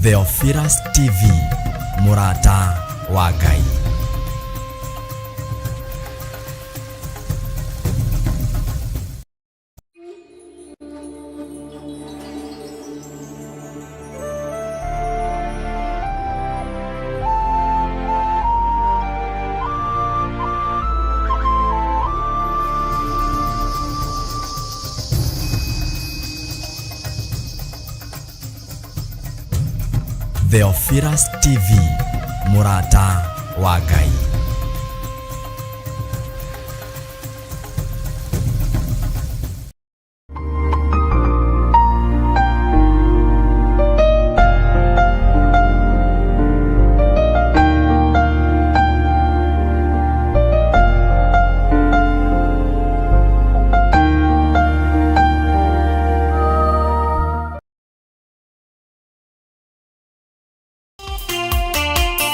Theophilus TV, mũrata wa Ngai. Theophilus TV, mũrata wa Ngai.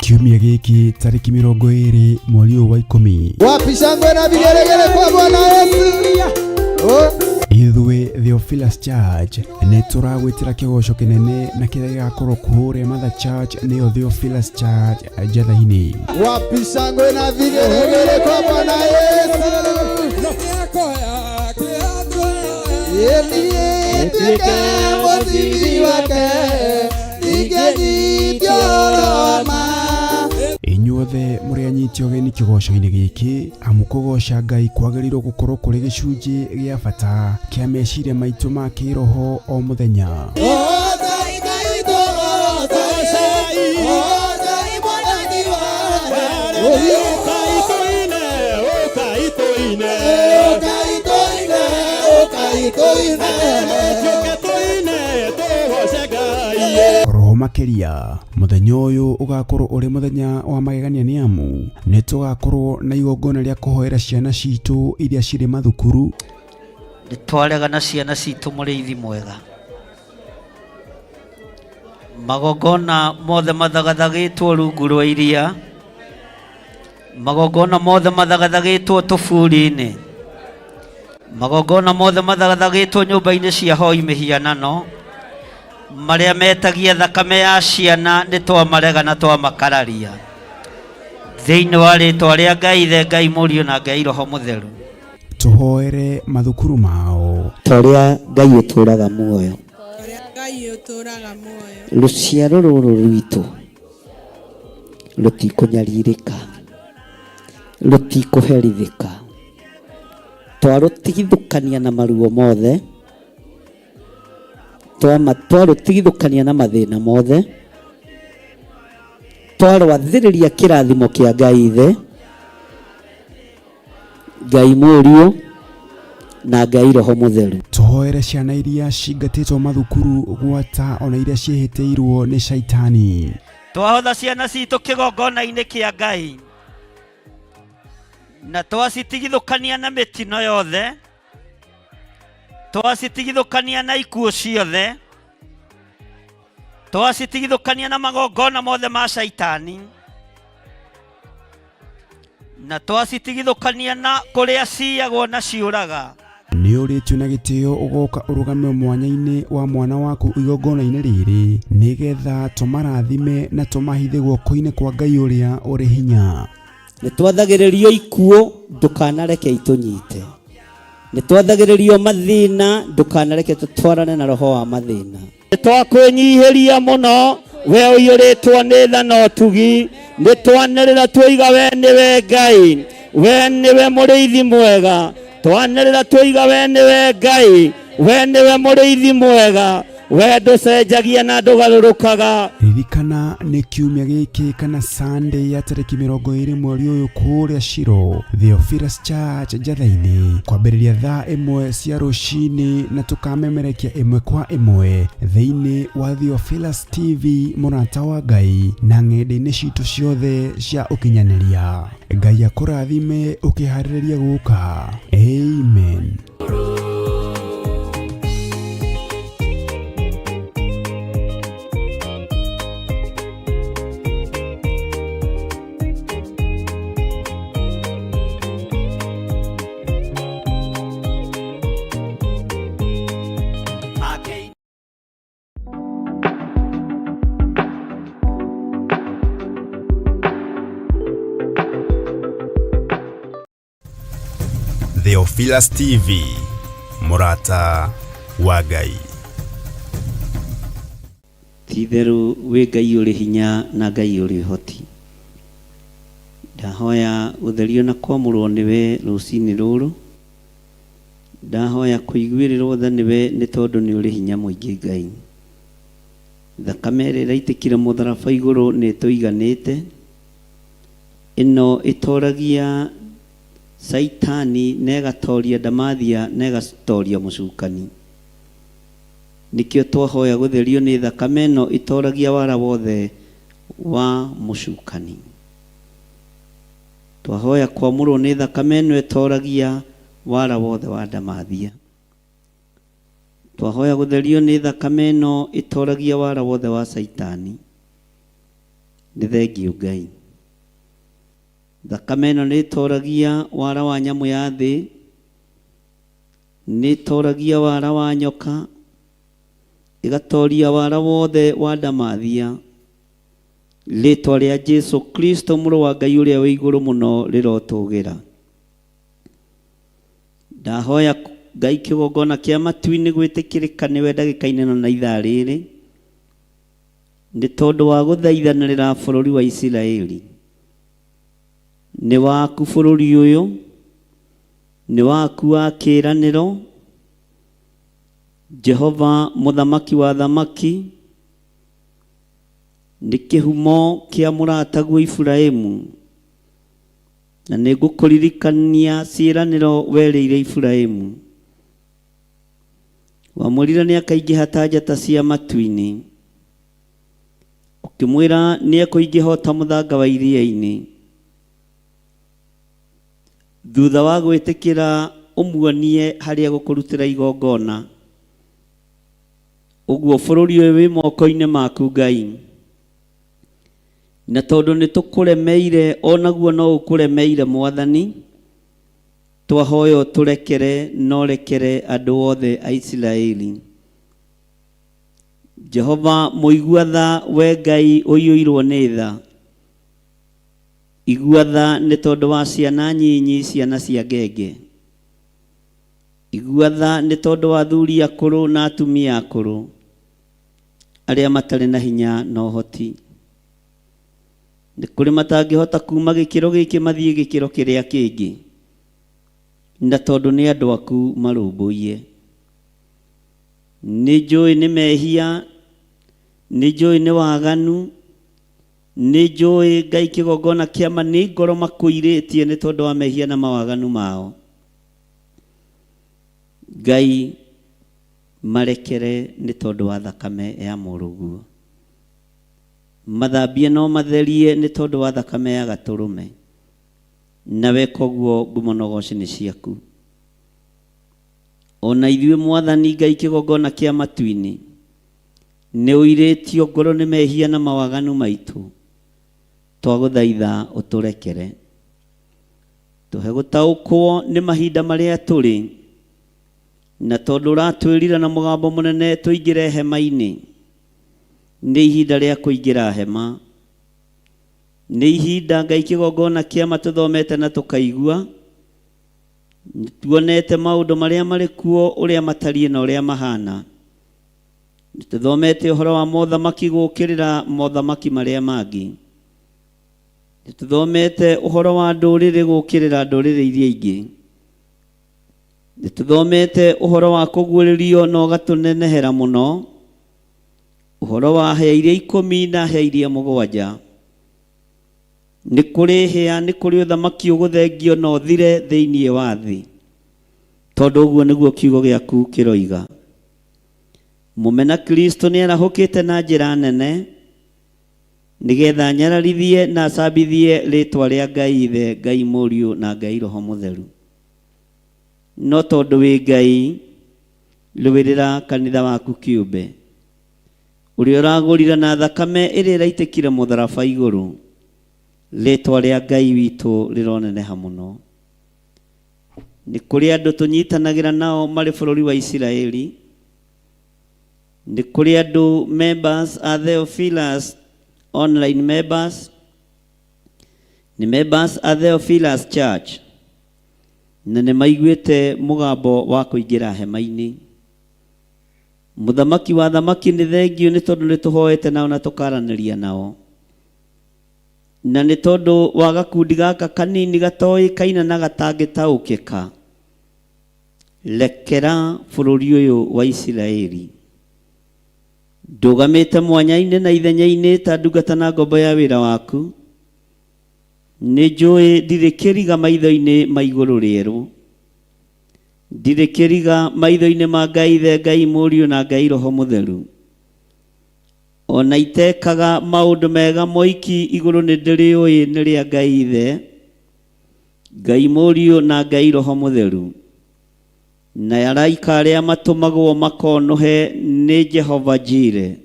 Kiumia gĩkĩ tarĩki 20 mweri ũyũ wa 10. Wapi shangwe na vigelegele kwa Bwana Yesu? Oh. Ithuĩ Theophilus Church nĩ tũragwĩtĩra kĩgoco kĩnene na kĩrĩa gĩgakorwo kũrĩa Mother Church nĩyo Theophilus Church Njatha-inĩ. Wapi shangwe na vigelegele kwa Bwana Yesu? Yeye tuweke mzizi wake ingenipioroma. Inyuothe mũrĩ anyiti ũgeni kĩgoco-inĩ gĩkĩ, amu kũgoca Ngai kwagĩrĩirwo gũkorwo kũrĩ gĩcunjĩ gĩa bata kĩa meciria maitũ ma kĩroho o mũthenya. Oroho makĩria, mũthenya ũyũ ũgakorwo ũrĩ mũthenya wa magegania nĩ amu nĩ tũgakorwo na igongona rĩa kũhoera ciana citũ iria cirĩ mathukuru. Nĩ twarega na ciana citũ mũrĩithi mwega. Magongona mothe mathagathagĩtwo rungu rwa iria, magongona mothe mathagathagĩtwo tũburi-inĩ, magongona mothe mathagathagĩtwo nyũmba-inĩ cia hoi mĩhianano, marĩa metagia thakame ya ciana nĩ twamarega na twamakararia. Thĩinĩ wa rĩtwa rĩa Ngai Ithe, Ngai Mũriũ na Ngai Roho Mũtheru. Tũhoere mathukuru mao. Ta ũrĩa Ngai ũtũũraga muoyo. Ũrĩa Ngai ũtũũraga muoyo. Rũciaro rũrũ rwitũ rũtikũnyarirĩka, rũtikũherithĩka. Twarũtigithũkania na maruo mothe, twarũtigithũkania na mathĩna mothe, twarwathĩrĩria kĩrathimo kĩa Ngai Ithe, Ngai Mũriũ na Ngai Roho Mũtheru. Tũhoere ciana iria cingatĩtwo mathukuru gwata ona iria ciĩhĩtĩirwo nĩ caitani. Twahotha ciana citũ kĩgongona-inĩ kĩa Ngai na twacitigithũkania na mĩtino yothe, twacitigithũkania na ikuũ ciothe, twacitigithũkania na magongona mothe ma caitani, na twacitigithũkania na kũrĩa ciyagwo na ciũraga. Nĩ ũrĩtio na gĩtĩo ũgoka ũrũgame mwanya-inĩ wa mwana waku igongona-inĩ rĩrĩ, nĩgetha tũmarathime na tũmahithe guoko-inĩ kwa Ngai ũrĩa ũrĩ hinya. Nĩ twathagĩrĩrio ikuũ, ndũkanareke itũnyite. Nĩ twathagĩrĩrio mathĩna, ndũkanareke tũtwarane na roho wa mathĩna. Nĩ twakwĩnyihĩria mũno, we ũiyũrĩtwo nĩ tha na ũtugi. Nĩ twanĩrĩra tuoiga we nĩwe Ngai, we nĩwe mũrĩithi mwega. Twanĩrĩra tuoiga we nĩwe Ngai, we nĩwe mũrĩithi mwega. We ndũcenjagia na ndũgarũrũkaga. Ririkana nĩ kiumia gĩkĩ kana Sunday ya tarĩki 20 mweri ũyũ kũrĩa Shilo, Theophilus Church Njatha-inĩ, kwambĩrĩria thaa 1 cia rũcinĩ na tũkamemerekia ĩmwe kwa ĩmwe thĩinĩ wa Theophilus TV mũrata wa Ngai na ng'enda-inĩ citũ ciothe cia ũkinyanĩria. Ngai akũrathime ũkĩharĩrĩria gũka. Amen. Theophilus TV, mũrata wa Ngai. Ti-itherũ wĩ Ngai ũrĩ hinya na Ngai ũrĩ ũhoti. Ndahoya gũtherio na kwamũrwo nĩwe rũcinĩ rũrũ. Ndahoya kũiguĩrĩrwo tha nĩwe nĩ tondũ nĩ ũrĩ hinya mũingĩ Ngai. Thakame ĩrĩa ĩraitĩkire mũtharaba igũrũ nĩ ĩtũiganĩte. Ĩno ĩtoragia Caitani na ĩgatoria ndamathia na ĩgatoria mũcukani. Nĩkĩo twahoya gũtherio nĩ thakame ĩno ĩtoragia wara wothe wa mũcukani. Twahoya kwamũrwo nĩ thakame ĩno ĩtoragia wara wothe wa ndamathia. Twahoya gũtherio nĩ thakame ĩno ĩtoragia wara wothe wa Caitani. Nĩ thengiũ Ngai. Thakame ĩno nĩ ĩtoragia wara wa nyamũ ya thĩ, nĩ ĩtoragia wara wa nyoka, ĩgatoria wara wothe wa ndamathia. Rĩtwa rĩa Jesu Kristo mũrũ wa Ngai ũrĩa wĩ igũrũ mũno rĩrotũgĩra. Ndahoya Ngai kĩgongona kĩa matu-inĩ gwĩtĩkĩrĩka nĩwe ndagĩka-inĩ ĩno na ithaa rĩrĩ, nĩ tondũ wa gũthaithanĩrĩra bũrũri wa Isiraeli. Nĩ waku bũrũri ũyũ, nĩ waku wa kĩĩranĩro, Jehova mũthamaki wa athamaki, nĩ kĩhumo kĩa mũrataguo Iburahimu, na nĩ ngũkũririkania ciĩranĩro werĩire Iburahimu. Wamwĩrire nĩ akaingĩha ta njata cia matu-inĩ, ũkĩmwĩra nĩ ekũingĩha o ta mũthanga wa iria-inĩ. Thutha wa gwĩtĩkĩra ũmuonie harĩa gũkũrutĩra igongona. Ũguo bũrũri ũyũ wĩ moko-inĩ maku Ngai. Na tondũ nĩ tũkũremeire onaguo no ũkũremeire Mwathani, twahoya ũtũrekere na ũrekere andũ othe a Isiraeli. Jehova mũigua tha, we Ngai ũiyũirwo nĩ tha, igua tha nĩ tondũ wa ciana nyinyi, ciana cia ngenge. Igua tha nĩ tondũ wa athuri akũrũ na atumia akũrũ, arĩa matarĩ na hinya na ũhoti. Nĩ kũrĩ matangĩhota kuuma gĩkĩro gĩkĩ mathiĩ gĩkĩro kĩrĩa kĩngĩ, na tondũ nĩ andũ aku marũmbũiye. Nĩ njũĩ nĩ mehia, nĩ njũĩ nĩ waganu, nĩ njũĩ Ngai kĩgongona kĩa ma nĩ ngoro makũirĩtie nĩ tondũ wa mehia na mawaganu mao. Ngai marekere nĩ tondũ wa thakame ya mũrũguo. Mathambie no matherie nĩ tondũ wa thakame ya gatũrũme. Na weka ũguo ngumo na ũgoci nĩ ciaku. O na ithuĩ Mwathani Ngai kĩgongona kĩa matu-inĩ, nĩ ũirĩtio ngoro nĩ mehia na mawaganu maitũ, twagũthaitha ũtũrekere. Tũhe gũtaũkwo nĩ mahinda marĩa tũrĩ, na tondũ ũratwĩrire na mũgambo mũnene tũingĩre hema-inĩ, nĩ ihinda rĩa kũingĩra hema. Nĩ ihinda Ngai kĩgongona kĩa ma tũthomete na tũkaigua, Nĩtuonete maũndũ marĩa marĩ kuo ũrĩa matariĩ na ũrĩa mahana. Nĩtũthomete ũhoro wa mothamaki gũũkĩrĩra mothamaki marĩa mangĩ. Nĩtũthomete ũhoro wa ndũrĩrĩ gũũkĩrĩra ndũrĩrĩ iria ingĩ. Nĩtũthomete ũhoro wa kũguũrĩrio na ũgatũnenehera mũno, ũhoro wa hĩa iria ikũmi na hĩa iria mũgwanja. Nĩ kũrĩ hĩa, nĩ kũrĩ ũthamaki ũgũthengio na ũthire thĩinĩ wa thĩ, tondũ ũguo nĩguo kiugo gĩaku kĩroiga. Mũmena Kristo nĩ arahũkĩte na njĩra nene, nĩgetha anyararithie na acambithie rĩĩtwa rĩa Ngai Ithe, Ngai Mũriũ, na Ngai Roho Mũtheru. No tondũ wĩ Ngai, rũĩrĩra kanitha waku kĩũmbe. Ũrĩa ũragũrire na thakame ĩrĩa ĩraitĩkire mũtharaba igũrũ. Rĩtwa rĩa Ngai witũ rĩroneneha mũno. Nĩ kũrĩ andũ tũnyitanagĩra nao marĩ bũrũri wa Isiraeli. Nĩ kũrĩ andũ members a Theophilus online members. Nĩ members a Theophilus Church. Na nĩ maiguĩte mũgambo wa kũingĩra hema-inĩ. Mũthamaki wa athamaki nĩ thengiũ nĩ tondũ nĩ tũhoete nao na tũkaranĩria nao. Na nĩ tondũ wa gakundi gaka kanini gatoĩkaine na gatangĩtaũkĩka, rekera bũrũri ũyũ wa Isiraeli. Ndũgamĩte mwanya-inĩ na ithenya-inĩ ta ndungata na ngombo ya wĩra waku. Nĩ njũĩ ndirĩ kĩriga maitho-inĩ ma igũrũ rĩerũ. Ndirĩ kĩriga maitho-inĩ ma Ngai Ithe, Ngai Mũriũ na Ngai Roho Mũtheru. O na itekaga maũndũ mega moiki igũrũ nĩ ndĩrĩũĩ nĩ rĩa Ngai Ithe, Ngai Mũriũ na Ngai Roho Mũtheru. Na araika arĩa matũmagwo makonũhe nĩ Jehova Jire.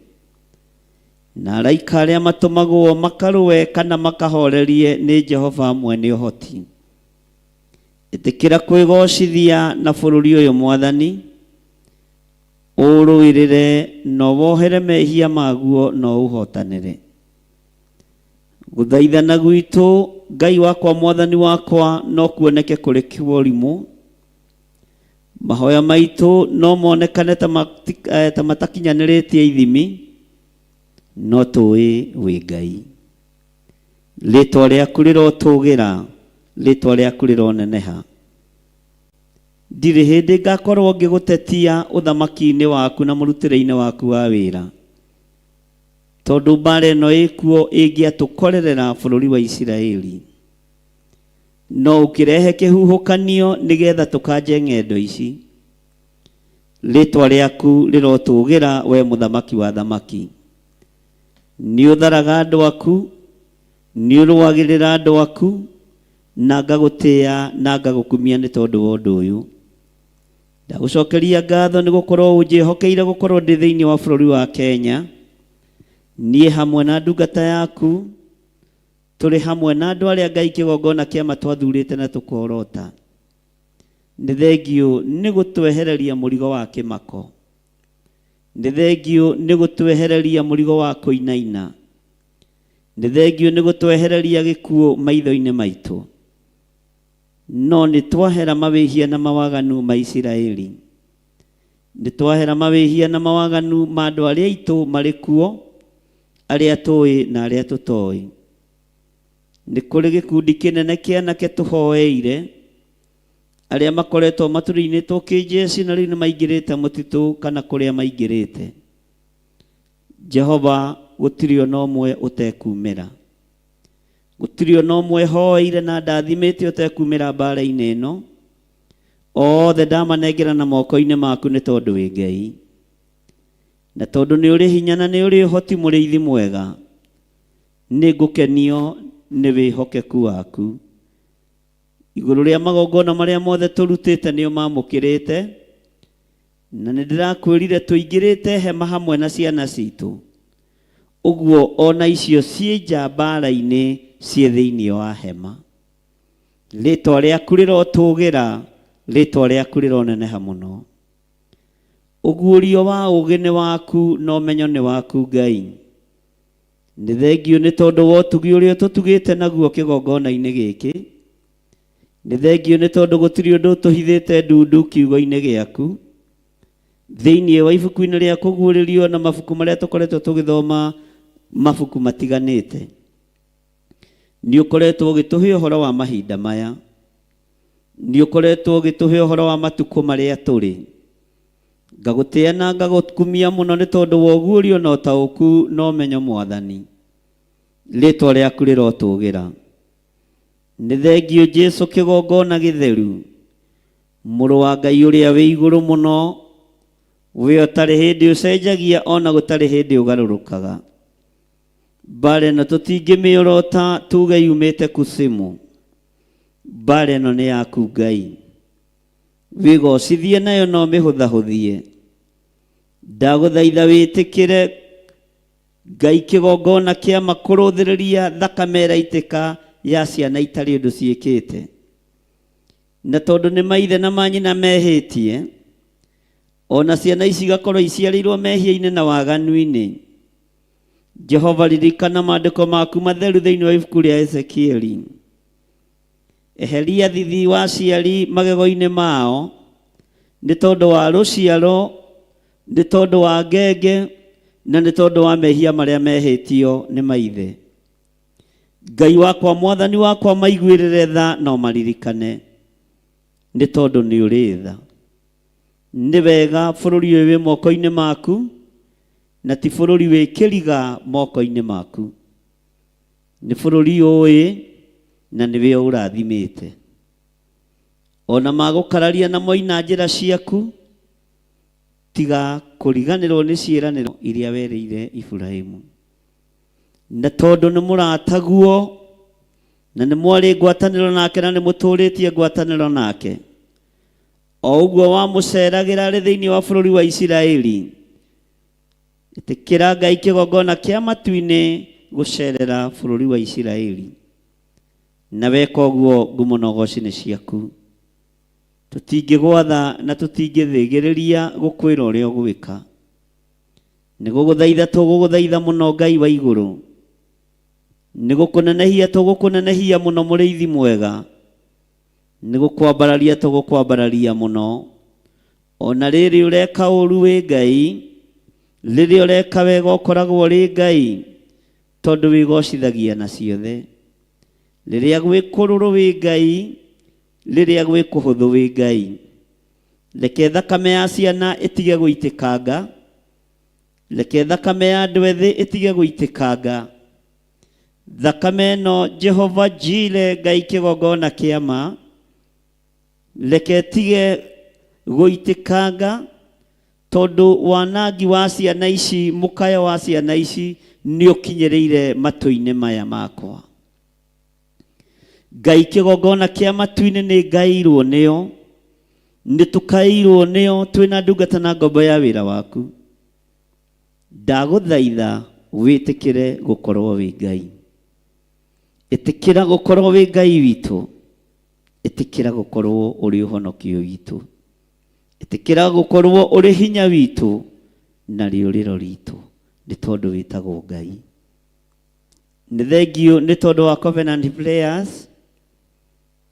Na araika arĩa matũmagwo makarũe kana makahorerie nĩ Jehova mwene ũhoti. Ĩtĩkĩra kwĩgocithia na bũrũri ũyũ Mwathani, ũũrũĩrĩre na wohere mehia maguo na ũũhotanĩre. Gũthaithana gwitũ, Ngai wakwa Mwathani wakwa, no kuoneke kũrĩ kĩũrimũ. Mahoya maitũ no monekane ta ta matakinyanĩrĩtie ithimi, no tũĩ wĩ Ngai. Rĩtwa rĩaku rĩrotũgĩra, rĩtwa rĩaku rĩroneneha. Ndirĩ hĩndĩ ngakorwo ngĩgũtetia ũthamaki-inĩ waku na mũrutĩre-inĩ waku wa wĩra. Tondũ mbara ĩno ĩkuo ĩngĩatũkorerera bũrũri wa Isiraeli. No ũkĩrehe kĩhuhũkanio nĩgetha tũkanje ng'endo ici. Rĩtwa rĩaku rĩrotũgĩra we mũthamaki wa athamaki. Nĩ ũtharaga andũ aku, nĩ ũrũagĩrĩra andũ aku, na ngagũtĩa na ngagũkumia nĩ tondũ wa ũndũ ũyũ. Ndagũcokeria ngatho nĩ gũkorwo ũnjĩhokeire gũkorwo ndĩ thĩinĩ wa bũrũri wa Kenya. Niĩ hamwe na ndungata yaku, tũrĩ hamwe na andũ arĩa Ngai kĩgongona kĩama twathurĩte na tũkorota. Nĩ thengiũ nĩ gũtwehereria mũrigo wa kĩmako. Nĩ thengiũ nĩ gũtwehereria mũrigo wa kũinaina. Nĩ thengiũ nĩ gũtwehereria gĩkuũ maitho-inĩ maitũ. No nĩ twahera mawĩhia na mawaganu ma Isiraeli. Nĩ twahera mawĩhia na mawaganu ma andũ arĩa aitũ marĩ kuo, arĩa tũĩ na arĩa tũtoĩ. Nĩ kũrĩ gĩkundi kĩnene kĩa anake tũhoeire, arĩa makoretwo matũrĩinĩtwo kĩnjeci na rĩu nĩ maingĩrĩte mũtitũ kana kũrĩa maingĩrĩte. Jehova, gũtirĩ o na ũmwe ũtekumĩra. Gũtirĩ o na ũmwe hoeire na ndathimĩte ũtekumĩra mbara-inĩ ĩno. Othe ndamanengera na moko-inĩ maku nĩ tondũ wĩ Ngai. Na tondũ nĩ ũrĩ hinya na nĩ ũrĩ ũhoti mũrĩithi mwega, nĩ ngũkenio nĩ wĩhokeku waku. Igũrũ rĩa magongona marĩa mothe tũrutĩte nĩ ũmamũkĩrĩte, na nĩ ndĩrakwĩrire tũingĩrĩte hema hamwe na ciana citũ. Ũguo ona icio ciĩ nja mbara-inĩ ciĩ thĩinĩ wa hema. Rĩtwa rĩaku rĩrotũgĩra, rĩtwa rĩaku rĩroneneha mũno. Ũguũrio wa ũũgĩ nĩ waku na ũmenyo nĩ waku Ngai. Nĩ thengiũ nĩ tondũ wa ũtugi ũrĩa ũtũtugĩte naguo kĩgongona-inĩ gĩkĩ. Nĩ thengiũ nĩ tondũ gũtirĩ ũndũ ũtũhithĩte ndundu kiugo-inĩ gĩaku. Thĩinĩ wa ibuku-inĩ rĩa kũguũrĩrio na mabuku marĩa tũkoretwo tũgĩthoma mabuku matiganĩte. Nĩ ũkoretwo ũgĩtũhe ũhoro wa mahinda maya. Nĩ ũkoretwo ũgĩtũhe ũhoro wa matukũ marĩa tũrĩ. Ngagũtĩa na ngagũkumia mũno nĩ tondũ wa ũguũrio na ũtaũku na ũmenyo Mwathani. Rĩtwa rĩaku rĩrotũgĩra. Nĩ thengiũ Jesu kĩgongona gĩtheru, Mũrũ wa Ngai ũrĩa wĩ igũrũ mũno, we ũtarĩ hĩndĩ ũcenjagia ona gũtarĩ hĩndĩ ũgarũrũkaga. Mbara ĩno tũtingĩmĩorota tuge yumĩte kusimu. Mbara ĩno nĩ yaku Ngai. Wĩgocithie nayo no mĩhũthahũthie. Ndagũthaitha wĩtĩkĩre Ngai kĩgongona kĩa makũrũthĩrĩria thakame ĩraitĩka ya ciana itarĩ ũndũ ciĩkĩte. Na tondũ nĩ maithe na manyina mehĩtie, ona ciana ici igakorwo iciarĩirwo mehia-inĩ na waganu-inĩ. Jehova ririkana maandĩko maku matheru thĩinĩ wa ibuku rĩa Ezekieli. Eheria thithi wa aciari magego-inĩ mao, nĩ tondũ wa rũciaro, nĩ tondũ wa ngenge, na nĩ tondũ wa mehia marĩa mehĩtio nĩ maithe. Ngai wakwa, Mwathani wakwa, maiguĩrĩre tha na ũmaririkane, nĩ tondũ nĩ ũrĩ tha. Nĩ wega bũrũri ũyũ wĩ moko-inĩ maku, na ti bũrũri wĩ kĩriga moko-inĩ maku. Nĩ bũrũri ũĩ na nĩwe ũrathimĩte. O na magũkararia na moina njĩra ciaku, tiga kũriganĩrwo nĩ ciĩranĩro iria werĩire Iburahimu. Na tondũ nĩ mũrataguo, na nĩ mwarĩ ngwatanĩro nake na nĩ mũtũũrĩtie ngwatanĩro nake, o ũguo wamũceragĩra arĩ thĩinĩ wa bũrũri wa Isiraeli, ĩtĩkĩra Ngai kĩgongona kĩa matu-inĩ gũcerera bũrũri wa Isiraeli. Na weka ũguo ngumo na ũgoci nĩ ciaku. Tũtingĩgwatha na tũtingĩthĩgĩrĩria gũkwĩra ũrĩa ũgwĩka. Nĩ gũgũthaitha tũgũgũthaitha mũno Ngai wa igũrũ. Nĩ gũkũnenehia tũgũkũnenehia mũno mũrĩithi mwega. Nĩ gũkwambararia tũgũkwambararia mũno. O na rĩrĩ ũreka ũru wĩ Ngai, rĩrĩa ũreka wega ũkoragwo ũrĩ Ngai, tondũ wĩgocithagia na ciothe. Rĩrĩa gwĩ kũrũrũ wĩ Ngai, rĩrĩa gwĩ kũhũthũ wĩ Ngai. Reke thakame ya ciana ĩtige gũitĩkanga, reke thakame ya andũ ethĩ ĩtige gũitĩkanga. Thakame ĩno Jehova Jire Ngai kĩgongona kĩa ma, reke ĩtige gũitĩkanga, tondũ wanangi wa ciana ici, mũkayo wa ciana ici nĩ ũkinyĩrĩire matũ-inĩ maya makwa. Ngai kĩgongona kĩa matu-inĩ nĩ ngaĩirwo nĩyo, nĩ tũkaĩirwo nĩyo twĩna ndungata na ngombo ya wĩra waku. Ndagũthaitha wĩtĩkĩre gũkorwo wĩ Ngai. Ĩtĩkĩra gũkorwo wĩ Ngai witũ. Ĩtĩkĩra gũkorwo ũrĩ ũhonokio witũ. Ĩtĩkĩra gũkorwo ũrĩ hinya witũ na rĩũrĩro ritũ, nĩ tondũ wĩtagwo Ngai. Nĩ thengiũ nĩ tondũ wa Covenant Prayers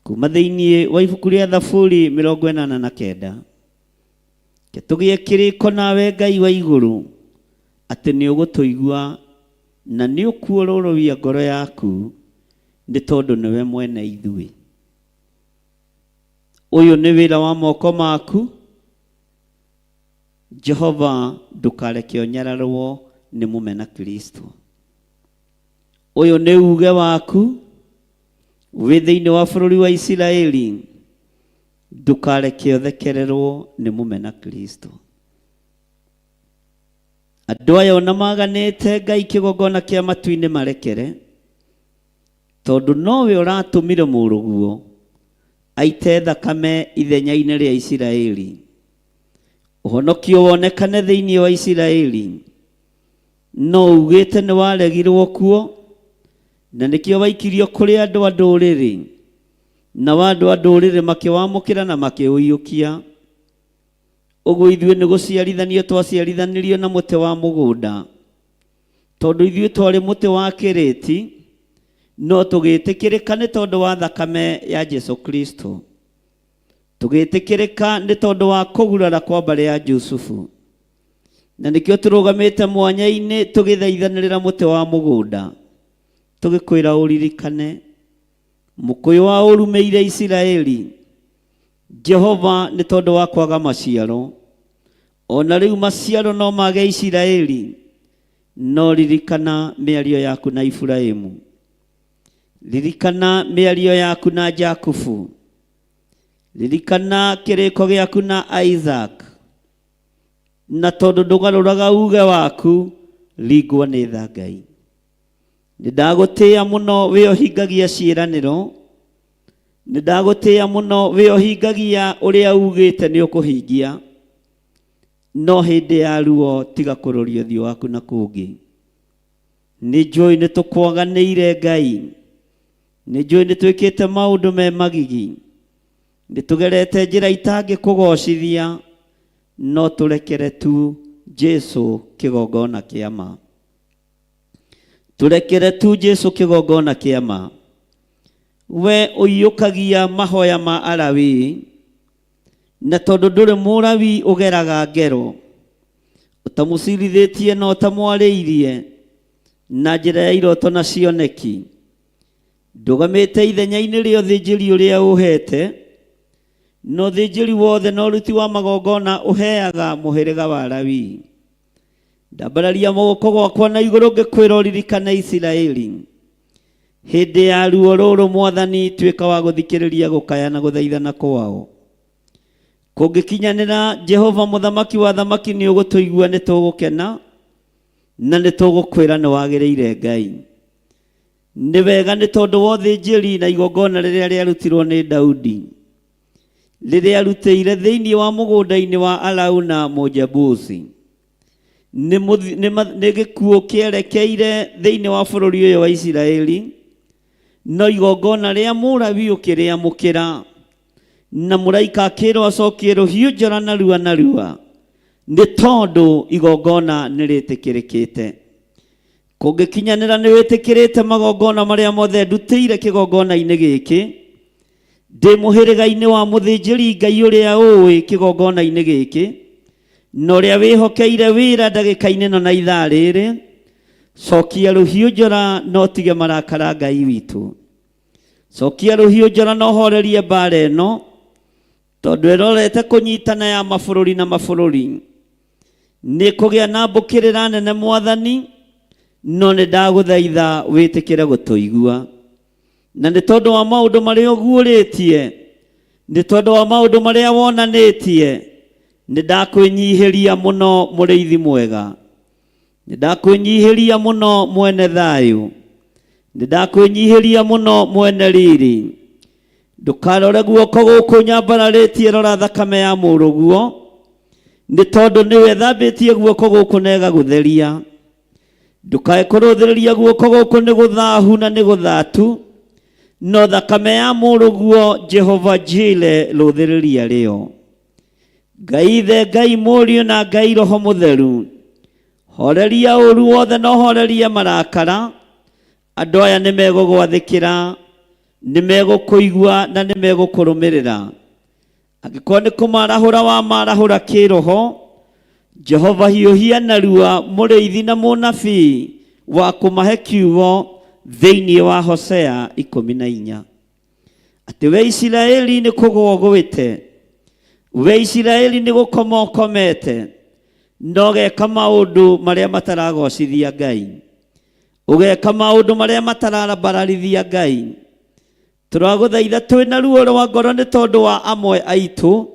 kuma thĩinĩ wa ibuku rĩa Thaburi 89. Reke tũgĩe kĩrĩko nawe Ngai wa igũrũ atĩ nĩ ũgũtũigua na nĩ ũkuororoia ngoro yaku nĩ tondũ nĩwe mwene ithuĩ. Ũyũ nĩ wĩra wa moko maku, Jehova, ndũkareke ũnyararwo nĩ mũmena Kristo. Ũyũ nĩ uge waku wĩ thĩinĩ wa bũrũri wa Isiraeli, ndũkareke ũthekererwo nĩ mũmena Kristo. Andũ aya ona maganĩte Ngai kĩgongona kĩa matu-inĩ marekere, tondũ nowe ũratũmire mũrũguo aite thakame ithenya-inĩ rĩa Isiraeli, ũhonokio wonekane thĩinĩ wa Isiraeli. No ugĩte nĩ waregirwo kuo, na nĩkĩo waikirio kũrĩ andũ a ndũrĩrĩ, nao andũ a ndũrĩrĩ makĩwamũkĩra na makĩũiyũkia. Ũguo ithuĩ nĩ gũciarithanio twaciarithanirio na mũtĩ wa mũgũnda, tondũ ithuĩ twarĩ mũtĩ wa kĩrĩti, no tũgĩtĩkĩrĩka nĩ tondũ wa thakame ya Jesu Kristo. Tũgĩtĩkĩrĩka nĩ tondũ wa kũgurara kwa mbarĩ ya Jusufu. Na nĩkĩo tũrũgamĩte mwanya-inĩ tũgĩthaithanĩrĩra mũtĩ wa mũgũnda, tũgĩkwĩra ũririkane mũkũyũ wa ũrumĩire Isiraeli, Jehova, nĩ tondũ wa kwaga maciaro. O na rĩu maciaro no mage Isiraeli, no ririkana mĩario yaku na Iburahimu. Ririkana mĩario yaku na Jakubu. Ririkana kĩrĩko gĩaku na Isaac. Na tondũ ndũgarũraga uge waku, ringwo nĩ tha Ngai. Nĩ ndagũtĩĩa mũno wĩ ũhingagia ciĩranĩro. Nĩ ndagũtĩĩa mũno wĩ ũhingagia ũrĩa ugĩte nĩ ũkũhingia. No hĩndĩ ya ruo tiga kũroria ũthiũ waku na kũngĩ. Nĩ njũĩ nĩ tũkwaganĩire Ngai. Nĩ njũĩ nĩ twĩkĩte maũndũ me magigi. Nĩ tũgerete njĩra itangĩkũgocithia, no tũrekere tu Jesu kĩgongona kĩa ma. Tũrekere tu Jesu kĩgongona kĩa ma. We ũiyũkagia mahoya ma Alawii, na tondũ ndũrĩ Mũlawii ũgeraga ngero, ũtamũcirithĩtie na ũtamwarĩirie na njĩra ya iroto na cioneki, ndũgamĩte ithenya-inĩ rĩa ũthĩnjĩri ũrĩa ũheete, na ũthĩnjĩri wothe na ũruti wa magongona ũheaga mũhĩrĩga wa Lawii. Ndambararia moko gwakwa na igũrũ ngĩkwĩra ũririkane Isiraeli. Hĩndĩ ya ruo rũrũ Mwathani, tuĩka wa gũthikĩrĩria gũkaya na gũthaithana kwao. Kũngĩkinyanĩra, Jehova Mũthamaki wa athamaki nĩ ũgũtũigua, nĩ tũgũkena na nĩ tũgũkwĩra nĩ wagĩrĩire Ngai. Nĩ wega nĩ tondũ wa ũthĩnjĩri na igongona rĩrĩa rĩarutirwo nĩ Daudi, rĩrĩa arutĩire thĩinĩ wa mũgũnda-inĩ wa Arauna Mũjebusi. Nĩ mũthi- nĩ ma- nĩ gĩkuũ kĩerekeire thĩinĩ wa bũrũri ũyũ wa Isiraeli, no igongona rĩa Mũlawi ũkĩrĩamũkĩra, na mũraika akĩrwo acokie rũhiũ njora narua narua, nĩ tondũ igongona nĩ rĩtĩkĩrĩkĩte. Kũngĩkinyanĩra nĩ wĩtĩkĩrĩte magongona marĩa mothe ndutĩire kĩgongona-inĩ gĩkĩ, ndĩ mũhĩrĩga-inĩ wa mũthĩnjĩri Ngai ũrĩa ũĩ kĩgongona-inĩ gĩkĩ, na ũrĩa wĩhokeire wĩra ndagĩka-inĩ ĩno na ithaa rĩrĩ, cokia rũhiũ njora na ũtige marakara Ngai witũ. Cokia rũhiũ njora na ũhorerie mbaara ĩno, tondũ ĩrorete kũnyitana ya mabũrũri na mabũrũri. Nĩ kũgĩa na mbũkĩrĩra nene Mwathani, no nĩ ndagũthaitha wĩtĩkĩre gũtũigua. Na nĩ tondũ wa maũndũ marĩa ũguũrĩtie, nĩ tondũ wa maũndũ marĩa wonanĩtie, nĩ ndakwĩnyihĩria mũno mũrĩithi mwega. Nĩ ndakwĩnyihĩria mũno mwene thayũ. Nĩ ndakwĩnyihĩria mũno mwene riri. Ndũkarore guoko gũkũ nyambararĩtie, rora thakame ya mũrũguo, nĩ tondũ nĩwe ĩthambĩtie guoko gũkũ na ĩgagũtheria. Ndũkae kũrũthĩrĩria guoko gũkũ nĩ gũthahu na nĩ gũthatu, no thakame ya mũrũguo Jehova Jire rũthĩrĩria rĩo. Ngai Ithe, Ngai Mũriũ na Ngai Roho Mũtheru, horeria ũru wothe na ũhorerie marakara. Andũ aya nĩ megũgwathĩkĩra, nĩ megũkũigua na nĩ megũkũrũmĩrĩra. Angĩkorwo nĩ kũmarahũra wamarahũra kĩroho, Jehova hiũhia narua mũrĩithi na mũnabii wa kũmahe kiugo thĩinĩ wa Hosea 14. Atĩ we Isiraeli nĩ kũgũa ũgwĩte, we Isiraeli nĩ gũkoma ũkomete, na ũgeka maũndũ marĩa mataragocithia Ngai, ũgeka maũndũ marĩa matarabararithia Ngai. Tũragũthaitha twĩ na ruo rwa ngoro nĩ tondũ wa amwe aitũ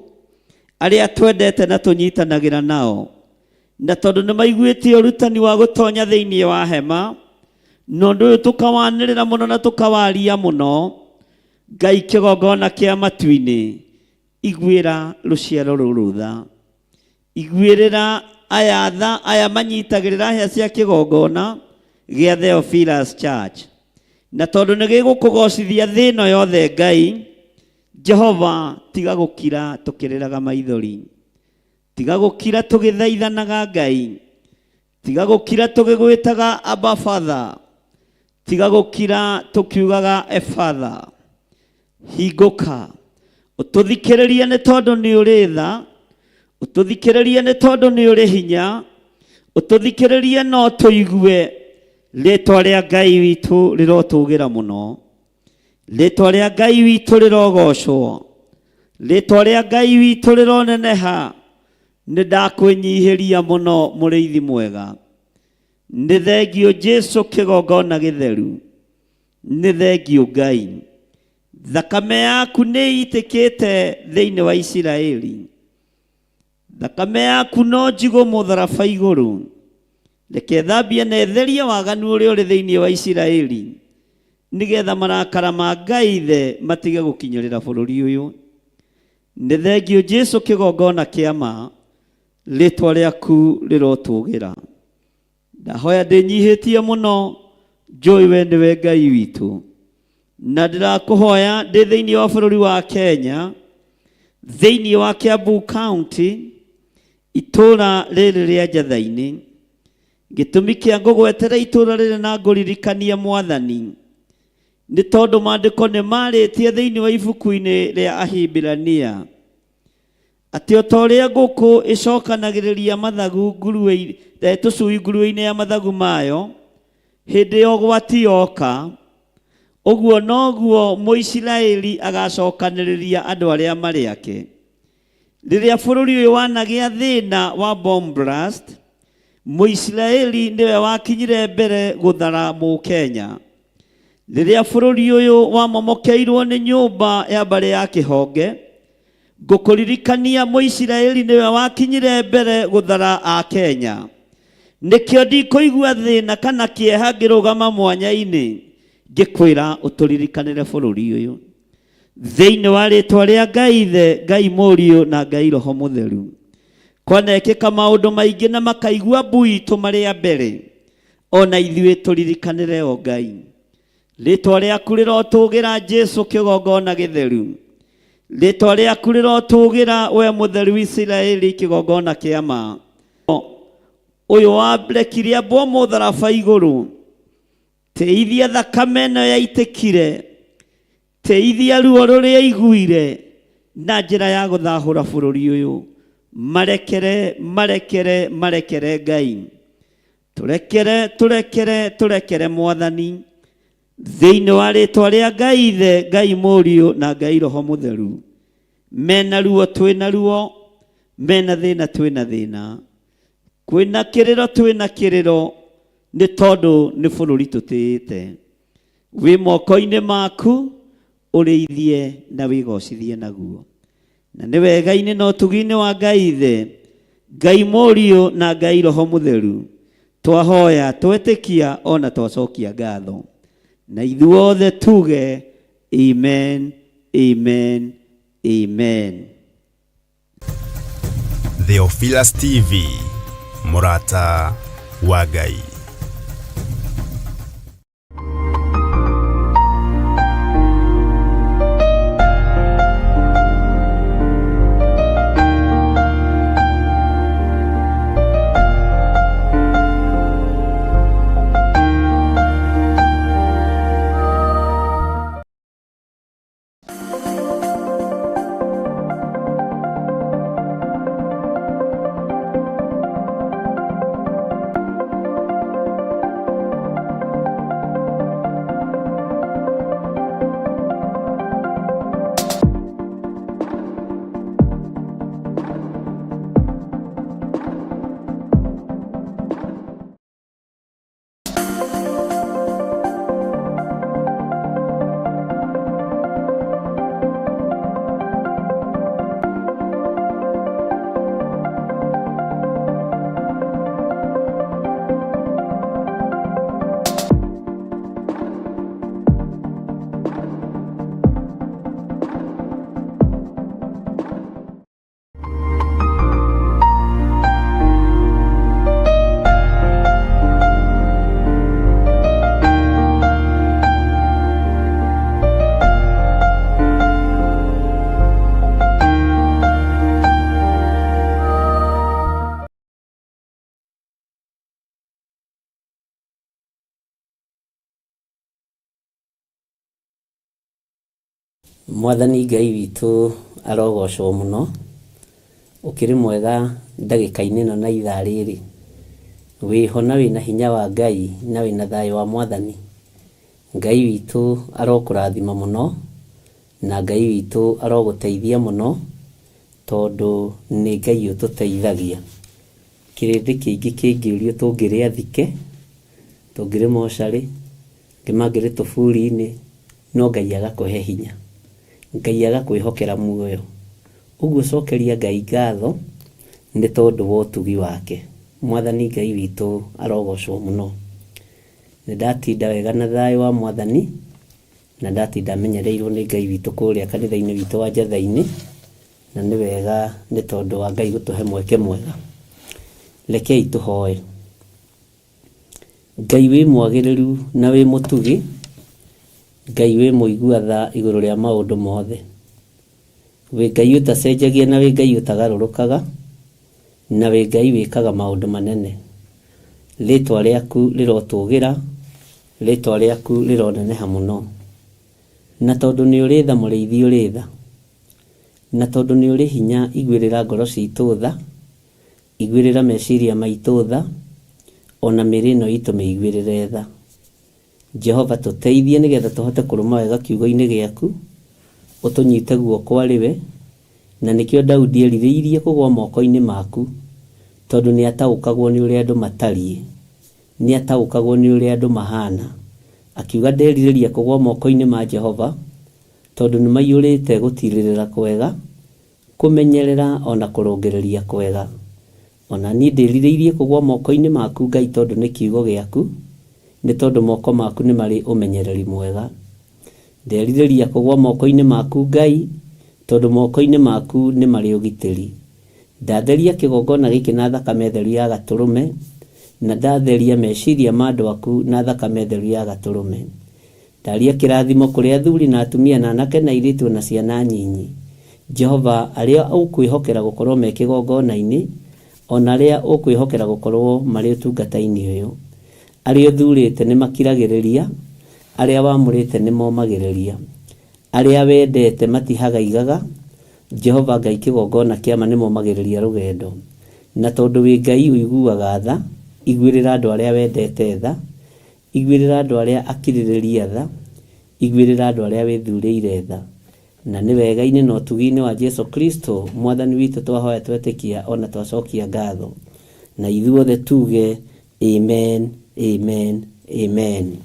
arĩa twendete na tũnyitanagĩra nao, na tondũ nĩ maiguĩte ũrutani wa gũtonya thĩinĩ wa hema, na ũndũ ũyũ tũkawanĩrĩra mũno na tũkawaria mũno. Ngai kĩgongona kĩa matu-inĩ, iguĩra rũciaro rũrũ tha, iguĩrĩra aya tha, aya manyitagĩrĩra hĩa cia kĩgongona gĩa Theophilus Church, na tondũ nĩ gĩgũkũgocithia thĩ ĩno yothe. Ngai Jehova, tiga gũkira tũkĩrĩraga maithori, tiga gũkira tũgĩthaithanaga. Ngai, tiga gũkira tũgĩgwĩtaga Abba Father, tiga gũkira tũkiugaga Efatha. Hingũka ũtũthikĩrĩrie nĩ tondũ nĩ ũrĩ tha, ũtũthikĩrĩrie nĩ tondũ nĩ ũrĩ hinya, ũtũthikĩrĩrie no tũigue rĩtwa rĩa Ngai witũ rĩrotũgĩra mũno, rĩtwa rĩa Ngai witũ rĩrogocwo, rĩtwa rĩa Ngai witũ rĩroneneha. Nĩ ndakwĩnyihĩria mũno mũrĩithi mwega. Nĩ thengio Jesu kĩgongona gĩtheru, nĩ thengio Ngai. Thakame yaku nĩ ĩitĩkĩte thĩinĩ wa Isiraeli, thakame yaku no njigũ mũtharaba igũrũ. Reke thambie na ĩtherie waganu ũrĩa ũrĩ thĩinĩ wa Isiraeli, nĩgetha marakara ma Ngai Ithe matige gũkinyĩrĩra bũrũri ũyũ. Nĩ thengio Jesu kĩgongona kĩa ma, rĩtwa rĩaku rĩrotũgĩra. Ndahoya ndĩnyihĩtie mũno, njũĩ we nĩwe Ngai witũ, na ndĩrakũhoya ndĩ thĩinĩ wa bũrũri wa Kenya, thĩinĩ wa Kiambu County, itũũra rĩrĩ rĩa Njatha-inĩ. Gĩtũmi kĩa ngũgwetera itũũra rĩrĩ na ngũririkanie Mwathani, Nĩ tondũ maandĩko nĩ marĩtie thĩinĩ wa ibuku-inĩ rĩa Ahibirania atĩ o ta ũrĩa ngũkũ ĩcokanagĩrĩria mathagu nguruwe tũcui nguruwe-inĩ ya mathagu mayo hĩndĩ ya ũgwati yoka, ũguo noguo Mũisiraeli agacokanĩrĩria andũ arĩa marĩ ake. Rĩrĩa bũrũri ũyũ wanagĩa thĩna wa bomb blast, Mũisiraeli nĩwe wakinyire mbere gũthara Mũkenya. Rĩrĩa bũrũri ũyũ wamomokeirwo nĩ nyũmba ya mbarĩ ya Kĩhonge, ngũkũririkania Mũisiraeli nĩwe wakinyire mbere gũthara Akenya. Nĩkĩo ndikũigua thĩna kana kĩeha ngĩrũgama mwanya-inĩ ngĩkwĩra ũtũririkanĩre bũrũri ũyũ. Thĩinĩ wa rĩtwa rĩa Ngai Ithe, Ngai Mũriũ na Ngai Roho Mũtheru. Kwanekĩka maũndũ maingĩ na makaigua mbu itũ marĩ a mbere, ona ithuĩ tũririkanĩre o Ngai. Rĩtwa rĩaku rĩrotũgĩra Jesu kĩgongona gĩtheru. Rĩtwa rĩaku rĩrotũgĩra we mũtheru Isiraeli kĩgongona kĩa ma. Ũyũ warekire ambwo mũtharaba igũrũ. Tĩithia thakame ĩno yaitĩkire, tĩithia ruo rũrĩa aiguire na njĩra ya gũthahũra bũrũri ũyũ. Marekere, marekere, marekere Ngai. Tũrekere, tũrekere, tũrekere Mwathani. Thĩinĩ wa rĩtwa rĩa Ngai Ithe, Ngai Mũriũ na Ngai Roho Mũtheru. Mena ruo twĩna ruo, mena thĩna twĩna thĩna. Kwĩna kĩrĩro twĩna kĩrĩro, nĩ tondũ nĩ bũrũri tũtĩĩte. Wĩ moko-inĩ maku, ũrĩithie na wĩgocithie naguo. Na nĩ wega-inĩ na ũtugi-inĩ wa Ngai Ithe, Ngai Mũriũ na Ngai Roho Mũtheru, twahoya, twetĩkia ona twacokia ngatho. Na ithuothe tuge amen, amen, amen. Theophilus TV, mũrata wa Ngai. Mwathani Ngai witũ arogocwo mũno, ũkĩrĩ mwega ndagĩka-inĩ ĩno na ithaa rĩrĩ, wĩho na wĩna hinya wa Ngai na wĩna thayũ wa Mwathani. Ngai witũ arokũrathima mũno, na Ngai witũ arogũteithia mũno, tondũ nĩ Ngai ũtũteithagia. Kĩrĩndĩ kĩingĩ kĩngĩũrio tũngĩrĩ athike, tũngĩrĩ mocarĩ, angĩ mangĩrĩ tũburi-inĩ, no Ngai agakũhe hinya. Ngai agakwĩhokera muoyo. Ũguo cokeria Ngai ngatho nĩ tondũ wa ũtugi wake. Mwathani Ngai witũ arogocwo mũno. Nĩ ndatinda wega na thayũ wa Mwathani, na ndatinda menyereirwo nĩ Ngai witũ kũrĩa kanitha-inĩ witũ wa Njatha-inĩ. Na nĩ wega nĩ tondũ wa Ngai gũtũhe mweke mwega. Rekei tũhoe. Ngai wĩ mwagĩrĩru na wĩ mũtugi, Ngai wĩ mũigua tha igũrũ rĩa maũndũ mothe. Wĩ Ngai ũtacenjagia na wĩ Ngai ũtagarũrũkaga, na wĩ Ngai wĩkaga maũndũ manene. Rĩtwa rĩaku rĩrotũgĩra, rĩtwa rĩaku rĩroneneha mũno. Na tondũ nĩ ũrĩ tha mũrĩithi ũrĩ tha, na tondũ nĩ ũrĩ hinya iguĩrĩra ngoro citũ tha, iguĩrĩra meciria maitũ tha, ona mĩĩrĩ ĩno itũ mĩiguĩrĩre tha. Jehova tũteithie nĩgetha tũhote kũrũma wega kiugo-inĩ gĩaku, ũtũnyite guoko arĩ we, na nĩkĩo Daudi erirĩirie kũgwa moko-inĩ maku, tondũ nĩ ataũkagwo nĩ ũrĩa andũ matariĩ, nĩ ataũkagwo nĩ ũrĩa andũ mahana. Akiuga nderirĩria kũgwa moko-inĩ ma Jehova, tondũ nĩ maiyũrĩte gũtirĩrĩra kwega, kũmenyerera ona kũrũngĩrĩria kwega. Ona niĩ ndĩrirĩirie kũgwa moko-inĩ maku Ngai tondũ nĩ kiugo gĩaku, nĩ tondũ moko maku nĩ marĩ ũmenyereri mwega. Nderirĩria kũgwa moko-inĩ maku Ngai, tondũ moko-inĩ maku nĩ marĩ ũgitĩri. Ndatheria kĩgongona gĩkĩ na thakame theru ya Gatũrũme, na ndatheria meciria ma andũ aku na thakame theru ya Gatũrũme. Ndaria kĩrathimo kũrĩ athuri na atumia na anake na airĩtu o na ciana nyinyi. Jehova, arĩa ũkwĩhokera gũkorũo me kĩgongona-inĩ, o na arĩa ũkwĩhokera gũkorũo marĩ ũtungata-inĩ ũyũ. Arĩa ũthurĩte nĩ makiragĩrĩria, arĩa wamũrĩte nĩ momagĩrĩria. Arĩa wendete matihagaigaga, Jehova Ngai kĩgongona kĩa ma nĩ momagĩrĩria rũgendo. Na tondũ wĩ Ngai ũiguaga tha, iguĩrĩra andũ arĩa wendete tha, Iguĩrĩra andũ arĩa akirĩrĩria tha, iguĩrĩra andũ arĩa wĩthurĩire tha. Na nĩ wega-inĩ na ũtugi-inĩ wa Jesu Kristo, Mwathani witũ twahoya twetĩkia o na twacokia ngatho. Na ithuothe tuge, Amen, Amen, Amen.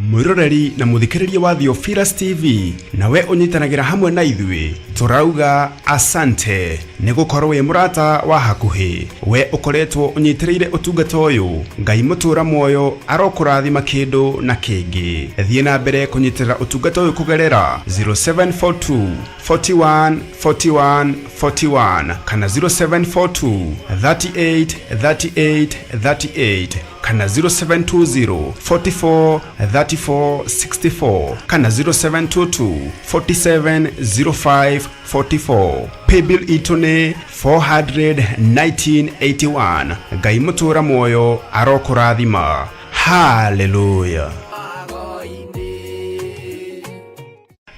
Mwĩroreri na mũthikĩrĩria wa Theophilus TV, nawe ũnyitanagĩra hamwe na ithuĩ, tũrauga asante nĩ gũkorwo wĩ mũrata wa hakuhĩ. We ũkoretwo ũnyitĩrĩire ũtungata ũyũ, Ngai mũtũra muoyo arokũrathima kĩndũ na kĩngĩ. Thiĩ na mbere kũnyitĩrĩra ũtungata ũyũ kũgerera 0742 41 41 41 kana 0742 38 38 38 kana 0720 44 34 64 kana 0722 47 05 44. Paybill itũ nĩ 41981. Ngai mũtũra muoyo arokũrathima. Haleluya.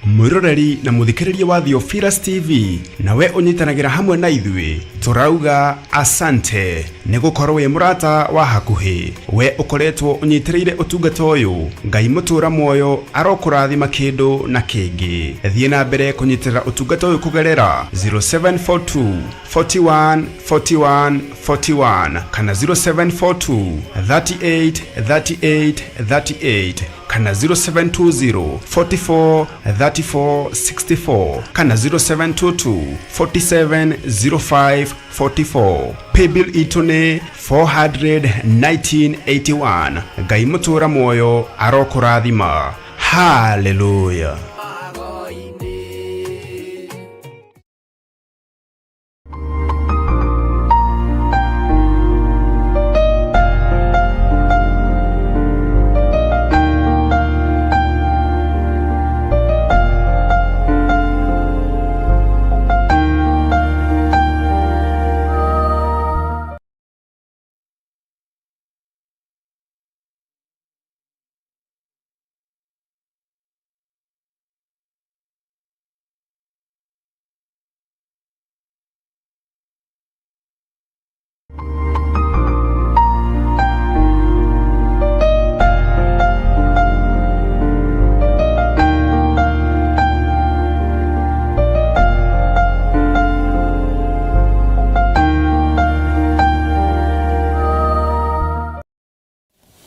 Mwĩroreri na mũthikĩrĩria wa Theophilus TV, nawe ũnyitanagĩra hamwe na ithuĩ, tũrauga asante nĩ gũkorwo wĩ mũrata wa hakuhĩ. We ũkoretwo ũnyitĩrĩire ũtungata ũyũ, Ngai mũtũra muoyo arokũrathima kĩndũ na kĩngĩ. Thiĩ na mbere kũnyitĩrĩra ũtungata ũyũ kũgerera 0742 41 41 41 kana 0742 38 38 38 kana 0720 44 34 64 kana 0722 47 05 44. Paybill itũ nĩ 41981. Ngai mũtũra muoyo arokũrathima. Haleluya.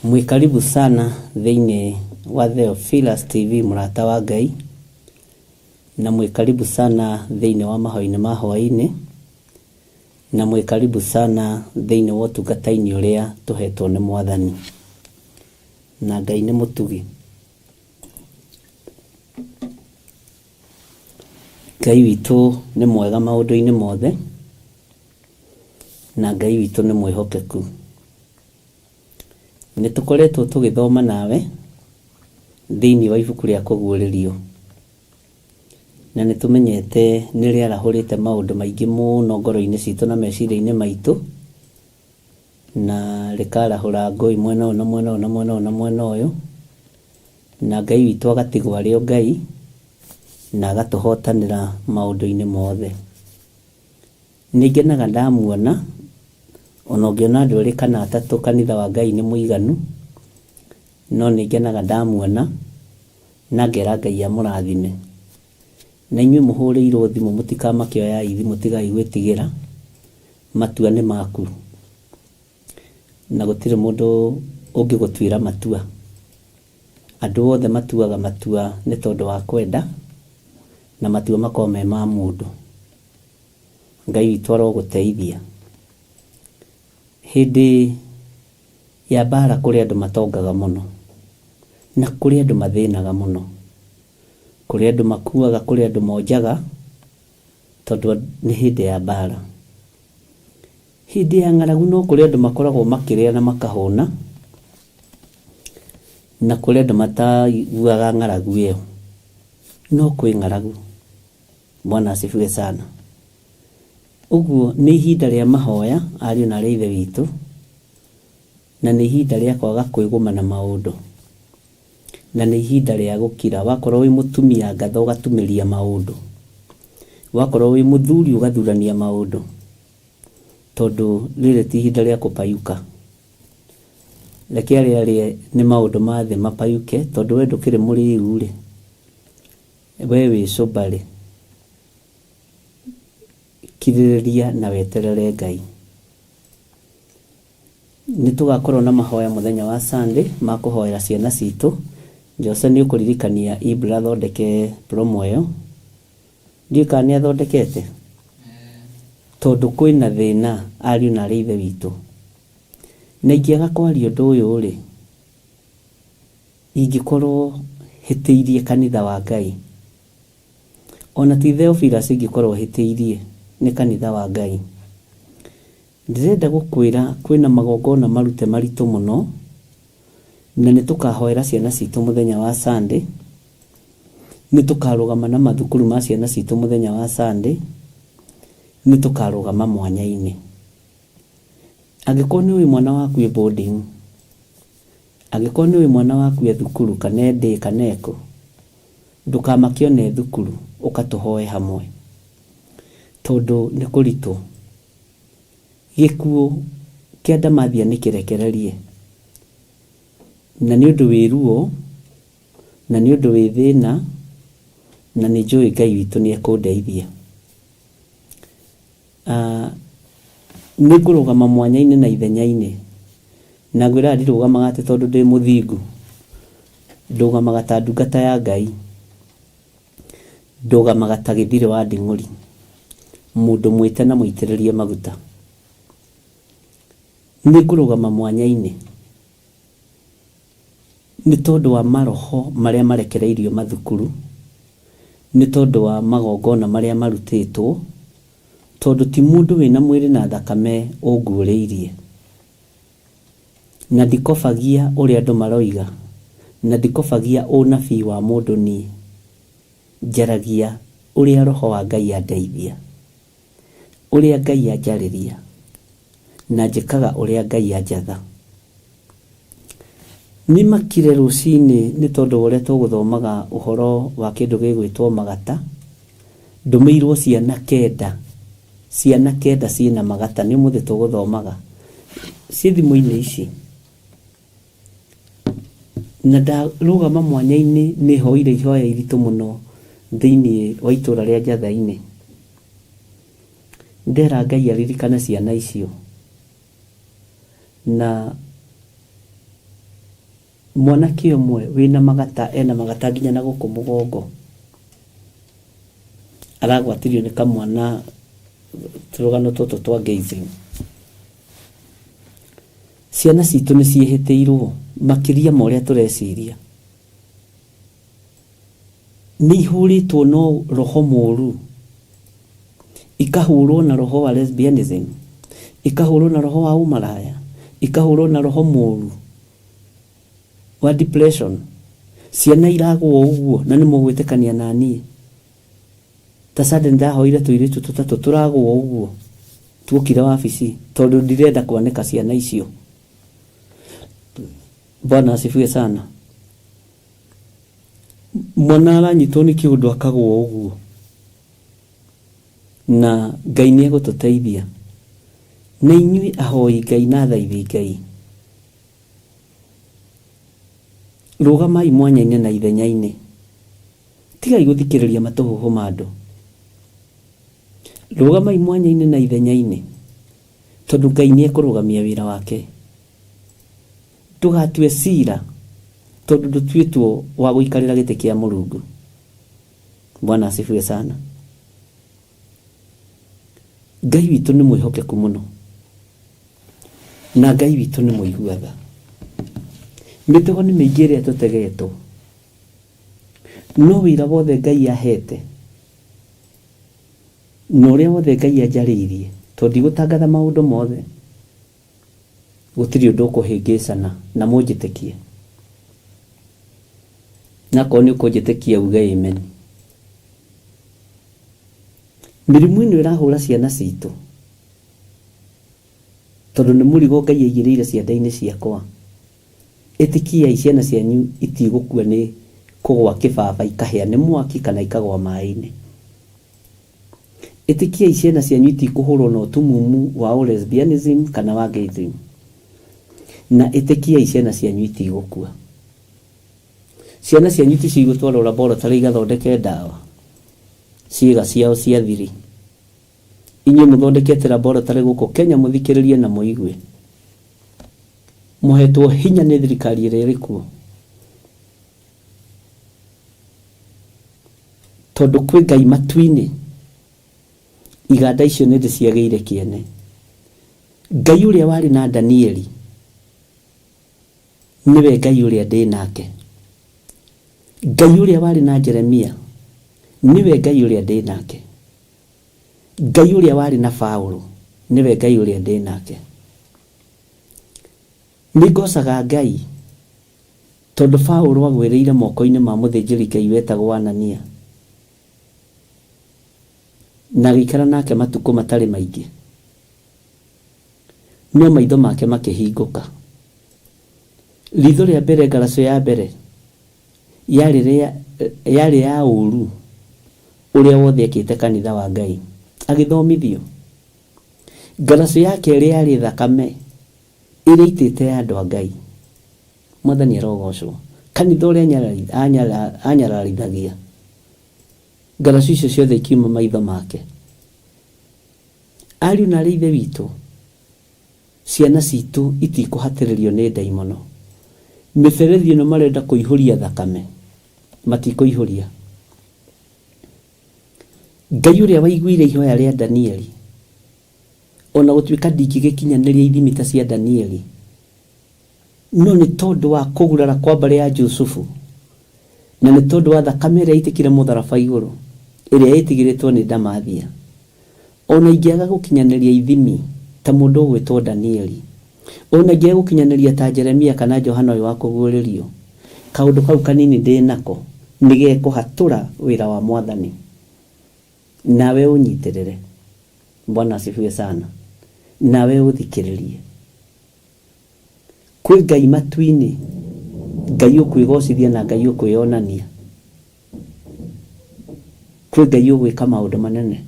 Mwĩ karibu sana thĩinĩ wa Theophilus TV mũrata wa Ngai, na mwĩ karibu sana thĩinĩ wa mahoya-inĩ ma hwaĩ-inĩ, na mwĩ karibu sana thĩinĩ wa ũtungata-inĩ ũrĩa tũhetwo nĩ Mwathani. Na Ngai nĩ mũtugi. Ngai witũ nĩ mwega maũndũ-inĩ mothe, na Ngai witũ nĩ mwĩhokeku. Nĩ tũkoretwo tũgĩthoma nawe thĩinĩ wa ibuku rĩa Kũguũrĩrio, na nĩ tũmenyete nĩ rĩarahũrĩte maũndũ maingĩ mũno ngoro-inĩ citũ na meciria-inĩ maitũ, na rĩkarahũra ngũĩ mwena ũyũ na mwena ũyũ na mwena ũyũ na mwena ũyũ, na Ngai witũ agatigwo arĩ o Ngai, na agatũhotanĩra maũndũ-inĩ mothe. Nĩ ngenaga ndamuona, ona ũngĩona andũ erĩ kana atatũ kanitha wa Ngai nĩ mũiganu, no nĩ ngenaga ndamuona na ngera Ngai amũrathime. Na inyuĩ mũhũrĩirwo thimũ mũtikamake oyai thimũ tigai gwĩtigĩra, matua nĩ maku na gũtirĩ mũndũ ũngĩgũtuĩra matua. Andũ othe matuaga matua nĩ tondũ wa kwenda na matua makoragwo me ma mũndũ. Ngai witũ arogũteithia. Hĩndĩ ya mbara kũrĩ andũ matongaga mũno, na kũrĩ andũ mathĩnaga mũno. Kũrĩ andũ makuaga, kũrĩ andũ monjaga, tondũ nĩ hĩndĩ ya mbara. Hĩndĩ ya ng'aragu no kũrĩ andũ makoragwo makĩrĩa na makahũna, na kũrĩ andũ mataiguaga ng'aragu ĩyo. No kwĩ ng'aragu. Bwana asifiwe sana. Ũguo nĩ ihinda rĩa mahoya ariũ na aarĩ a Ithe witũ, na nĩ ihinda rĩa kwaga kwĩgũma na maũndũ, na nĩ ihinda rĩa gũkira. Wakorwo wĩ mũtumia ngatha ũgatumĩria maũndũ, wakorwo wĩ mũthuri ũgathurania maũndũ, tondũ rĩrĩ ti ihinda rĩa kũpayuka. Reke arĩa arĩe nĩ maũndũ ma thĩ mapayuke, tondũ we ndũkĩrĩ mũrĩu-rĩ, We wĩ sober-rĩ, kirĩrĩria na weterere Ngai. Nĩ tũgakorwo na mahoya mũthenya wa Sunday ma kũhoera ciana citũ. Jose nĩ ũkũririkania Ibra athondeke promo ĩyo. Ndiũĩ kana nĩ athondekete? Tondũ kwĩna thĩna ariũ na aarĩ a Ithe witũ. Na ingĩaga kwaria ũndũ ũyũ-rĩ, Ingĩkorwo hĩtĩirie kanitha wa Ngai, o na ti Theophilus ingĩkorwo hĩtĩirie, nĩ kanitha wa Ngai. Ndĩrenda gũkwĩra kwĩna magongona marute maritũ mũno, na nĩ tũkahoera ciana citũ mũthenya wa Sunday, nĩ tũkarũgama na mathukuru ma ciana citũ mũthenya wa Sunday, nĩ tũkarũgama mwanya-inĩ. Angĩkorwo nĩ ũĩ mwana waku e boarding, Angĩkorwo nĩũĩ mwana waku e thukuru kana e day kana e kũ, ndũkamake ona e thukuru, ũka tũhoe hamwe. Tondũ nĩ kũritũ. Gĩkuũ kĩa Ndamathia nĩ kĩrekererie. Na nĩ ũndũ wĩ ruo, na nĩ ũndũ wĩ thĩna, na nĩ njũĩ Ngai witũ nĩ ekũndeithia. Nĩ ngũrũgama mwanya-inĩ na ithenya-inĩ, na ngwĩraga ndirũgamaga atĩ tondũ ndĩ mũthingu, ndũgamaga ta ndungata ya Ngai, ndũgamaga ta gĩthirĩ wa nding'ũri, mũndũ mwĩte na mũitĩrĩrie maguta. Nĩ ngũrũgama mwanya-inĩ nĩ tondũ wa maroho marĩa marekereirio mathukuru, nĩ tondũ wa magongona marĩa marutĩtwo, tondũ ti mũndũ wĩna mwĩrĩ na thakame ũnguũrĩirie. Na ndikobagia ũrĩa andũ maroiga, na ndikobagia ũnabii wa mũndũ niĩ, njaragia ũrĩa Roho wa Ngai andeithia, ũrĩa Ngai anjarĩria, na njĩkaga ũrĩa Ngai anjatha. Nĩ makire rũcinĩ nĩ tondũ wa ũrĩa tũgũthomaga ũhoro wa kĩndũ gĩgwĩtwo magata. Ndũmĩirwo ciana kenda, ciana kenda ciĩna magata, nĩ ũmũthĩ tũgũthomaga. Ciĩ thimũ-inĩ ici. Na ndarũgama mwanya-inĩ nĩ hoire ihoya iritũ mũno thĩinĩ wa itũra rĩa Njatha-inĩ. Ndera Ngai aririkane ciana icio. Na mwanake ũmwe wĩna magata ena magata nginya na gũkũ mũgongo, aragwatirio nĩ kamwana tũrũgano tũtũ twa gazing. Ciana citũ nĩ ciĩhĩtĩirwo makĩria ma ũrĩa tũreciria. Nĩ ihũrĩtwo no roho mũru, ikahũrwo na roho wa lesbianism, ikahũrwo na roho wa ũmaraya, ikahũrwo na roho mũru. wa depression. Ciana iragwo ũguo na nĩ mũgwĩtĩkania na niĩ. Ta Sunday ndahoire tũirĩtu tũtatũ tũragwo ũguo tuokire wabici tondũ ndirenda kwanĩka ciana icio. Bwana asifiwe sana. Mwana aranyitwo nĩ kĩũndũ akagwo ũguo na Ngai nĩ egũtũteithia. Na inyuĩ ahoi Ngai na athaithi Ngai, rũgamai mwanya-inĩ na ithenya-inĩ, tigai gũthikĩrĩria matũhũhũ ma andũ. Rũgamai mwanya-inĩ na ithenya-inĩ, tondũ Ngai nĩ ekũrũgamia wĩra wake. Ndũgatue cira tondũ ndũtuĩtwo wa gũikarĩra gĩtĩ kĩa Mũrungu. Bwana asifiwe sana. Ngai witũ nĩ mwĩhokeku mũno na Ngai witũ nĩ mũigua tha. Mĩtego nĩ mĩingĩ ĩrĩa tũtegetwo, no wĩra wothe Ngai ahete na ũrĩa wothe Ngai anjarĩirie, tondũ ndigũtangatha maũndũ mothe, gũtirĩ ũndũ ũkũhĩngĩcana na mũnjĩtĩkie. Na akorwo nĩ ũkũnjĩtĩkia uge amen. Mĩrimũ ĩno ĩrahũra ciana citũ tondũ nĩ mũrigo Ngai aigĩrĩire ciande-inĩ ciakwa. Ĩtĩkiai ciana cianyu itigũkua nĩ kũgwa kĩbaba ikahĩa nĩ mwaki kana ikagwa maĩ-inĩ. Ĩtĩkiai ciana cianyu itikũhũrwo na ũtumumu wa lesbianism kana wa gayism. Na ĩtĩkiai ciana cianyu itigũkua. Ciana cianyu ticio igũtwarwo laboratory igathondeke ndawa ciĩga ciao cia thiri. Inyuĩ mũthondekete laboratory gũkũ Kenya mũthikĩrĩrie na mũigue. Mũhetwo hinya nĩ thirikari ĩrĩa ĩrĩ kuo. Tondũ kwĩ Ngai matu-inĩ, iganda icio nĩ ndĩciagĩire kĩene. Ngai ũrĩa warĩ na Danieli nĩwe Ngai ũrĩa ndĩ nake. Ngai ũrĩa warĩ na Jeremia nĩwe Ngai ũrĩa ndĩ nake. Ngai ũrĩa warĩ na Paulo nĩwe Ngai ũrĩa ndĩ nake. Nĩ ngocaga Ngai tondũ Paulo agwĩrĩire moko-inĩ ma mũthĩnjĩri Ngai wetagwo Anania na agĩikara nake matukũ matarĩ maingĩ, no maitho make makĩhingũka. Ritho rĩa mbere, ngaraco ya mbere yarĩ ya ũru ũrĩa wothe ekĩte kanitha wa Ngai, agĩthomithio. Ngaraco ya kerĩ yarĩ thakame ĩrĩa ĩitĩte ya andũ a Ngai. Mwathani arogocwo. Kanitha ũrĩa anyararithagia, ngaraco icio ciothe ikiuma maitho make. Ariũ na arĩ ithe witũ, ciana citũ itikũhatĩrĩrio nĩ ndaimono. Mĩberethi ĩno marenda kũihũria thakame, matikũihũria. Ngai ũrĩa waiguire ihoya rĩa Danieli, ona gũtuĩka ndingĩgĩkinyanĩria ithimi ta cia Danieli, no nĩ tondũ wa kũgurara kwa mbarĩ ya Jusufu, na nĩ tondũ wa thakame ĩrĩa ĩitĩkire mũtharaba igũrũ, ĩrĩa ĩtigĩrĩtwo nĩ Ndamathia. Ona ingĩaga gũkinyanĩria ithimi ta mũndũ ũgwĩtwo Danieli, ona ingĩaga gũkinyanĩria ta Jeremia kana Johana ũyũ wa kũguũrĩrio, kaũndũ kau kanini ndĩ nako nĩ gekũhatũra wĩra wa Mwathani. Nawe ũnyitĩrĩre. Bwana asifiwe sana. Nawe ũthikĩrĩrie. Kwĩ Ngai matu-inĩ, Ngai ũkwĩgocithia na Ngai ũkwĩonania. Kwĩ Ngai ũgwĩka maũndũ manene.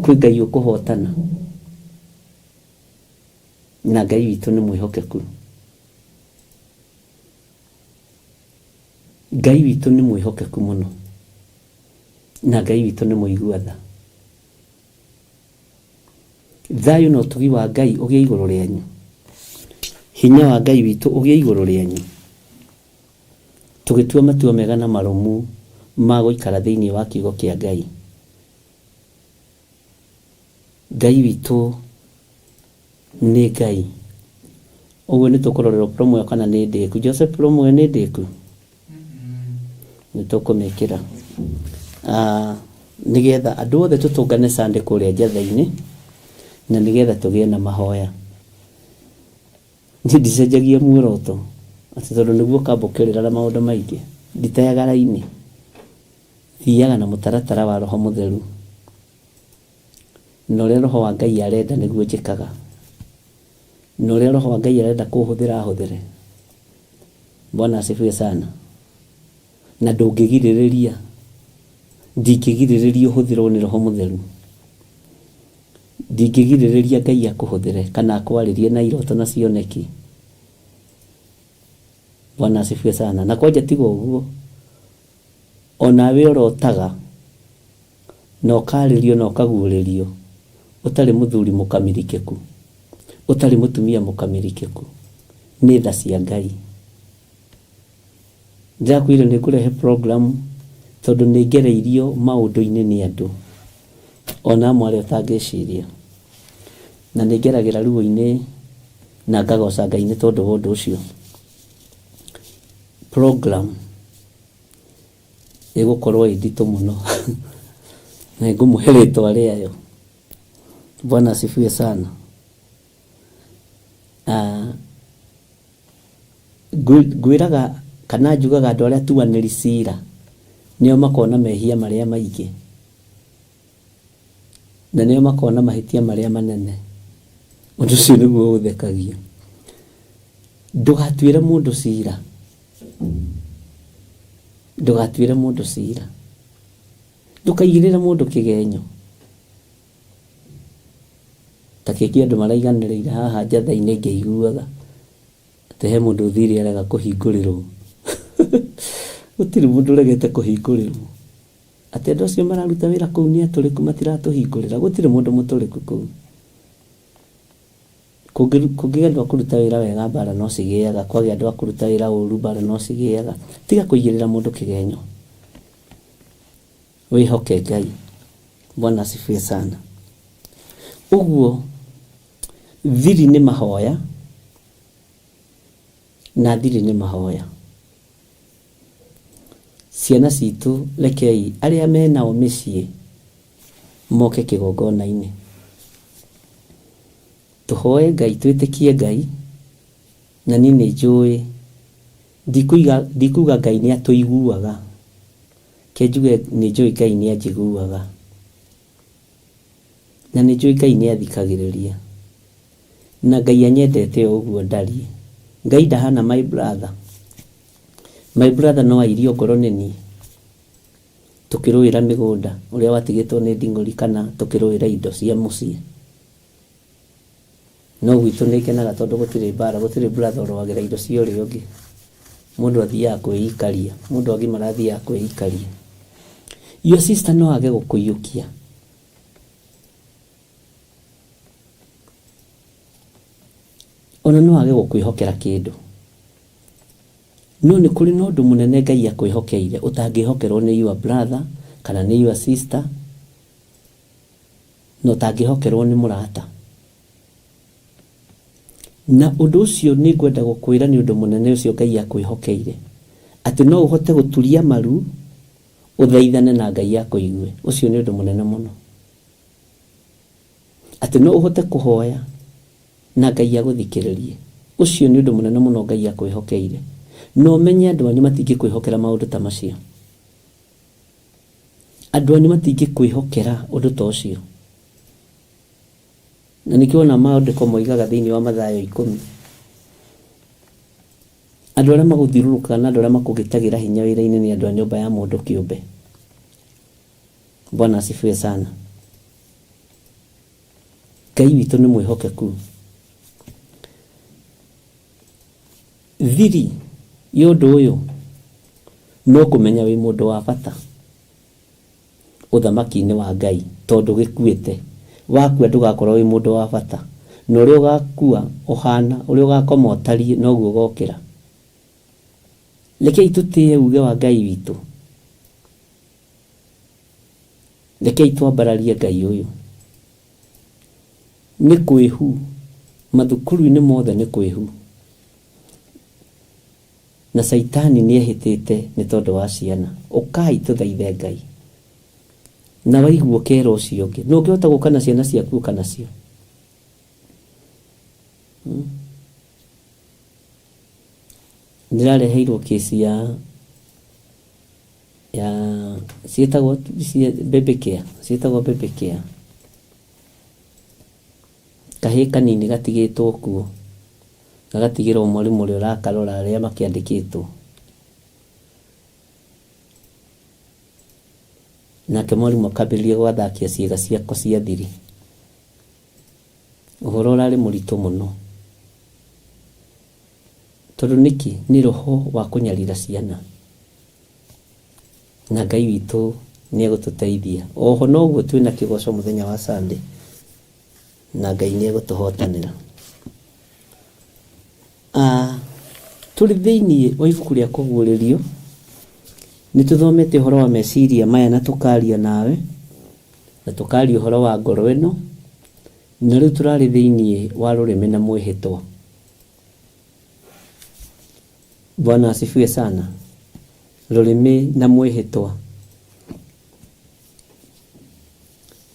Kwĩ Ngai ũkũhotana. Na Ngai witũ nĩ mwĩhokeku. Ngai witũ nĩ mwĩhokeku mũno. Na Ngai witũ nĩ mũigua tha. Thayũ na ũtugi wa Ngai ũgĩe igũrũ rĩanyu. Hinya wa Ngai witũ ũgĩe igũrũ rĩanyu. Tũgĩtua matua mega na marũmu ma gũikara thĩinĩ wa kiugo kĩa Ngai. Ngai witũ nĩ Ngai. Ũguo nĩ tũkũrorerwo promo ĩyo kana nĩ ndĩku. Joseph, promo ĩyo nĩ ndĩku? Nĩ tũkũmĩkĩra. Nĩgetha andũ othe tũtũngane Sunday kũrĩa Njatha-inĩ, na nĩgetha tũgĩe na mahoya. Niĩ ndicenjagia muoroto. Atĩ tondũ nĩguo ũkamba ũkĩrĩra na maũndũ maingĩ. Nditeaga raini. Thiaga na mũtaratara wa Roho Mũtheru. Na ũrĩa Roho wa Ngai arenda nĩguo njĩkaga. Na ũrĩa Roho wa Ngai arenda kũhũthĩra ahũthĩre. Bwana asifiwe sana. Na ndũngĩgirĩrĩria, ndingĩgirĩrĩria ũhũthĩrwo nĩ Roho Mũtheru. Ndingĩgirĩrĩria Ngai akũhũthĩre kana akwarĩrie na iroto na cioneki. Bwana asifiwe sana. Na kwanja tiga ũguo, onawe ũrotaga na ũkarĩrio na ũkaguũrĩrio ũtarĩ mũthuri mũkamirikĩku, ũtarĩ mũtumia mũkamirikĩku, nĩ tha cia Ngai. Ndĩrakwĩrire nĩ ngũrehe program tondũ nĩ ngereirio maũndũ-inĩ nĩ andũ ona amwe arĩa ũtangĩciria. Na nĩ ngeragĩra ruo-inĩ na ngagoca Ngai nĩ tondũ wa ũndũ ũcio. Program ĩgũkorwo ĩ nditũ mũno na nĩngũmũhe rĩtwa rĩayo. Bwana asifiwe sana. Ah, Ngwĩraga kana njugaga andũ arĩa atuanĩri cira nĩo makona mehia marĩa maingĩ, na nĩo makona mahĩtia marĩa manene. Ũndũ ũcio nĩguo ũthekagia. Ndũgatuĩre mũndũ cira, ndũgatuĩre mũndũ cira, ndũkaigĩrĩre mũndũ kĩgenyo. Ta kĩngĩ andũ maraiganĩrĩire haha njatha-inĩ ngĩiguaga. Atĩ he mũndũ ũthire arega kũhingũrĩrwo. Gũtirĩ mũndũ ũregete kũhingũrĩrwo. Atĩ andũ acio mararuta wĩra kũu nĩ atũrĩku matiratũhingũrĩra. Gũtirĩ mũndũ mũtũrĩku kũu. Kũngĩgĩa andũ a kũruta wĩra wega mbara no cigĩaga, kwagĩa andũ a kũruta wĩra ũru mbara no cigĩaga. Tiga kũigĩrĩra mũndũ kĩgenyo. Wĩhoke Ngai. Bwana asifiwe sana. Ũguo thiri nĩ mahoya na thiri nĩ mahoya. Ciana citũ rekei arĩa menao mĩciĩ moke kĩgongona-inĩ. Tũhoe Ngai, twĩtĩkie Ngai, na niĩ nĩ njũĩ, ndikuga Ngai nĩ atũiguaga, Reke njuge nĩ njũĩ Ngai nĩ anjiguaga. Na nĩ njũĩ Ngai nĩ athikagĩrĩria. Na Ngai anyendete o ũguo ndariĩ. Ngai ndahana my brother. My brother no airio ngoro nĩ niĩ tũkĩrũĩra mĩgũnda ũrĩa watigĩtwo nĩ nding'ũri kana tũkĩrũĩra indo cia mũciĩ. No gwitũ nĩ ngenaga tondũ gũtirĩ mbara, gũtirĩ brother ũrũagĩra indo cia ũrĩa ũngĩ. Mũndũ athiaga kwĩikaria, mũndũ agimara athiaga kwĩikaria. Your sister no age gũkũiyũkia. Ona no age gũkwĩhokera kĩndũ. No nĩ kũrĩ na ũndũ mũnene Ngai akwĩhokeire ũtangĩhokerwo nĩ your brother kana nĩ your sister na ũtangĩhokerwo nĩ mũrata. Na ũndũ ũcio nĩ ngwenda gũkwĩra nĩ ũndũ mũnene ũcio Ngai akwĩhokeire, atĩ no ũhote gũturia maru ũthaithane na Ngai akũigue. Ũcio nĩ ũndũ mũnene mũno. Atĩ no ũhote kũhoya na Ngai agũthikĩrĩrie. Ũcio nĩ ũndũ mũnene mũno Ngai akwĩhokeire. Na ũmenye andũ anyu matingĩkwĩhokera maũndũ ta macio. Andũ anyu matingĩkwĩhokera ũndũ ta ũcio. Na nĩkĩo wona maandĩko moigaga thĩinĩ wa Mathayo ikũmi, andũ arĩa magũthiũrũrũkaga na andũ arĩa makũgitagĩra hinya wĩra-inĩ nĩ andũ a nyũmba ya mũndũ kĩũmbe. Bwana asifiwe sana. Ngai witũ nĩ mwĩhokeku. Thiri ya ũndũ ũyũ no kũmenya wĩ mũndũ wa bata ũthamaki-inĩ wa Ngai tondũ gĩkuĩte. Wakua ndũgakorwo wĩ mũndũ wa bata. Na ũrĩa ũgakua ũhana, ũrĩa ũgakoma ũtariĩ noguo ũgokĩra. Rekei tũtĩe uge wa Ngai witũ. Rekei twambararie Ngai ũyũ. Nĩ kwĩhu. Mathukuru-inĩ mothe nĩ kwĩhu. Na Caitani nĩ ehĩtĩte nĩ tondũ wa ciana. Ũkai tũthaithe Ngai. Na waigua ũkera ũcio ũngĩ. Na ũngĩhota gũka na ciana ciaku ũka nacio. Ndĩrareheirwo kesi ya ya ciĩtagwo baby care, ciĩtagwo baby care. Kahĩĩ kanini gatigĩtwo kuo, gagatigĩrwo mwarimũ ũrĩa ũrakarora arĩa makĩandĩkĩtwo. Nake mwarimũ akambĩrĩria gũgathakia ciĩga ciako cia thiri. Ũhoro ũrarĩ mũritũ mũno. Tondũ nĩkĩ? Nĩ roho wa kũnyarira ciana. Na Ngai witũ nĩ egũtũteithia. Oho noguo twĩna kĩgoco mũthenya wa Sunday, na Ngai nĩ egũtũhotanĩra. Ah, tũrĩ thĩinĩ wa ibuku rĩa kũguũrĩrio, nĩ tũthomete ũhoro wa meciria maya na tũkaria nawe, na tũkaria ũhoro wa ngoro ĩno, na rĩu tũrarĩ thĩinĩ wa rũrĩmĩ na mwĩhĩtwa. Bwana asifiwe sana. Rũrĩmĩ na mwĩhĩtwa.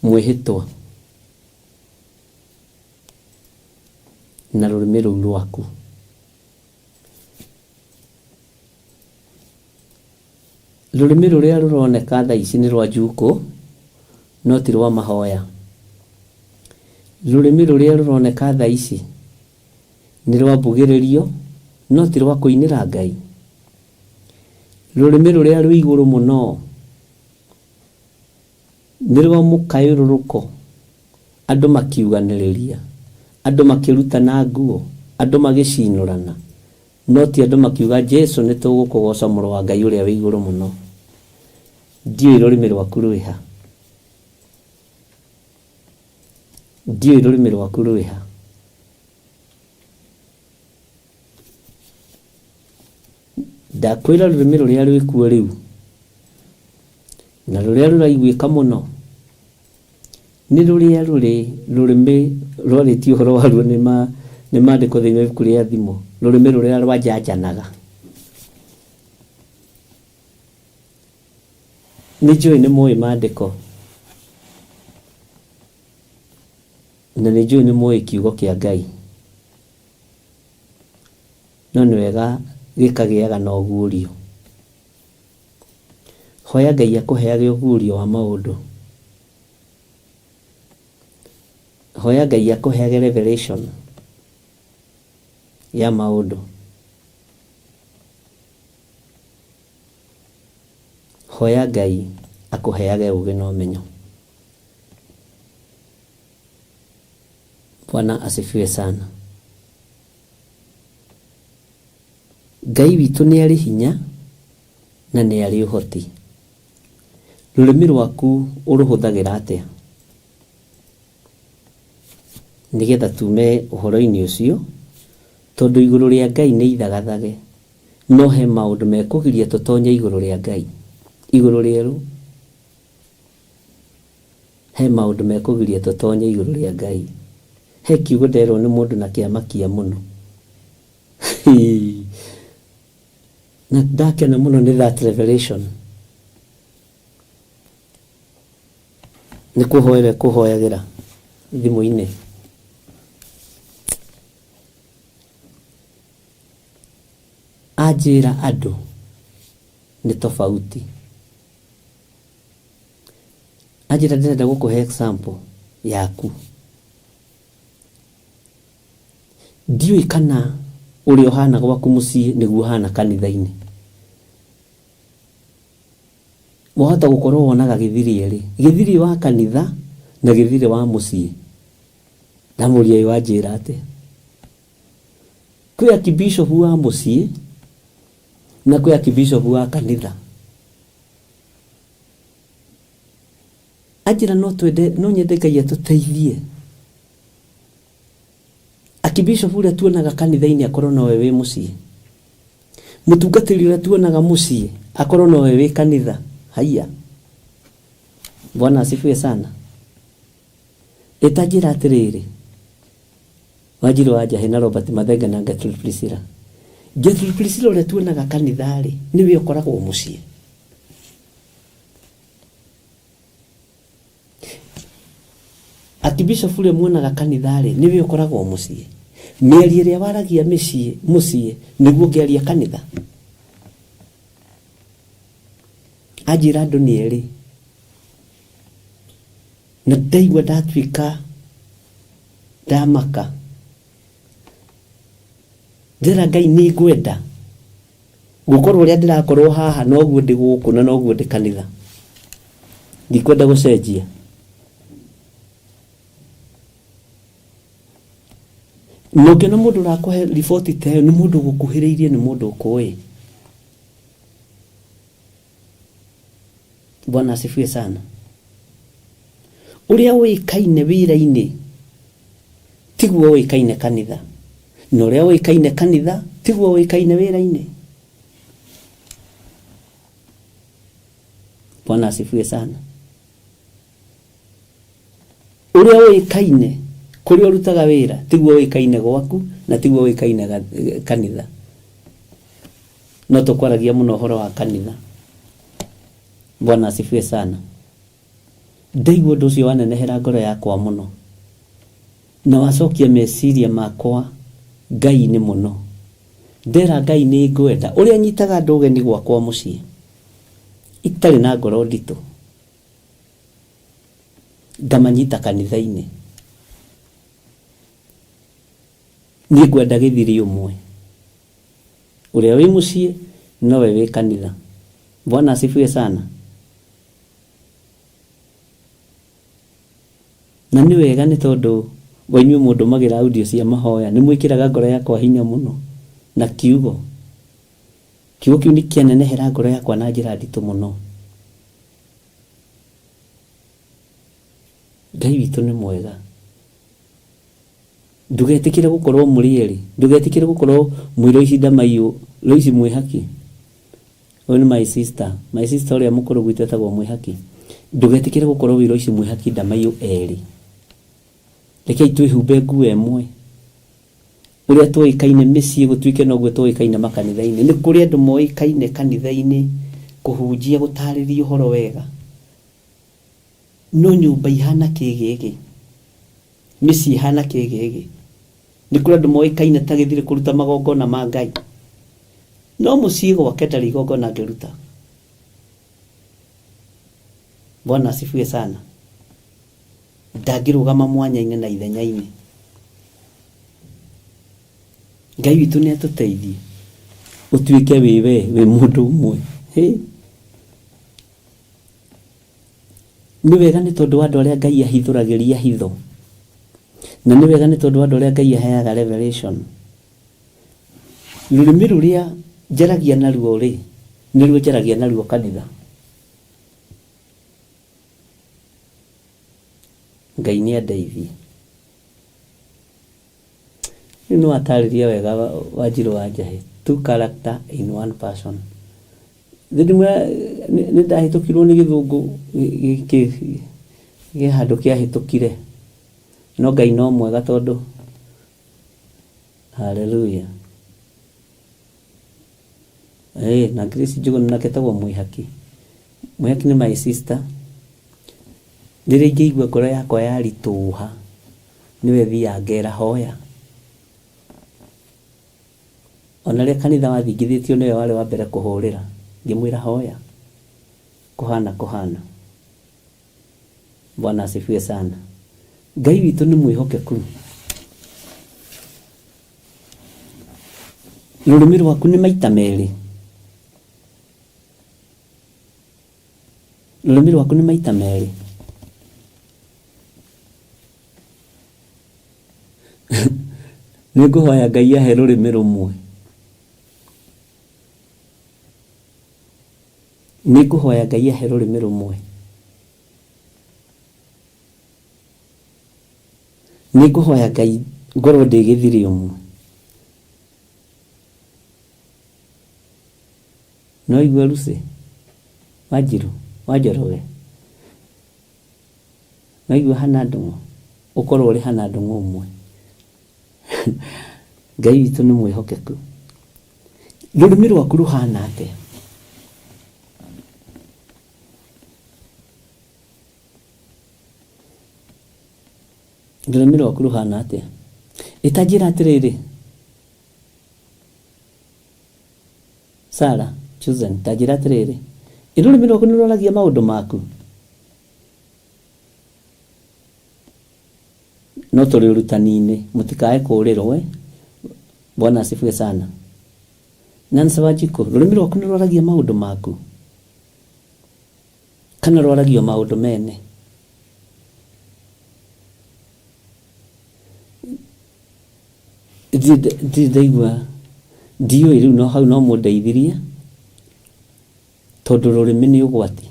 Mwĩhĩtwa na rũrĩmĩ rũu rwaku. Rũrĩmĩ rũrĩa rũroneka thaa ici nĩ rwa njukũ, no ti rwa mahoya. Rũrĩmĩ rũrĩa rũroneka thaa ici nĩ rwa mbugĩrĩrio, no ti rwa kũinĩra Ngai. Rũrĩmĩ rũrĩa rwĩ igũrũ mũno nĩ rwa mũkayũrũrũko, andũ makiuganĩrĩria, andũ makĩrutana nguo, andũ magĩcinũrana, no ti andũ makiuga Jesu nĩ tũgũkũgoca mũrũ wa Ngai ũrĩa wĩ igũrũ mũno. Ndiũĩ rũrĩmĩ rwaku rwĩ ha. Ndiũĩ rũrĩmĩ rwaku rwĩ ha. Ndakwĩra rũrĩmĩ rũrĩa rwĩkuo rĩu na rũrĩa rũraiguĩka mũno nĩ rũrĩa rũrĩ rũrĩmĩ rwarĩtie ũhoro waruo nĩ ma nĩ maandĩko thĩinĩ wa ibuku rĩa Thimo, rũrĩmĩ rũrĩa rwanjanjanaga. Nĩ njũĩ nĩ mũĩ maandĩko na nĩ njũĩ nĩ mũĩ kiugo kĩa Ngai. No nĩ wega gĩkagĩaga na ũguũrio. Hoya Ngai akũheage ũguũrio wa maũndũ. Hoya Ngai akũheage revelation ya maũndũ. Hoya Ngai akũheage ũgĩ na ũmenyo. Bwana asifiwe sana. Ngai witũ nĩ arĩ hinya na nĩ arĩ ũhoti. Rũrĩmĩ rwaku ũrũhũthagĩra atĩa? Nĩgetha tume ũhoro-inĩ ũcio, tondũ igũrũ rĩa Ngai nĩ ithagathage, no he maũndũ mekũgiria tũtonye igũrũ rĩa Ngai, igũrũ rĩerũ. He maũndũ mekũgiria tũtonye igũrũ rĩa Ngai. He kiugo nderwo nĩ mũndũ na kĩamakia mũno. Na ndakena mũno nĩ that revelation. Nĩ kũhoera kũhoyagĩra thimũ-inĩ. Anjĩra andũ nĩ tofauti. Anjĩra ndĩrenda gũkũhe example yaku. Ndiũĩ kana ũrĩa ũhana gwaku mũciĩ nĩguo ũhana kanitha-inĩ. Wahota gũkorwo wonaga gĩthiri erĩ, gĩthiri wa kanitha na gĩthiri wa mũciĩ. Ndamũria ĩ wanjĩra atĩa? Kwĩ akibishopu wa mũciĩ na kwĩ akibishopu wa kanitha. Anjĩra no twende no nyende Ngai atũteithie. Akibishopu ũrĩa tuonaga kanitha-inĩ akorwo nowe wĩ mũciĩ. Mũtungatĩri ũrĩa tuonaga mũciĩ akorwo nowe wĩ kanitha. Haiya. Bwana asifiwe sana. Ĩtanjĩra atĩrĩrĩ, Wanjiru wa Njahĩ na Robert Mathenge na Gertrude Priscilla. Gertrude Priscilla ũrĩa tuonaga kanitha-rĩ, nĩwe ũkoragwo mũciĩ. Akibishopu ũrĩa muonaga kanitha-rĩ, nĩwe ũkoragwo mũciĩ. Mĩario ĩrĩa waragia mĩciĩ mũciĩ nĩguo ũngĩaria kanitha. Anjĩra andũ nĩ erĩ. Na ndaigua ndatuĩka ndamaka. Ndĩrera Ngai nĩ ngwenda gũkorwo ũrĩa ndĩrakorwo haha noguo ndĩ gũkũ na noguo ndĩ kanitha. Ndikwenda gũcenjia. Na ũngĩona mũndũ ũrakũhe riboti ta ĩyo nĩ mũndũ ũgũkuhĩrĩirie, nĩ mũndũ ũkũĩ. Bwana asifiwe sana. Ũrĩa ũĩkaine wĩra-inĩ tiguo ũĩkaine kanitha, na ũrĩa ũĩkaine kanitha tiguo ũĩkaine wĩra-inĩ. Bwana asifiwe sana. Ũrĩa ũĩkaine kũrĩa ũrutaga wĩra tiguo ũĩkaine gwaku na tiguo ũĩkaine kanitha. No tũkwaragia mũno ũhoro wa kanitha. Bwana asifiwe sana. Ndaigua ũndũ ũcio wanenehera ngoro yakwa mũno na wacokia meciria makwa Ngai-inĩ mũno. Ndera Ngai nĩ ngwenda ũrĩa nyitaga andũ ũgeni gwakwa mũciĩ itarĩ na ngoro nditũ. Ngamanyita kanitha-inĩ. Niĩ ngwenda gĩthiri ũmwe. Ũrĩa wĩ mũciĩ nowe wĩ kanitha. Bwana asifiwe sana. Na nĩ wega nĩ tondũ wa inyuĩ mũndũmagĩra audio cia mahoya, nĩ mwĩkĩraga ngoro yakwa hinya mũno na kiugo. Kiugo kĩu nĩ kĩanenehera ngoro yakwa na njĩra nditũ mũno. Ngai witũ nĩ mwega. Ndũgetĩkĩre gũkorwo mũrĩ erĩ. Ndũgetĩkĩre gũkorwo mwĩ Loici Ndamaiyũ, Loici Mwĩhaki. Ũyũ nĩ my sister. My sister ũrĩa mũkũrũ gwitũ etagwo Mwĩhaki. Ndũgetĩkĩre gũkorwo wĩ Loici Mwĩhaki Ndamaiyũ erĩ. Rekei twĩhumbe nguo ĩmwe. Ũrĩa tũĩkaine mĩciĩ gũtuĩke noguo tũĩkaine makanitha-inĩ. Nĩ kũrĩ andũ moĩkaine kanitha-inĩ kũhunjia gũtarĩria ũhoro wega. No nyũmba ihana kĩgĩgĩ, mĩciĩ ĩhana kĩgĩgĩ. Nĩ kũrĩ andũ moĩkaine ta gĩthirĩ kũruta magongona ma Ngai. No mũciĩ gwake ndarĩ igongona angĩruta. Bwana asifiwe sana. Ndangĩrũgama mwanya-inĩ na ithenya-inĩ. Ngai witũ nĩ atũteithie ũtuĩke wĩ we wĩ mũndũ ũmwe. Hĩ! Nĩ wega nĩ tondũ wa andũ arĩa Ngai ahithũragĩria hitho. Na nĩ wega nĩ tondũ wa andũ arĩa Ngai aheaga revelation. Rũrĩmĩ rũrĩa njaragia naruo rĩ, nĩruo njaragia naruo kanitha. Ngai nĩ andeithie. Rĩu nĩ watarĩria wega Wanjirũ wa Njahĩ, two character in one person. Nĩ ndahĩtũkirwo nĩ gĩthũngũ gĩkĩ gĩ handũ kĩahĩtũkire, no Ngai no mwega tondũ hallelujah. Ĩĩ na Grace Njũgũna nake etagwo Mwĩhaki. Mwĩhaki nĩ my sister. Rĩrĩa ingĩigua ngoro yakwa yaritũha, nĩwe thiaga ngera hoya. Ona rĩrĩa kanitha wathingithĩtio nĩwe warĩ wa mbere kũhũrĩra, ngĩmwĩra hoya, kũhana kũhana. Bwana asifiwe sana. Ngai witũ nĩ mwĩhokeku. Rũrĩmĩ rwaku nĩ maita merĩ. Rũrĩmĩ rwaku nĩ maita merĩ. Nĩ ngũhoya Ngai ahe rũrĩmĩ rũmwe. Nĩ ngũhoya Ngai ahe rũrĩmĩ rũmwe. Nĩ ngũhoya Ngai ngorwo ndĩ gĩthirĩ ũmwe. No ũigue Lucy Wanjiru wa Njoroge? No ũigue Hannah Ndung'u? Ũkorwo ũrĩ Hannah Ndung'u ũmwe. Ngai witũ nĩ mwĩhokeku. Rũrĩmĩ rwaku rũhana atĩa? Rũrĩmĩ rwaku rũhana atĩa? Ĩtanjĩra atĩrĩrĩ, Sara, Susan, tanjĩra atĩrĩrĩ, ĩ rũrĩmĩ rwaku nĩ rwaragia maũndũ maku? No tũrĩ ũrutani-inĩ, mũtikae kũũrĩrwo eh. Bwana asifiwe sana. Nancy Wanjikũ, rũrĩmĩ rwaku nĩ rwaragia maũndũ maku? Kana rwaragio maũndũ mene? Ndirĩ ndaigua, ndiũĩ rĩu no hau no mũndeithirie, tondũ rũrĩmĩ nĩ ũgwati.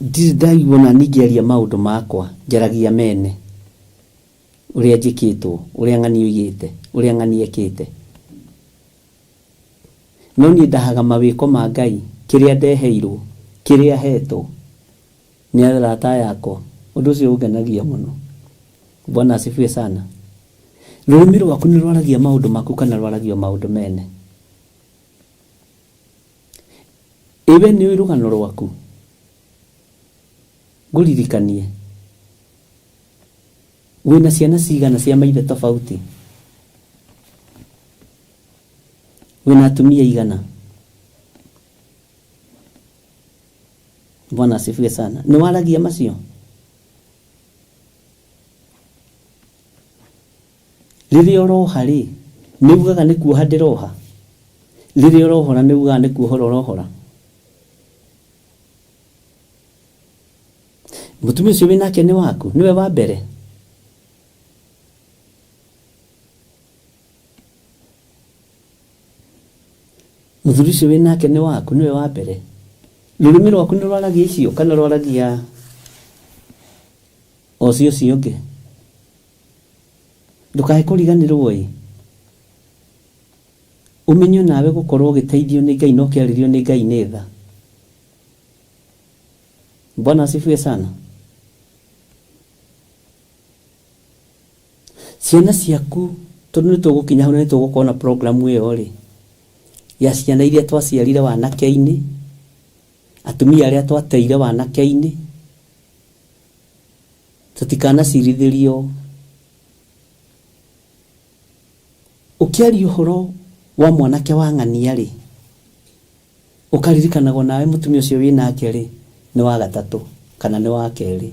Ndirĩ ndaigua ona niĩ ngĩaria maũndũ makwa, njaragia mene, ũrĩa njĩkĩtwo, ũrĩa ng'ania oigĩte, ũrĩa ng'ania ekĩte. No niĩ ndahaga mawĩko ma Ngai, kĩrĩa ndeheirwo, kĩrĩa hetwo nĩ arata aya akwa. Ũndũ ũcio ũngenagia mũno. Bwana asifiwe sana. Rũrĩmĩ rwaku nĩ rwaragia maũndũ maku kana rwaragio maũndũ mene? Ĩ we nĩ ũĩ rũgano rwaku? Ngũririkanie. Wĩna ciana cigana cia maithe tofauti? Wĩna atumia aigana? Bwana asifiwe sana. Nĩ waragia macio? Rĩrĩa ũroha rĩ, nĩ ugaga nĩ kuoha ndĩroha? Rĩrĩa ũrohora nĩ ugaga nĩ kuohora ũrohora? Mũtumia ũcio wĩnake nĩ waku? Nĩwe wa mbere? Mũthuri ũcio wĩ nake nĩ waku, nĩwe wa mbere. Rũrĩmĩ rwaku nĩ rwaragia icio kana rwaragia o cio ũcio ũngĩ? Ndũkae kũriganĩrwo ĩ, ũmenye onawe gũkorwo ũgĩteithio nĩ Ngai na ũkĩarĩrio nĩ Ngai nĩ tha. Bwana asifiwe sana. Ciana ciaku, tondũ nĩ tũgũkinya hau na nĩ tũgũkorwo na program ĩyo rĩ, ya ciana iria twaciarire wanake-inĩ, atumia arĩa twateire wanake-inĩ, tũtikanacirithĩrio. Ũkĩaria ũhoro wa mwanake wa ng'ania rĩ, ũkaririkanagwo nawe mũtumia ũcio wĩ nake rĩ, nĩ wa gatatũ kana nĩ wa kerĩ.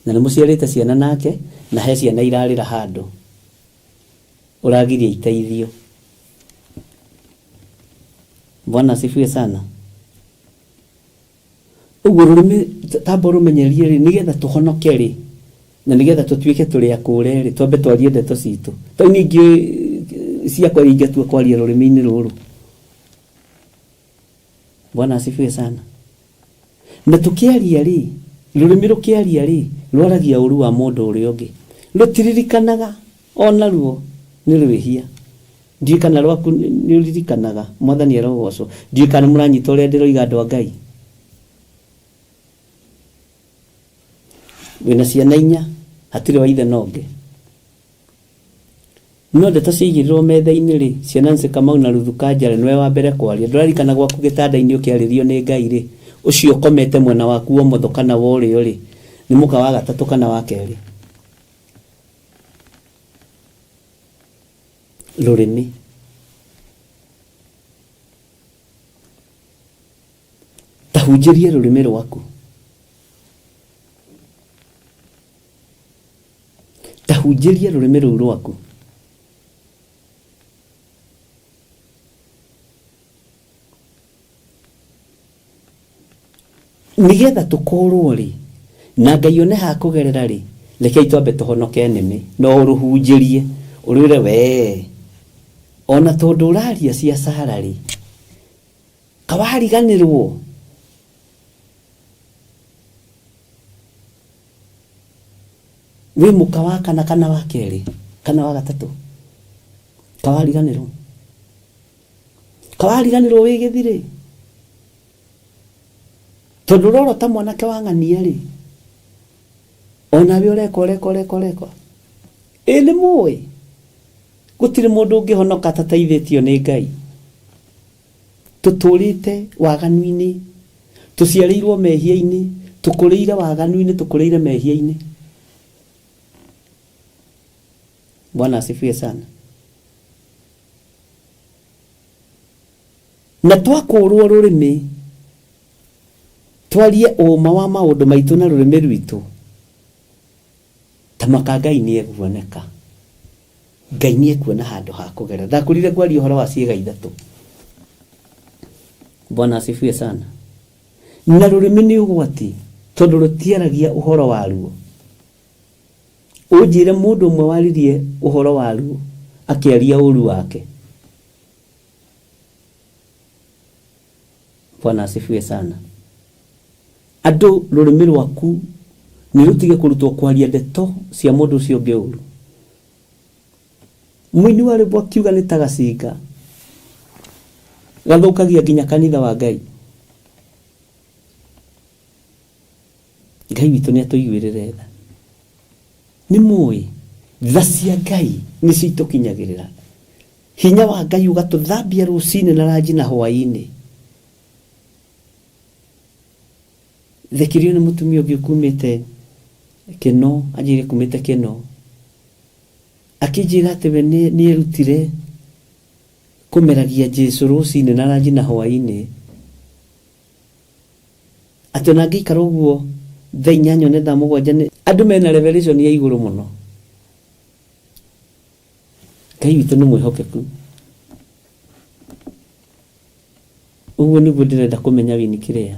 Na nĩ mũciarĩte ciana nake, na he ciana irarĩra handũ ũragiria iteithio. Bwana asifiwe sana. Ũguo rũrĩmĩ tamba ũrũmenyerie rĩ, nĩgetha tũhonoke rĩ, na nĩgetha tũtuĩke tũrĩ akũre rĩ, twambe twarie ndeto citũ. Tondũ niĩ ingĩũĩ ciakwa ingĩatua kwaria rũrĩmĩ-inĩ rũrũ. Bwana asifiwe sana. Na tũkĩaria rĩ, rũrĩmĩ rũkĩaria rĩ, rwaragia ũru wa mũndũ ũrĩa ũngĩ. Rũtiririkanaga o naruo nĩ rwĩhia. Ndiũĩ kana rwaku nĩ ũririkanaga. Mwathani arogocwo. Ndiũĩ kana nĩ mũranyita ũrĩa ndĩroiga andũ a Ngai. Wĩna ciana inya, hatirĩ wa ithe na ũngĩ. No ndeto ciaigĩrĩrwo metha-inĩ-rĩ, cia Nancy Kamau na Ruthu Kanjare nĩwe wa mbere kwaria. Ndũraririkana gwaku gĩtanda-inĩ ũkĩarĩrio nĩ Ngai-rĩ, ũcio ũkomete mwena waku wa ũmotho kana wa ũrĩo-rĩ, nĩ mũka wa gatatũ kana wa kerĩ? Rũrĩmĩ. Ta hunjĩria rũrĩmĩ rwaku. Ta hunjĩria rũrĩmĩ rũu rwaku. Nĩgetha tũkũrwo rĩ, na Ngai one ha kũgerera rĩ, rekei twambe tũhonoke nĩmĩ, no ũrũhunjĩrie, ũrwĩre wee, ona tondũ ũraria cia Sara rĩ, kawariganĩrwo Wĩ mũka wa kana kana wa kerĩ kana wa gatatũ? Kawariganĩrwo? Kawariganĩrwo wĩ gĩthirĩ? Tondũ ũrorota mwanake wa ng'ania rĩ, onawe ũreka ũreka ũreka ũreka. Ĩ nĩ mũĩ gũtirĩ mũndũ ũngĩhonoka atateithĩtio nĩ Ngai. Tũtũrĩte waganu-inĩ, tũciarĩirwo mehia-inĩ, tũkũrĩire waganu-inĩ, tũkũrĩire mehia-inĩ. Bwana asifiwe sana. Na twakũrwo rũrĩmĩ twarie ũma wa maũndũ maitũ na rũrĩmĩ rwitũ ta maka Ngai nĩ ekuoneka. Ngai nĩ ekuona handũ ha kũgera. Ndakũrire kwaria ũhoro wa ciĩga ithatũ. Bwana asifiwe sana. Na rũrĩmĩ nĩ ũgwati tondũ rũtiaragia ũhoro waruo. Ũnjĩre mũndũ ũmwe waririe ũhoro waruo akĩaria ũru wake. Bwana asifiwe sana. Andũ rũrĩmĩ rwaku nĩ rũtige kũrutwo kwaria ndeto cia mũndũ ũcio ũngĩ ũru. Mũini wa rwĩmbo akiuga nĩ ta gacinga gathũkagia nginya kanitha wa Ngai. Ngai witũ nĩ atũiguĩrĩre tha. Nĩ mũĩ tha cia Ngai nĩcio itũkinyagĩrĩra. Hinya wa Ngai ũgatũthambia rũcinĩ na ranji na hwaĩ-inĩ. Thekirio nĩ mũtumia ũngĩ ũkumĩte Kĩno, anjĩrire kumĩte Kĩno. Akĩnjĩra atĩ we nĩ erutire kũmeragia Jesu rũcinĩ na ranji na hwaĩ-inĩ. Atĩ ona angĩikara ũguo thaa inyanya one thaa mũgwanja nĩ andũ mena revelation ya igũrũ mũno. Ngai witũ nĩ mwĩhokeku. Ũguo nĩguo ndĩrenda kũmenya wini kĩrĩa.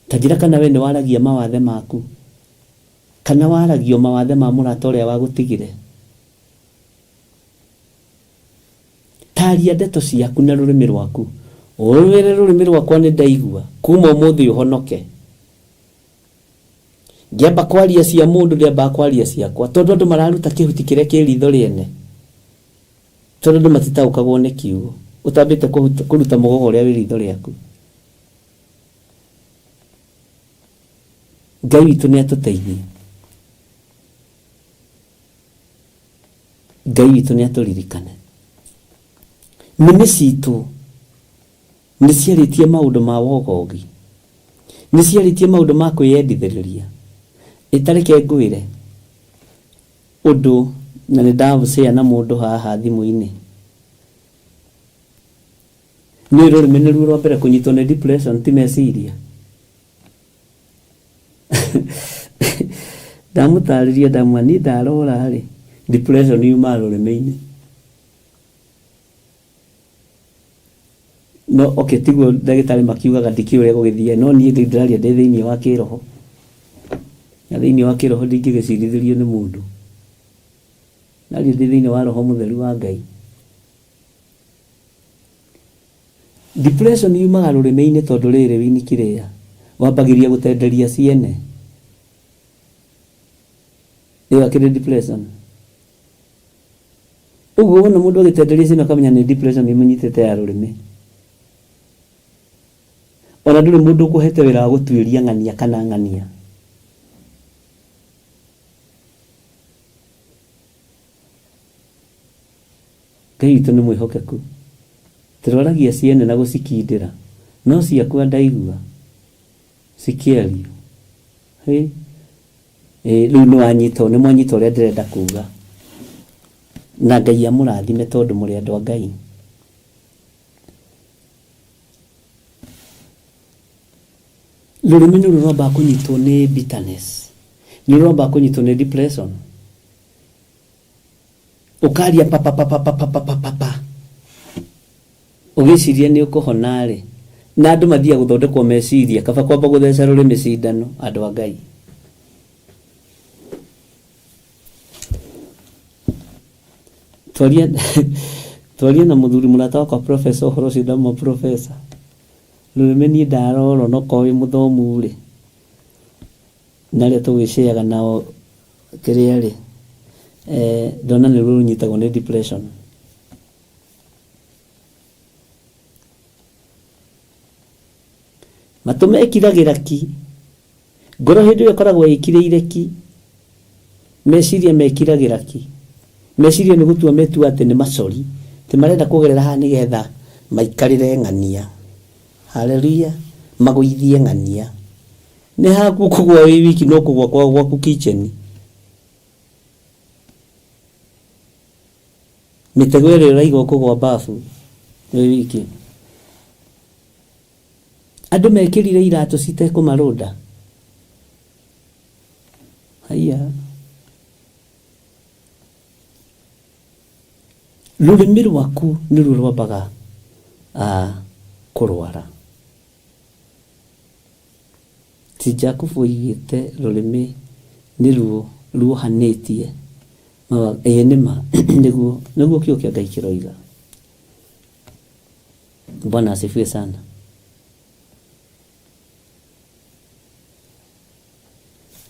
Ta njĩra kana we nĩ waragia mawathe maku. Kana waragio mawathe ma mũrata ũrĩa wagũtigire. Taria ndeto ciaku na rũrĩmĩ rwaku. Ũrwĩre rũrĩmĩ rwakwa nĩ ndaigua kuma ũmũthĩ ũhonoke. Ngĩamba kwaria cia mũndũ ndĩambaga kwaria ciakwa tondũ andũ mararuta kĩhuti kĩrĩa kĩ ritho rĩene. Tondũ andũ matitaũkagwo nĩ kiugo. Ũtambĩte kũruta mũgogo ũrĩa wĩ ritho rĩaku. Ngai witũ nĩ atũteithie. Ngai witũ nĩ atũririkane. Nĩmĩ citũ nĩ ciarĩtie maũndũ ma wogogi. Nĩ ciarĩtie maũndũ ma kwĩyendithĩrĩria. Ĩtareke ngwĩre ũndũ na nĩ ndacare na mũndũ haha thimũ-inĩ. Nĩ rũrĩmĩ nĩruo rwa mbere kũnyitwo nĩ depression ti meciria. Ndamũtarĩria ndamwĩra niĩ ndarora rĩ depression yumaga rũrĩmĩ-inĩ. No okay tiguo ndagĩtarĩ makiugaga ndikĩũĩ ũrĩa gũgĩthiaga no niĩ ndĩraria ndĩ thĩinĩ wa kĩroho. Na thĩinĩ wa kĩroho ndingĩgĩcirithĩrio nĩ mũndũ. Ndaria ndĩ thĩinĩ wa roho mũtheru wa Ngai. Depression yumaga rũrĩmĩ-inĩ tondũ rĩrĩ wini kĩrĩa wambagĩria gũtenderia ciene. Ĩyo akĩrĩ depression. Ũguo wona mũndũ agĩtenderia ciene ũkamenya nĩ depression ĩmũnyitĩte ya rũrĩmĩ. Ona ndũrĩ mũndũ ũkũhete wĩra wa gũtuĩria ng'ania kana ng'ania. Ngai witũ nĩ mwĩhokeku. Tũrwaragia ciene na gũcikindĩra no ciakwa ndaigua cikĩario. Hĩ rĩu nĩ wanyita nĩ mwanyita ũrĩa ndĩrenda kuga. Na Ngai amũrathime tondũ mũrĩ andũ a Ngai. Rũrĩmĩ nĩ rũrwambaga kũnyitwo nĩ bitterness. Nĩ rũrwambaga kũnyitwo nĩ depression. Ũkaria pa pa pa pa pa pa pa pa pa pa. Ũgĩciria nĩ ũkũhona rĩ. Na andũ mathiaga gũthondekwo meciria kaba kwamba gũtheca rũrĩmĩ cindano andũ a Ngai. Twaria twaria na mũthuri mũrata wakwa professor ũhoro ũcio ndamwa professor. Rũrĩmĩ niĩ ndarorwo no korwo wĩ mũthomu rĩ. Na arĩa tũgĩceaga nao kĩrĩa rĩ ndona nĩruo rũnyitagwo nĩ depression. Matũ mekiragĩra ki. Ngoro hĩndĩ ĩyo ĩkoragwo ĩkirĩire ki. Meciria mekiragĩra ki. Meciria nĩ gũtua metua atĩ nĩ macori. Atĩ marenda kũgerera haha nĩgetha maikarĩre ng'ania. Hallelujah. Magũithie ng'ania. Nĩ haku ũkũgũa wĩ wiki no kũgũa kwa gwaku kitchen. Mĩtego ĩrĩa ũraiga ũkũgwa mbabu wĩ wiki. Andũ mekĩrire iratũ citekũmarũnda. Haiya. Rũrĩmĩ rwaku nĩruo rwambaga kũrwara. Ti Jakubu oigĩte rũrĩmĩ nĩruo ruohanĩtie ĩĩ nĩma nĩguo nĩguo kiugo kĩa Ngai kĩroiga. Bwana asifiwe sana.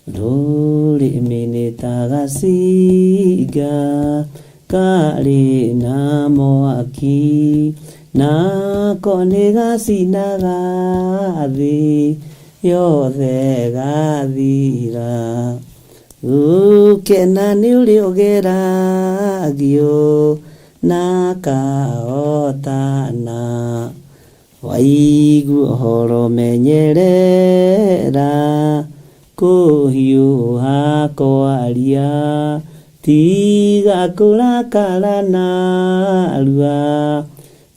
Rũrĩmĩ nĩ ta gacinga karĩ na mwaki, nako nĩ gacinaga thĩ yothe gathira. Gũkena nĩ ũrĩa ũgeragio na akahotana. Waigua ũhoro menyerera kũhiũha kwaria, tiga kũrakara narua,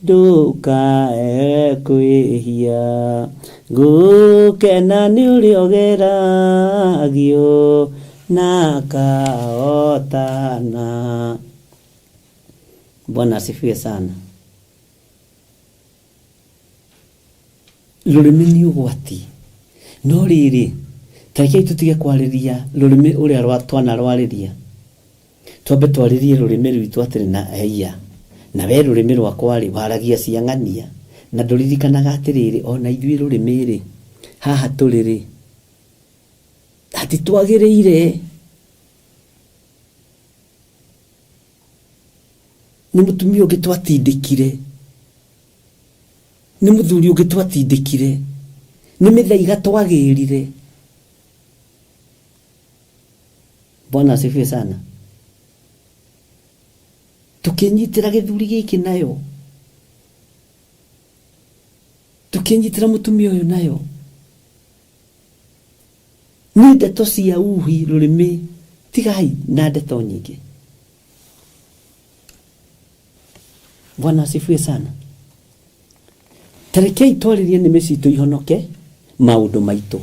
ndũkae kwĩhia. Gũkena nĩ ũrĩa ũgeragio na akahotana. Bwana asifiwe sana. Rũrĩmĩ nĩ ũgwati. No rĩrĩ, ta rekei tũtige kwarĩria rũrĩmĩ ũrĩa twanarwarĩria. Twambe twarĩrie rũrĩmĩ rwitũ atĩrĩ na haiya, na we rũrĩmĩ rwakwa-rĩ, waragia cia ng'ania, na ndũririkanaga atĩrĩrĩ, o na ithuĩ rũrĩmĩ-rĩ, haha tũrĩ-rĩ, hatitwagĩrĩire. Nĩ mũtumia ũngĩ twatindĩkire. Nĩ mũthuri ũngĩ twatindĩkire. Nĩ mĩthaiga twagĩrire. Bwana asifiwe sana. Tũkĩnyitĩra gĩthuri gĩkĩ nayo. Tũkĩnyitĩra mũtumia ũyũ nayo. Nĩ ndeto cia uhi rũrĩmĩ. Tigai na ndeto nyingĩ. Bwana asifiwe sana. Tarekei twarĩrie nĩmĩ citũ ihonoke maũndũ maitũ.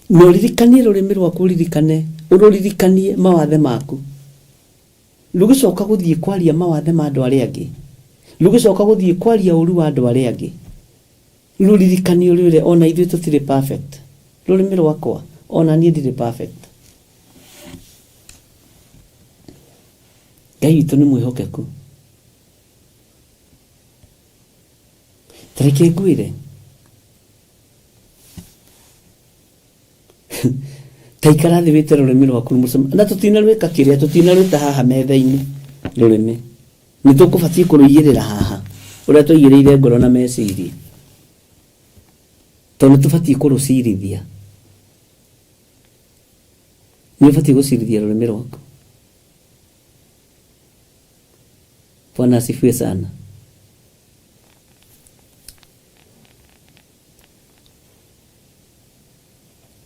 Na ũririkanie rũrĩmĩ rwaku ũririkane, ũrũririkanie mawathe maku. Rũgĩcoka gũthiĩ kwaria mawathe ma andũ arĩa angĩ, rũgĩcoka gũthiĩ kwaria ũru wa andũ arĩa angĩ, rũririkanie ũrwĩre ona ithuĩ tũtirĩ perfect. Rũrĩmĩ rwakwa, ona niĩ ndirĩ perfect. Ngai witũ nĩ mwĩhokeku. Ta reke ngwĩre, ta ikara thĩ wĩte rũrĩmĩ rwaku rũmũcema na tũtinarwĩka kĩrĩa tũtinarwĩta haha metha-inĩ rũrĩmĩ nĩ tũkũbatiĩ kũrũigĩrĩra haha ũrĩa twaigĩrĩire ngoro na meciria tondũ nĩ tũbatiĩ kũrũcirithia nĩ ũbatiĩ gũcirithia rũrĩmĩ rwaku Bwana asifiwe sana.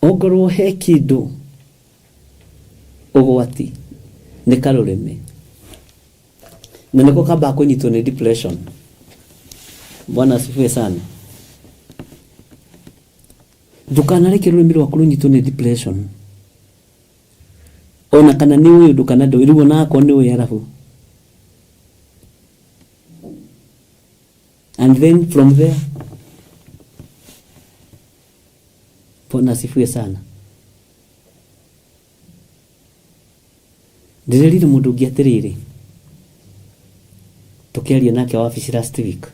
Ongorwo he kĩndũ ũgwati nĩ karũrĩmĩ na nĩko kambaga kũnyitwo nĩ depression. Bwana asifiwe sana. Ndũkanareke rũrĩmĩ rwaku rũnyitwo nĩ depression. Ona kana nĩ ũĩ ũndũ kana ndũĩ, rĩu ona akorwo nĩ ũĩ arabu. And then from there, Bwana asifiwe sana. Ndĩrerire mũndũ ũngĩ atĩrĩrĩ, tũkĩaria nake wabici last week.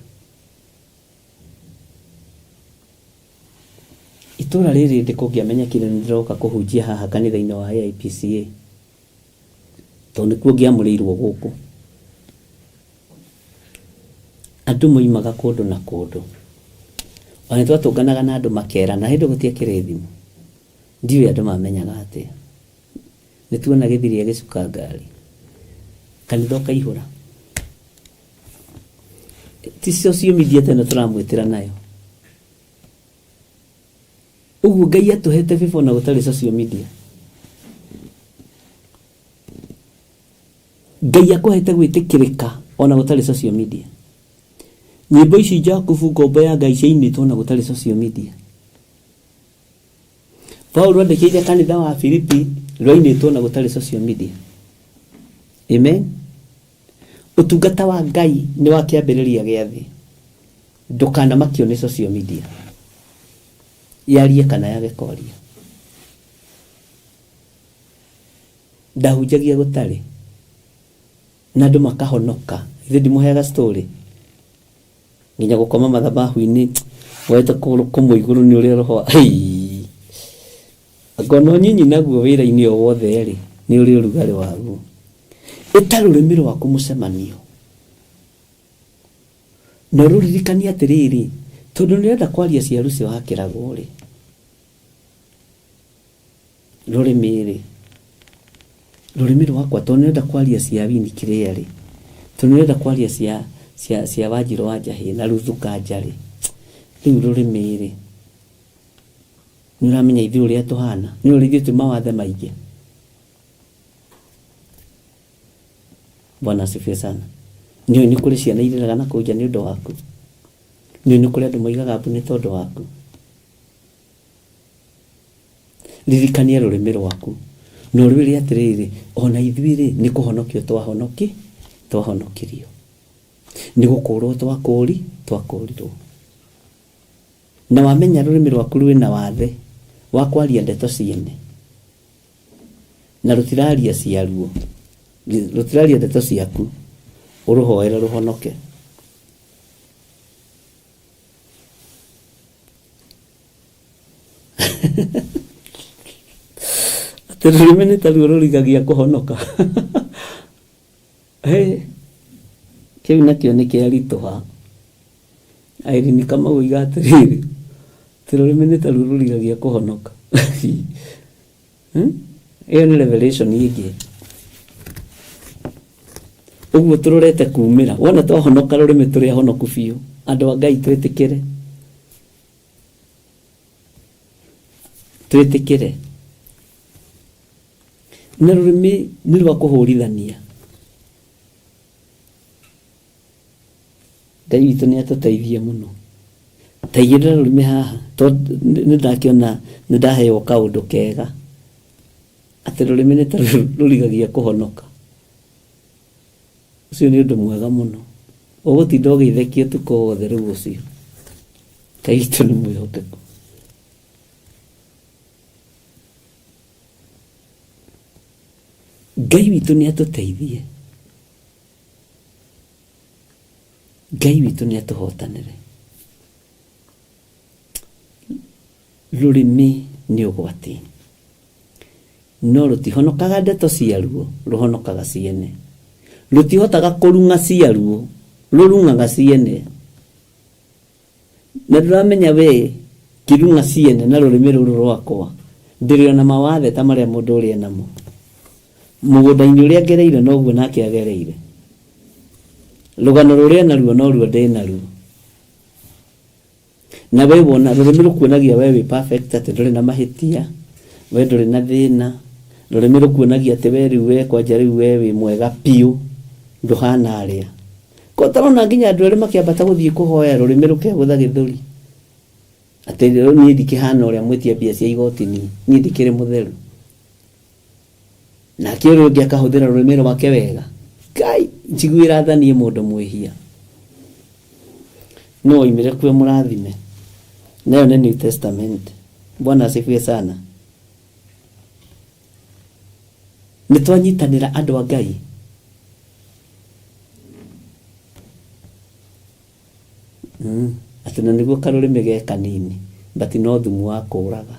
Itũra rĩrĩ ndĩ kũngĩamenyekire nĩ ndĩroka kũhunjia haha kanitha-inĩ wa AIPCA, tondũ nĩkuo ngĩamũrĩirwo gũkũ. Andũ moimaga kũndũ na kũndũ. Ona nĩ twatũnganaga na andũ makerana, hĩndĩ ĩyo gũtiakĩrĩ thimũ. Ndiũĩ andũ mamenyaga atĩa. Nĩ tuona gĩthiri agĩcuka ngari, kanitha ũkaihũra. Ti social media ta ĩno tũramwĩtĩra nayo. Ũguo Ngai atũhete favor ona gũtarĩ social media. Ngai akũhete gwĩtĩkĩrĩka ona gũtarĩ social media. Nyĩmbo ici Jakubu ngombo ya Ngai ciainĩtwo ona gũtarĩ social media. Paulo andĩkĩire kanitha wa Filipi rwainĩtwo na gũtarĩ social media. Amen. Ũtungata wa Ngai nĩ wa kĩambĩrĩria gĩa thĩ. Ndũkanamakio nĩ social media. Yarie kana yage kwaria. Ndahunjagia gũtarĩ na andũ makahonoka. Ithe ndimũheaga story. Nginya gũkoma mathabahu-inĩ woete kũgũrũ kũmwe igũrũ nĩ ũrĩa roho hei ngona ũnyinyi naguo wĩra-inĩ o wothe rĩ nĩ ũrĩ ũrugarĩ waguo. Ĩta rũrĩmĩ rwaku mũcemanio na ũrũririkanie atĩrĩrĩ, tondũ nĩ ũrenda kwaria cia Lucy wa Kĩragũ rĩ, rũrĩmĩ rĩ, rũrĩmĩ rwakwa tondũ nĩrenda kwaria cia Winnie Kĩrĩa rĩ, tondũ nĩrenda kwaria cia cia cia Wanjirũ wa Njahĩ na Ruthu Kanja rĩ, rĩu rũrĩmĩ rĩ, nĩ ũramenya ithuĩ ũrĩa tũhana, nĩ ũrĩa ithuĩ twĩ mawathe maingĩ. Bwana asifiwe sana. Nĩ nĩ kũrĩ ciana irĩraga na kũu nja nĩ ũndũ waku. Nĩ nĩ kũrĩ andũ moigaga mbu nĩ tondũ waku. Ririkania rũrĩmĩ rwaku na ũrwĩre atĩrĩrĩ, o na ithuĩ-rĩ, nĩ kũhonokio twahonoki, twahonokirio. Nĩ gũkũũrwo twakũũri, twakũũrirwo. Na wamenya rũrĩmĩ rwaku rwĩna wathe wa kwaria ndeto ciene, na rũtiraria ciaruo, rũtiraria ndeto ciaku, ũrũhoere rũhonoke. Atĩ rũrĩmĩ nĩ taruo rũrigagia kũhonoka. Hĩ, kĩu nakĩo nĩ kĩaritũha. Irene Kamau oiga atĩrĩrĩ, atĩ rũrĩmĩ nĩ taruo rũrigagia kũhonoka. Hmm? Ĩyo nĩ revelation ĩngĩ. Ũguo tũrorete kumĩra. Wona twahonoka rũrĩmĩ tũrĩ ahonoku biũ. Andũ a Ngai twĩtĩkĩre. Twĩtĩkĩre. Na rũrĩmĩ nĩ rwa kũhũrithania. Ngai witũ nĩ atũteithie mũno. Taigĩrĩra rũrĩmĩ haha tondũ nĩ ndakĩona nĩ ndaheo kaũndũ kega atĩ rũrĩmĩ nĩ ta rũrigagia kũhonoka. Ũcio nĩ ũndũ mwega mũno. Ũgũtinda ũgĩthekia ũtukũ wothe rĩu ũcio. Ngai witũ nĩ mwĩhokeku. Ngai witũ nĩ atũteithie. Ngai witũ nĩ atũhotanĩre. Rũrĩmĩ nĩ ũgwati. No rũtihonokaga ndeto ciaruo, rũhonokaga ciene. Rũtihotaga kũrung'a ciaruo, rũrung'aga ciene. Na ndũramenya we ngĩrung'a ciene na rũrĩmĩ rũrũ rwakwa, ndĩrĩ o na mawathe ta marĩa mũndũ ũrĩa enamo. Mũgũnda-inĩ ũrĩa ngereire noguo nake agereire. Rũgano rũrĩa enaruo noruo ndĩnaruo. Na we wona rũrĩmĩ rũkuonagia we wĩ perfect atĩ ndũrĩ na mahĩtia, we ndũrĩ na thĩna. Rũrĩmĩ rũkuonagia atĩ we rĩu we kwanja rĩu we wĩ mwega biũ, ndũhana arĩa. Ko ũtarona nginya andũ erĩ makĩambata gũthiĩ kũhoya rũrĩmĩ rũkegũtha gĩthũri atĩ niĩ ndikĩhana ũrĩa mwĩtia mbia cia igoti niĩ, niĩ ndikĩrĩ mũtheru. Nake ũrĩa ũngĩ akahũthĩra rũrĩmĩ rwake wega. Ngai, njiguĩra tha niĩ mũndũ mwĩhia. No oimire kuo mũrathime. Nayo nĩ New Testament. Bwana asifiwe sana. Nĩ twanyitanĩra andũ a Ngai. Atĩ na nĩguo karũrĩmĩ ge kanini, but no thumu wa kũraga.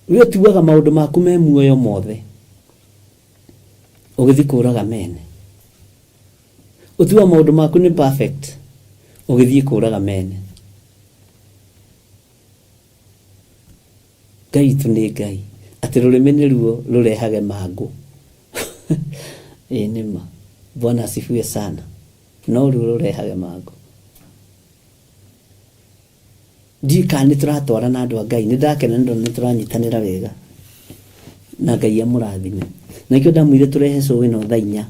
We ũtuaga maũndũ maku me muoyo mothe, ũgĩthiĩ kũraga mene. Ũtuaga maũndũ maku nĩ perfect, ũgĩthiĩ kũraga mene. Ngai witũ nĩ Ngai. Atĩ rũrĩmĩ nĩruo rũrehage mangũ. Ĩĩ nĩ ma. Bwana asifiwe sana. No ruo rũrehage mangũ. Ndiũĩ kana nĩ tũratwarana andũ a Ngai. Nĩ ndakena nĩ ndona nĩ tũranyitanĩra wega. Na Ngai amũrathime. Na nĩkĩo ndamwĩrire tũrehe show ĩno thaa inya.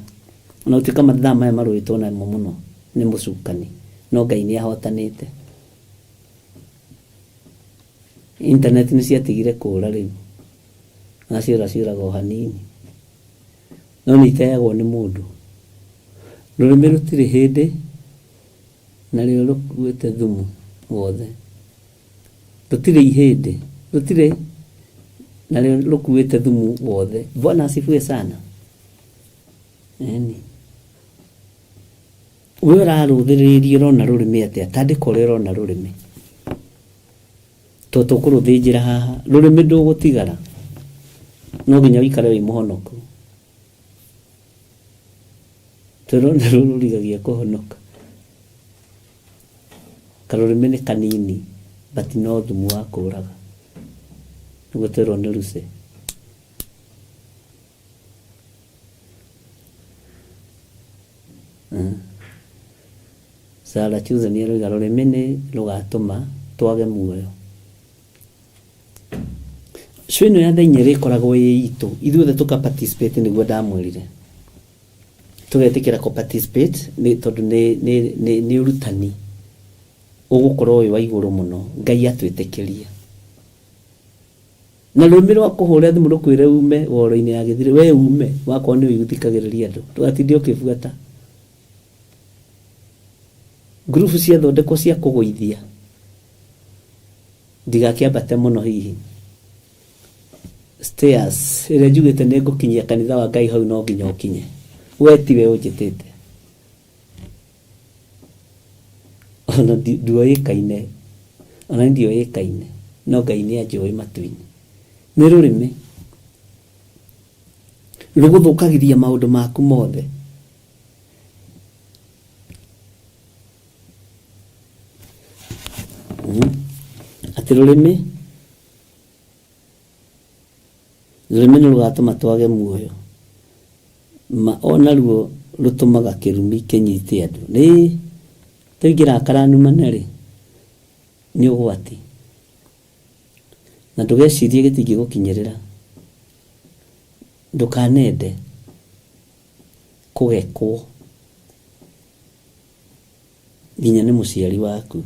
Ona gũtuĩka mathaa maya marũĩtwo namo mũno nĩ mũcukani, no Ngai nĩ ahotanĩte. Internet nĩ ciatigire kũra rĩu. Na ciũra ciũraga o hanini. No nĩ iteagwo nĩ mũndũ. Rũrĩmĩ rũtirĩ hĩndĩ narĩo rũkuĩte thumu wothe. Rũtirĩ ihĩndĩ, rũtirĩ narĩo rũkuĩte thumu wothe. Bwana asifiwe sana. Eni. We ũrarũthĩrĩria ũrona rũrĩmĩ atĩa? Tandĩka ũrĩa ũrona rũrĩmĩ. To tũkũrũthĩnjĩra haha. Rũrĩmĩ ndũgũtigara. No nginya ũikare wĩ mũhonoku. Tũrona rũrũrigagia kũhonoka. Karũrĩmĩ nĩ kanini but no thumu wa kũraga. Nĩguo twerwo nĩ Lucy. Sarah Chuze nĩ aroiga rũrĩmĩ nĩ rũgatũma twage muoyo. Show ĩno ya thaa inya ĩrĩkoragwo ĩ itũ ithuothe tũka participate nĩguo ndamwĩrire tũgetĩkĩra kũ participate nĩ tondũ nĩ, nĩ, nĩ, nĩ ũrutani ũgũkorwo wĩ wa igũrũ mũno Ngai atwĩtĩkĩrie na rũrĩmĩ rwa kũhũra thimũ rũkwĩre ume woro-inĩ ya gĩthire we ume wakorwo nĩ ũĩ ũthikagĩrĩria andũ ndũgatinde ũkĩbuata ngurubu ciathondekwo cia kũgũithia ndigakĩambate mũno hihi stairs ĩrĩa njugĩte nĩ ngũkinyia kanitha wa Ngai hau no nginya ũkinye we tiwe ũnjĩtĩte ona nduoĩkaine ona ndioĩkaine no Ngai nĩ anjũĩ matu-inĩ nĩ rũrĩmĩ rũgũthũkagĩria maũndũ maku mothe Atĩ rũrĩmĩ rũrĩmĩ nĩ rũgatũma twage muoyo ma onaruo rũtũmaga kĩrumi kĩnyite andũ nĩ tũingĩrakara numane rĩ nĩ ũgwati na ndũgecirie gĩtingĩgũkinyĩrĩra ndũkanende kũgekwo nginya nĩ mũciari waku.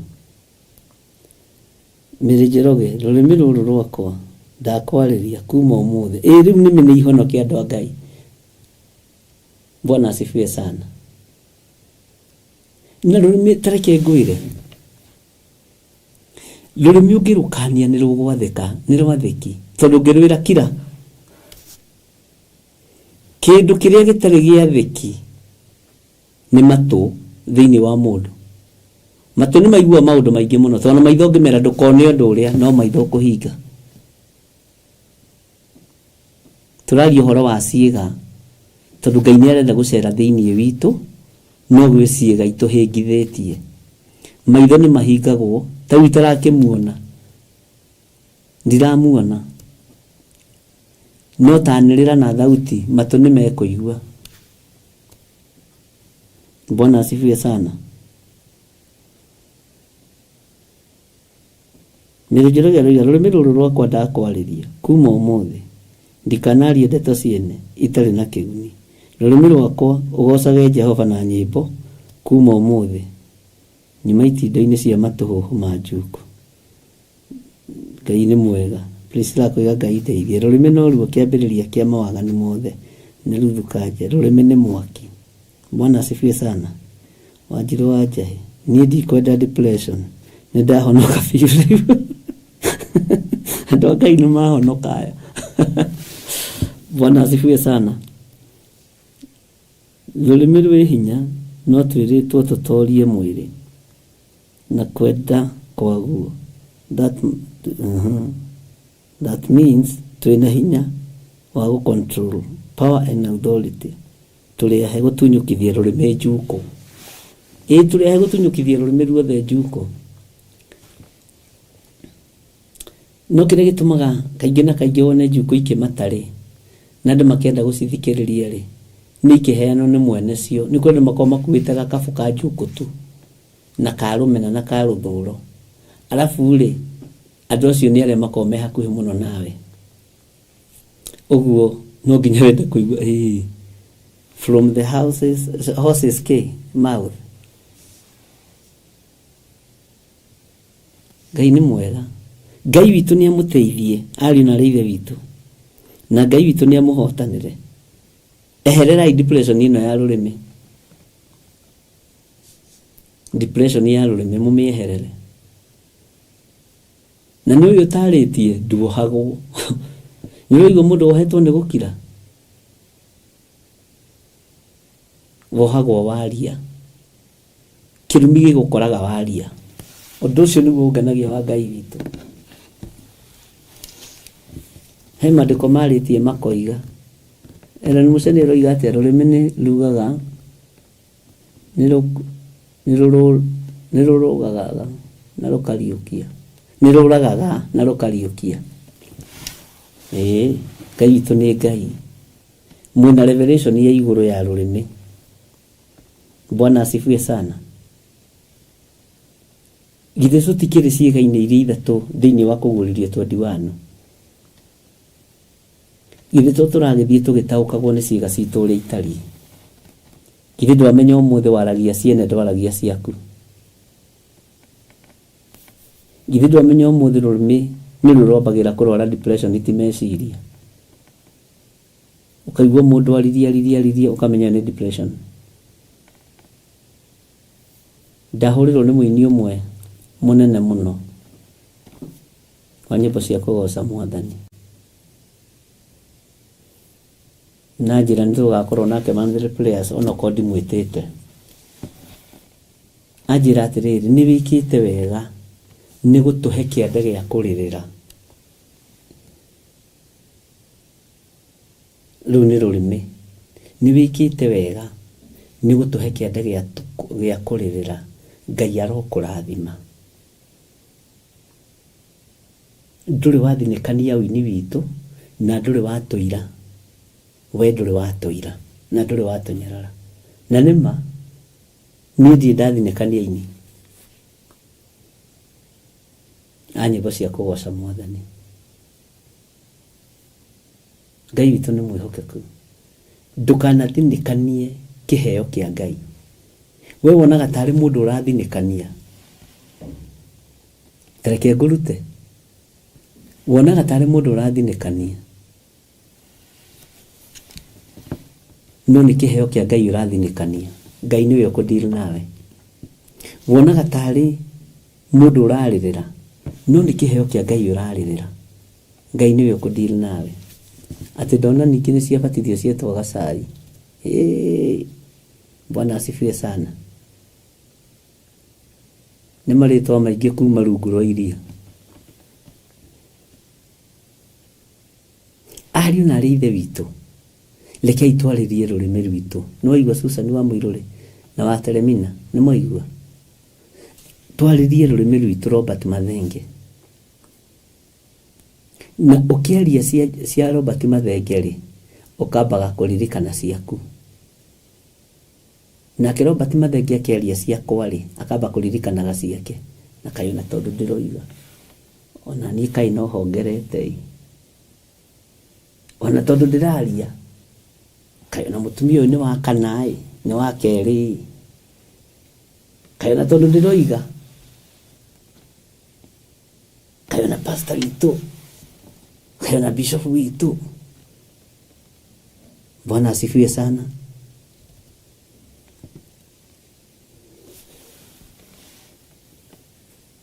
Mary Njoroge, rũrĩmĩ rũrũ rwakwa ndakwarĩria kuma ũmũthĩ. Ĩ rĩu nĩmĩ nĩ ihonoke andũ a Ngai. Bwana asifiwe sana. Na rũrĩmĩ tareke ngwĩre, rũrĩmĩ ũngĩrũkania nĩ rũgwathĩka, nĩ rwathĩki. Tondũ ũngĩrwĩra kira, kĩndũ kĩrĩa gĩtarĩ gĩathĩki nĩ matũ thĩinĩ wa mũndũ. Matũ nĩ maiguaga maũndũ maingĩ mũno, tondũ ona maitho ũngĩmera ndũkone ũndũ ũrĩa, no maitho ũkũhinga. Tũraria ũhoro wa ciĩga, tondũ Ngai nĩ arenda gũcera thĩinĩ witũ, no gwĩ ciĩga itũhĩngithĩtie. Maitho nĩ mahingagwo, ta rĩu itarakĩmuona, ndiramuona, no tanĩrĩra na thauti, matũ nĩ mekũigua. Bwana asifiwe sana. Mary Njoroge aroiga rũrĩmĩ rũrũ rwakwa ndakwarĩria kuma ũmũthĩ ndikanarie ndeto ciene itarĩ na kĩguni. Rũrĩmĩ rwakwa ũgocage Jehova na nyĩmbo kuma ũmũthĩ nyuma itindo-inĩ cia matũhũhũ ma njuku. Ngai nĩ mwega. Priscilla akoiga Ngai ndeithia. Rũrĩmĩ noruo kĩambĩrĩria kĩa mawaganu mothe. Nĩ Ruthu Kanja. Rũrĩmĩ nĩ mwaki. Bwana asifiwe sana. Wanjirũ wa Njahĩ. Niĩ ndikwenda depression. Nĩ ndahonoka biũ rĩu. Andũ a Ngai nĩ mahonoka aya. Bwana asifiwe sana. Rũrĩmĩ rwĩ hinya no twĩrĩtwo tũtorie mwĩrĩ. na kwenda kwaguo that, that means twĩna hinya wa gũ control power and authority tũrĩ ahe gũtunyũkithia rũrĩmĩ njuko ĩ tũrĩ ahe gũtunyũkithia rũrĩmĩ ruothe njuko no kĩrĩa gĩtũmaga kaingĩ na kaingĩ wone njuko ikĩmata rĩ na andũ makĩenda gũcithikĩrĩria rĩ nĩ ikĩheanwo nĩ mwene cio nĩ kũrĩ andũ makoragwo makuĩte gakabu ka njuko tu na ka rũmena na ka rũthũro. Arabu rĩ, andũ acio nĩ arĩa makoragwo me hakuhĩ mũno nawe. Ũguo No nginya wende kũigua ĩĩ from the houses horses k mouth. Ngai nĩ mwega. Ngai witũ nĩ amũteithie ariũ na arĩ ithe witũ, na Ngai witũ nĩ amũhotanĩre. Ehererai depression ĩno ya rũrĩmĩ, depression ya rũrĩmĩ mũmĩeherere. Na nĩ ũyũ ũtarĩtie nduohagwo. Nĩ ũraigua mũndũ wohetwo nĩ gũkira? Wohagwo waria. Kĩrumi gĩgũkoraga waria. Ũndũ ũcio nĩguo ũngenagia wa Ngai witũ. He maandĩko marĩtie makoiga. Ellen Mũceni aroiga atĩa? Rũrĩmĩ nĩ rugaga, nĩ rũrũgagaga na rũkariũkia. Nĩ rũragaga na rũkariũkia. Ĩĩ, Ngai witũ nĩ Ngai. Mwĩna revelation ya igũrũ ya rũrĩmĩ. Bwana asifiwe sana. Githĩ tũtikĩrĩ ciĩga-inĩ iria ithatũ thĩinĩ wa kũguũrĩrio 21? Githĩ to tũragĩthiĩ tũgĩtaũkagwo nĩ ciĩga citũ ũrĩa itariĩ? Githĩ ndwamenya ũmũthĩ waragia ciene ndwaragia ciaku? Githĩ ndwamenya ũmũthĩ rũrĩmĩ nĩruo rwambagĩra kũrwara depression ti meciria? Ũkaigua mũndũ aririe aririe aririe ũkamenya nĩ depression. Ndahũrĩrwo nĩ mũini ũmwe mũnene mũno wa nyĩmbo cia kũgoca Mwathani. Na njĩra nĩ tũgakorwo nake monthly prayers onokorwo ndimwĩtĩte. Anjĩra atĩrĩrĩ, nĩ wĩkĩte wega nĩ gũtũhe kĩande gĩa kũrĩrĩra. Rũu nĩ rũrĩmĩ. Nĩ wĩkĩte wega nĩ gũtũhe kĩande gĩa kũrĩrĩra. Ngai arokũrathima. Ndũrĩ wathinĩkania ũini witũ na ndũrĩ watũira. We ndũrĩ watũira na ndũrĩ watũnyarara. Na nĩ ma, niĩ ndirĩ ndathinĩkania aini a nyĩmbo cia kũgoca Mwathani. Ngai witũ nĩ mwĩhokeku. Ndũkanathinĩkanie kĩheo kĩa Ngai. We wonaga tarĩ mũndũ ũrathinĩkania. Ta reke ngũrute. Wonaga tarĩ mũndũ ũrathinĩkania. No nĩ kĩheo kĩa Ngai ũrathinĩkania. Ngai nĩwe ũkũ deal nawe. Wonaga tarĩ mũndũ ũrarĩrĩra. No nĩ kĩheo kĩa Ngai ũrarĩrĩra. Ngai nĩwe ũkũ deal nawe. Atĩ ndona ningĩ nĩ ciabatithio cietwo gacai. Ĩĩ, Bwana asifiwe sana. Nĩ marĩtwa maingĩ kuma rungu rwa iria. Ariũ na arĩ ithe witũ, rekei twarĩrie rũrĩmĩ rwitũ. Nĩ waigua Susan wa Mũirũrĩ na wa Teremina? Nĩ mwaigua? Twarĩrie rũrĩmĩ rwitũ Robert Mathenge. Na ũkĩaria cia Robert Mathenge rĩ, ũkambaga kũririkana ciaku. Nake Robert Mathenge akĩaria ciakwa rĩ, akamba kũririkanaga ciake. Na kaĩ ona tondũ ndĩroiga, ona niĩ kaĩ no hongerete ĩ. Ona tondũ ndĩraria, kaĩ ona mũtumia ũyũ nĩ wa kana ĩ, nĩ wa kerĩ ĩ. Kaĩ ona tondũ ndĩroiga, kaĩ ona pastor witũ, kaĩ ona bishop witũ. Bwana asifiwe sana.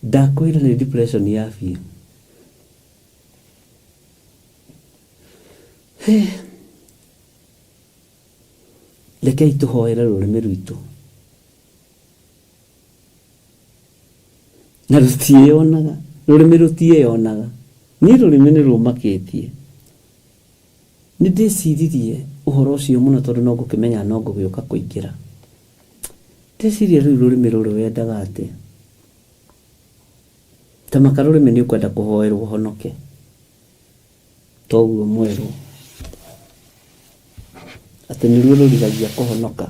Ndakwĩra nĩ depression ya biũ. Rekei tũhoere rũrĩmĩ rwitũ. Na rũtiĩyonaga, rũrĩmĩ rũtiĩyonaga. Niĩ rũrĩmĩ nĩ rũmakĩtie. Nĩ ndĩciririe ũhoro ũcio mũno tondũ no ngũkĩmenya no ngũgĩũka kũingĩra. Ndeciria rĩu rũrĩmĩ rũrũ wendaga atĩa? Ta maka rũrĩmĩ nĩ ũkwenda kũhoerwo ũhonoke. Toguo mwerwo. Atĩ nĩruo rũrigagia kũhonoka.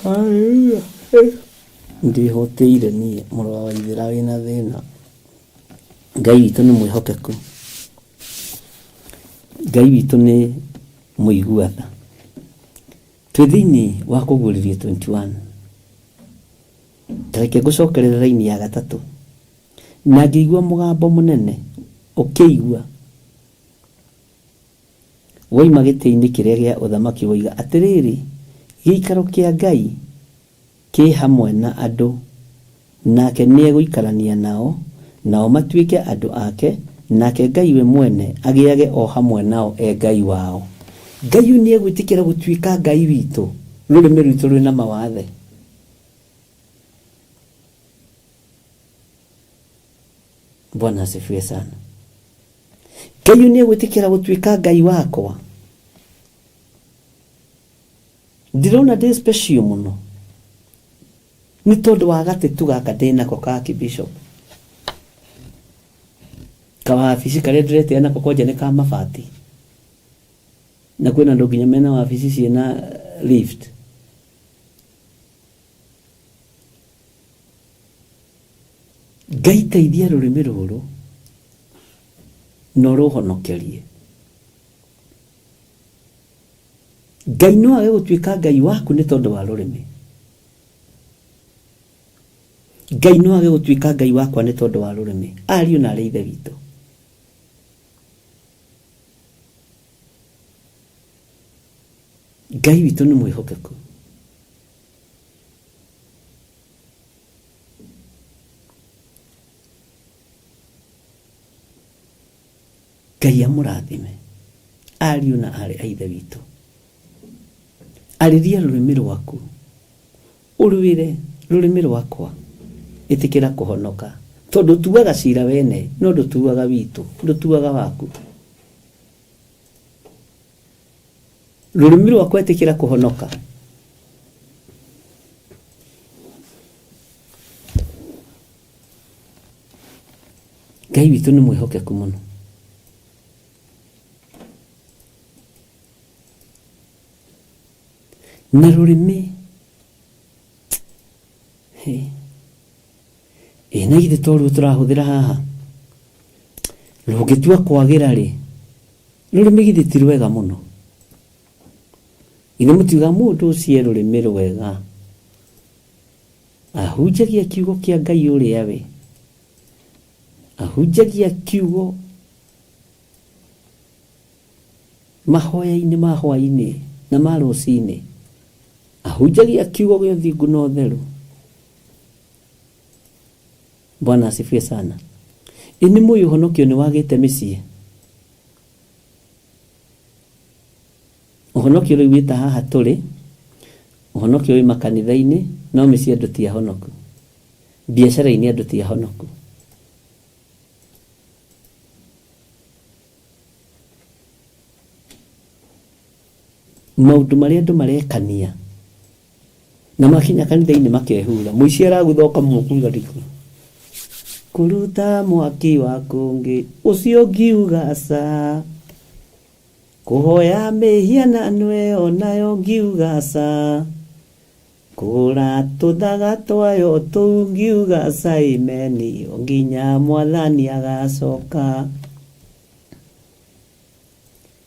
Hallelujah. Ndĩhũtĩire niĩ mũrũ wa Waithĩra wĩna thĩna. Ngai witũ nĩ mwĩhokeku. Ngai witũ nĩ mũigua tha. Twĩ thĩinĩ wa kũguũrĩrio 21. Ta reke ngũcokerere raini ya gatatũ. Na ngĩigua mũgambo mũnene ũkĩigua woima gĩtĩ-inĩ kĩrĩa gĩa ũthamaki woiga atĩrĩrĩ, gĩikaro kĩa Ngai kĩ hamwe na andũ, nake nĩegũikarania nao, nao matuĩke andũ ake, nake Ngai we mwene agĩage o hamwe nao e Ngai wao. Ngai ũyũ nĩegwĩtĩkĩra gũtuĩka Ngai witũ, rũrĩmĩ rwitũ rwĩna mawathe. Bwana asifiwe sana. Ngai ũyũ nĩegwĩtĩkĩra gũtuĩka Ngai wakwa. Ndĩrona ndĩ special mũno nĩ tondũ wa gatĩ tu gaka ndĩ nako ka Archbishop. Kawabici karĩa ndĩretĩa nako kwanja nĩ ka mabati. Na kwĩna andũ nginya mena wabici ciĩna lift. Ngai teithia rũrĩmĩ rũrũ na ũrũhonokerie. Ngai no age gũtuĩka Ngai waku nĩ tondũ wa rũrĩmĩ. Ngai no age gũtuĩka Ngai wakwa nĩ tondũ wa rũrĩmĩ. Ariũ na arĩ ithe witũ. Ngai witũ nĩ mwĩhokeku. Ngai amũrathime ariũ na arĩ a ithe witũ. Arĩria rũrĩmĩ rwaku, ũrwĩre rũrĩmĩ rwakwa, ĩtĩkĩra kũhonoka, tondũ ũtuaga cira wene, no ndũtuaga witũ, ndũtuaga waku. Rũrĩmĩ rwakwa ĩtĩkĩra kũhonoka. Ngai witũ nĩ mwĩhokeku mũno. Na rũrĩmĩ ĩ na githĩ to ruo tũrahũthĩra haha rũngĩtua kwagĩra rĩ rũrĩmĩ githĩ ti rwega mũno githĩ mũtiuga mũndũ ũcio e rũrĩmĩ rwega ahunjagia kiugo kĩa Ngai ũrĩa we ahunjagia kiugo mahoya-inĩ ma hwaĩ-inĩ na ma rũcinĩ ahunjagia kiugo gĩa ũthingu na ũtheru. Bwana asifiwe sana. Ĩ nĩ mũĩ ũhonokio nĩ wagĩte mĩciĩ? Ũhonokio rĩu wĩ ta haha tũrĩ, ũhonokio wĩ makanitha-inĩ, no mĩciĩ andũ ti ahonoku. Biacara-inĩ andũ ti ahonoku. Maũndũ marĩa andũ marekania na makinya kanitha-inĩ makehura mũici aragũtha ũkamũkuga riko kũruta mwaki wa kũngĩ ũcio ngiuga ca kũhoya mĩhianano ĩyo nayo ngiuga ca kũgũra tũthaga twayo tũu ngiuga ca imeni o nginya mwathani agacoka.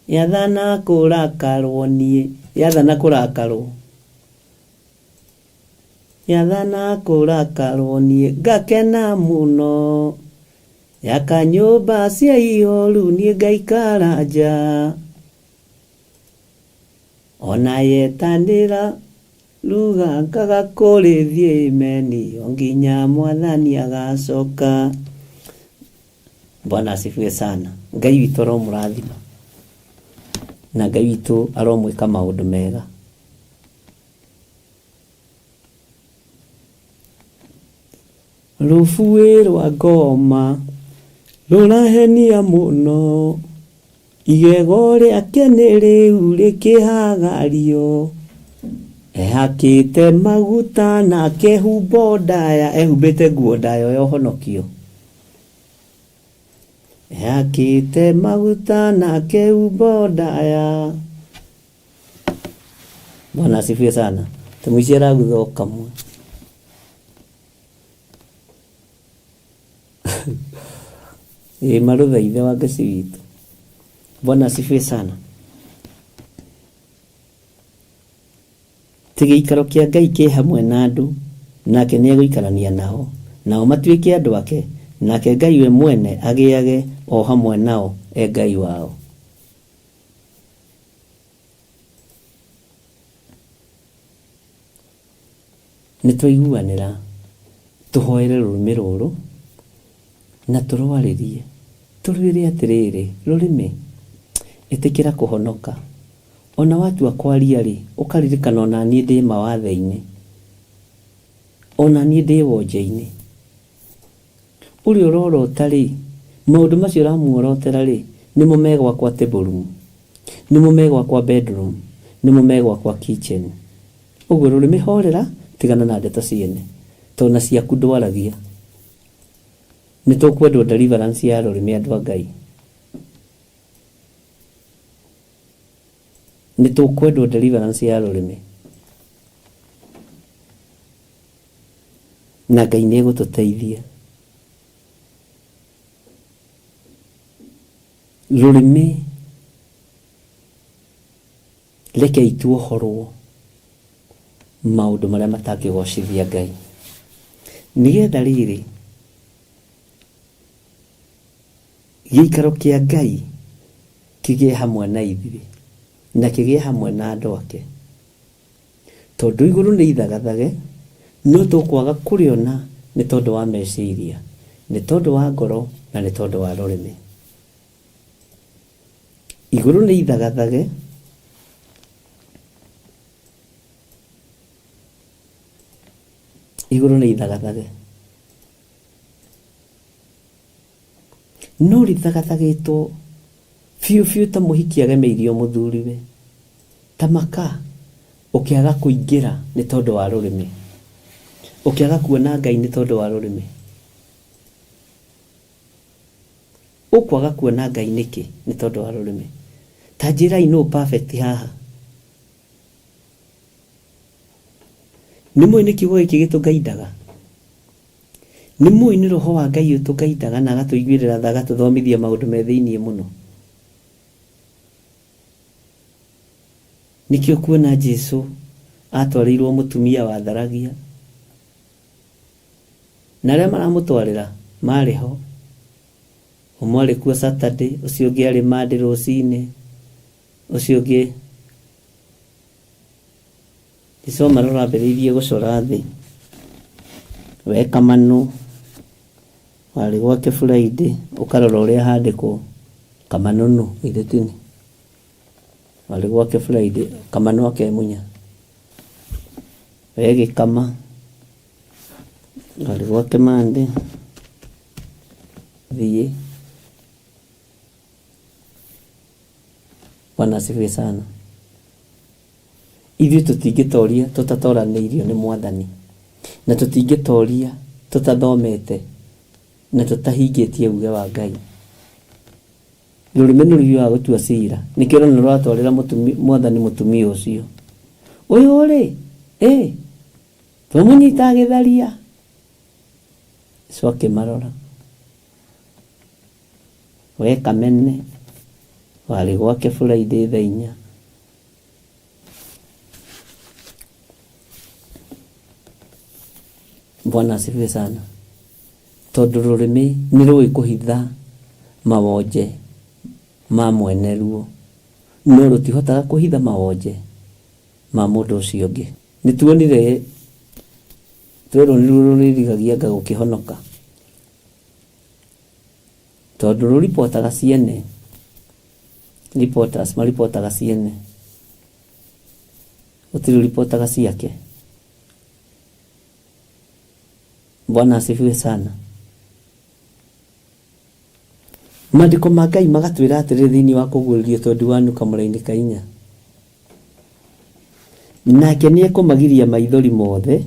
Yathana kũrakarwo niĩ, yathana kũrakarwo. Yathana kũrakarwo niĩ, ngakena mũno. Yaka nyũmba cia ihoru niĩ ngaikara nja. Ona yetanĩra ruga ngaga kũrĩthiĩ imeni o nginya mwathani agacoka. Bwana asifiwe sana. Ngai witũ aromũrathima na Ngai witũ aromwĩka maũndũ mega. Rũbuĩ rwa ngoma rũrahenia mũno, igego rĩake nĩ rĩu rĩkĩhagario. Ehakĩte maguta na akehumba ndaya, ehumbĩte nguo ndaya ya ũhonokio. Ehakĩte maguta na akehumba ndaya. Bwana asifiwe sana. Tũmũici aragutha o kamwe. Ĩ marũtha ithe wa ngeci witũ. Bwana asifiwe sana. Ti gĩikaro kĩa Ngai kĩ hamwe na andũ, nake nĩegũikarania nao, nao matuĩke andũ ake, nake Ngai we mwene agĩage o hamwe nao e Ngai wao. Nĩ twaiguanĩra tũhoere rũrĩmĩ rũrũ na tũrwarĩrie, tũrwĩre atĩrĩrĩ, rũrĩmĩ, ĩtĩkĩra kũhonoka. Ona watua kwaria-rĩ, ũkaririkana ona niĩ ndĩ mawathe-inĩ, ona niĩ ndĩ wonje-inĩ. Ũrĩa ũrorota-rĩ, maũndũ macio ũramuorotera-rĩ, nĩmo me gwakwa table room, nĩmo me gwakwa bedroom, nĩmo me gwakwa kitchen. Ũguo rũrĩmĩ horera, tigana na ndeto ciene, tondũ na ciaku ndwaragia. Nĩ tũkwendwo deliverance ya rũrĩmĩ andũ a Ngai. Nĩ tũkwendwo deliverance ya rũrĩmĩ. Na Ngai nĩ egũtũteithia. Rũrĩmĩ rekei tuohorwo maũndũ marĩa matangĩgocithia Ngai. Nĩgetha rĩrĩ gĩikaro kĩa Ngai kĩgĩe hamwe na ithuĩ na kĩgĩe hamwe na andũ ake. Tondũ igũrũ nĩ ithagathage, no tũkwaga kũrĩona nĩ tondũ wa meciria, nĩ tondũ wa ngoro na nĩ tondũ wa rũrĩmĩ. Igũrũ nĩ ithagathage, igũrũ nĩ ithagathage. No rĩthagathagĩtwo biũ biũ ta mũhiki agemeirio mũthuriwe, ta maka ũkĩaga kũingĩra nĩ tondũ wa rũrĩmĩ, ũkĩaga kuona Ngai nĩ tondũ wa rũrĩmĩ. Ũkwaga kuona Ngai nĩkĩ nĩ tondũ wa rũrĩmĩ? Ta njĩrai nũ perfect haha? Nĩ mũĩ nĩ kiugo gĩkĩ gĩtũgaindaga? Nĩ mũĩ nĩ roho wa Ngai ũtũgaindaga na agatũiguĩrĩra tha agatũthomithia maũndũ me thĩinĩ mũno? Nĩkĩo kuona Jesu atwarĩirwo mũtumia watharagia, na arĩa maramũtwarĩra marĩ ho. Ũmwe arĩ kuo Saturday, ũcio ũngĩ arĩ Monday rũcinĩ, ũcio ũngĩ Jesu amarora ambĩrĩirie gũcora thĩ. We Kamanũ warĩ gwake Friday, ũkarora ũrĩa handĩkwo Kamanũ nũ githĩ ti nĩ? Warĩ gwake Friday, Kamanũ akemunya. We Gĩkama warĩ gwake Monday, thiĩ. Bwana asifiwe sana. Ithuĩ tũtingĩtoria tũtatoranĩirio nĩ Mwathani, na tũtingĩtoria tũtathomete na tũtahingĩtie uge wa Ngai. Rũrĩmĩ nĩ rũhiũhaga gũtua cira, nĩkĩo ũrona rũratwarĩra Mwathani mũtumia ũcio. Ũyũ rĩ, ĩ, twamũnyita agĩtharia. Jesu akĩmarora. We Kamene, warĩ gwake Friday thaa inya. Bwana asifiwe sana. Tondũ rũrĩmĩ nĩ rũĩ kũhitha mawonje ma mwene ruo, no rũtihotaga kũhitha mawonje ma mũndũ ũcio ũngĩ. Nĩ tuonire twerwo nĩruo rũrĩrigagia anga gũkĩhonoka, tondũ rũripotaga ciene, reporters maripotaga ciene, gũtirĩ ũripotaga ciake. Bwana asifiwe sana. Maandĩko ma Ngai magatwĩra atĩrĩrĩ thĩinĩ wa kũguũrĩrio twendi wa kamũra-inĩ ka inya. Nake nĩekũmagiria maithori mothe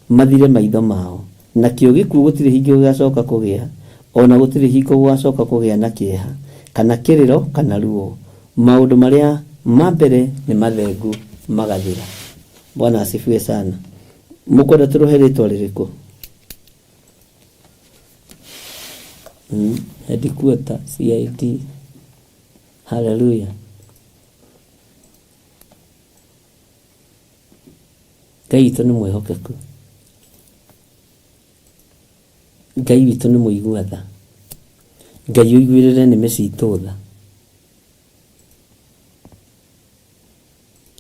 mathire maitho mao, nakĩo gĩkuũ gũtirĩ hingo gĩgacoka kũgĩa, o na gũtirĩ hingo gũgacoka kũgĩa na kĩeha, kana kĩrĩro, kana ruo. Maũndũ marĩa ma mbere nĩ mathengu magathira. Bwana asifiwe sana. Mũkwenda tũrũhe rĩtwa rĩrĩkũ? Headquarter, CID. Haleluya. Ngai witũ nĩ mwĩhokeku. Ngai witũ nĩ mũigua tha. Ngai ũiguĩrĩre nĩmĩ citũ tha.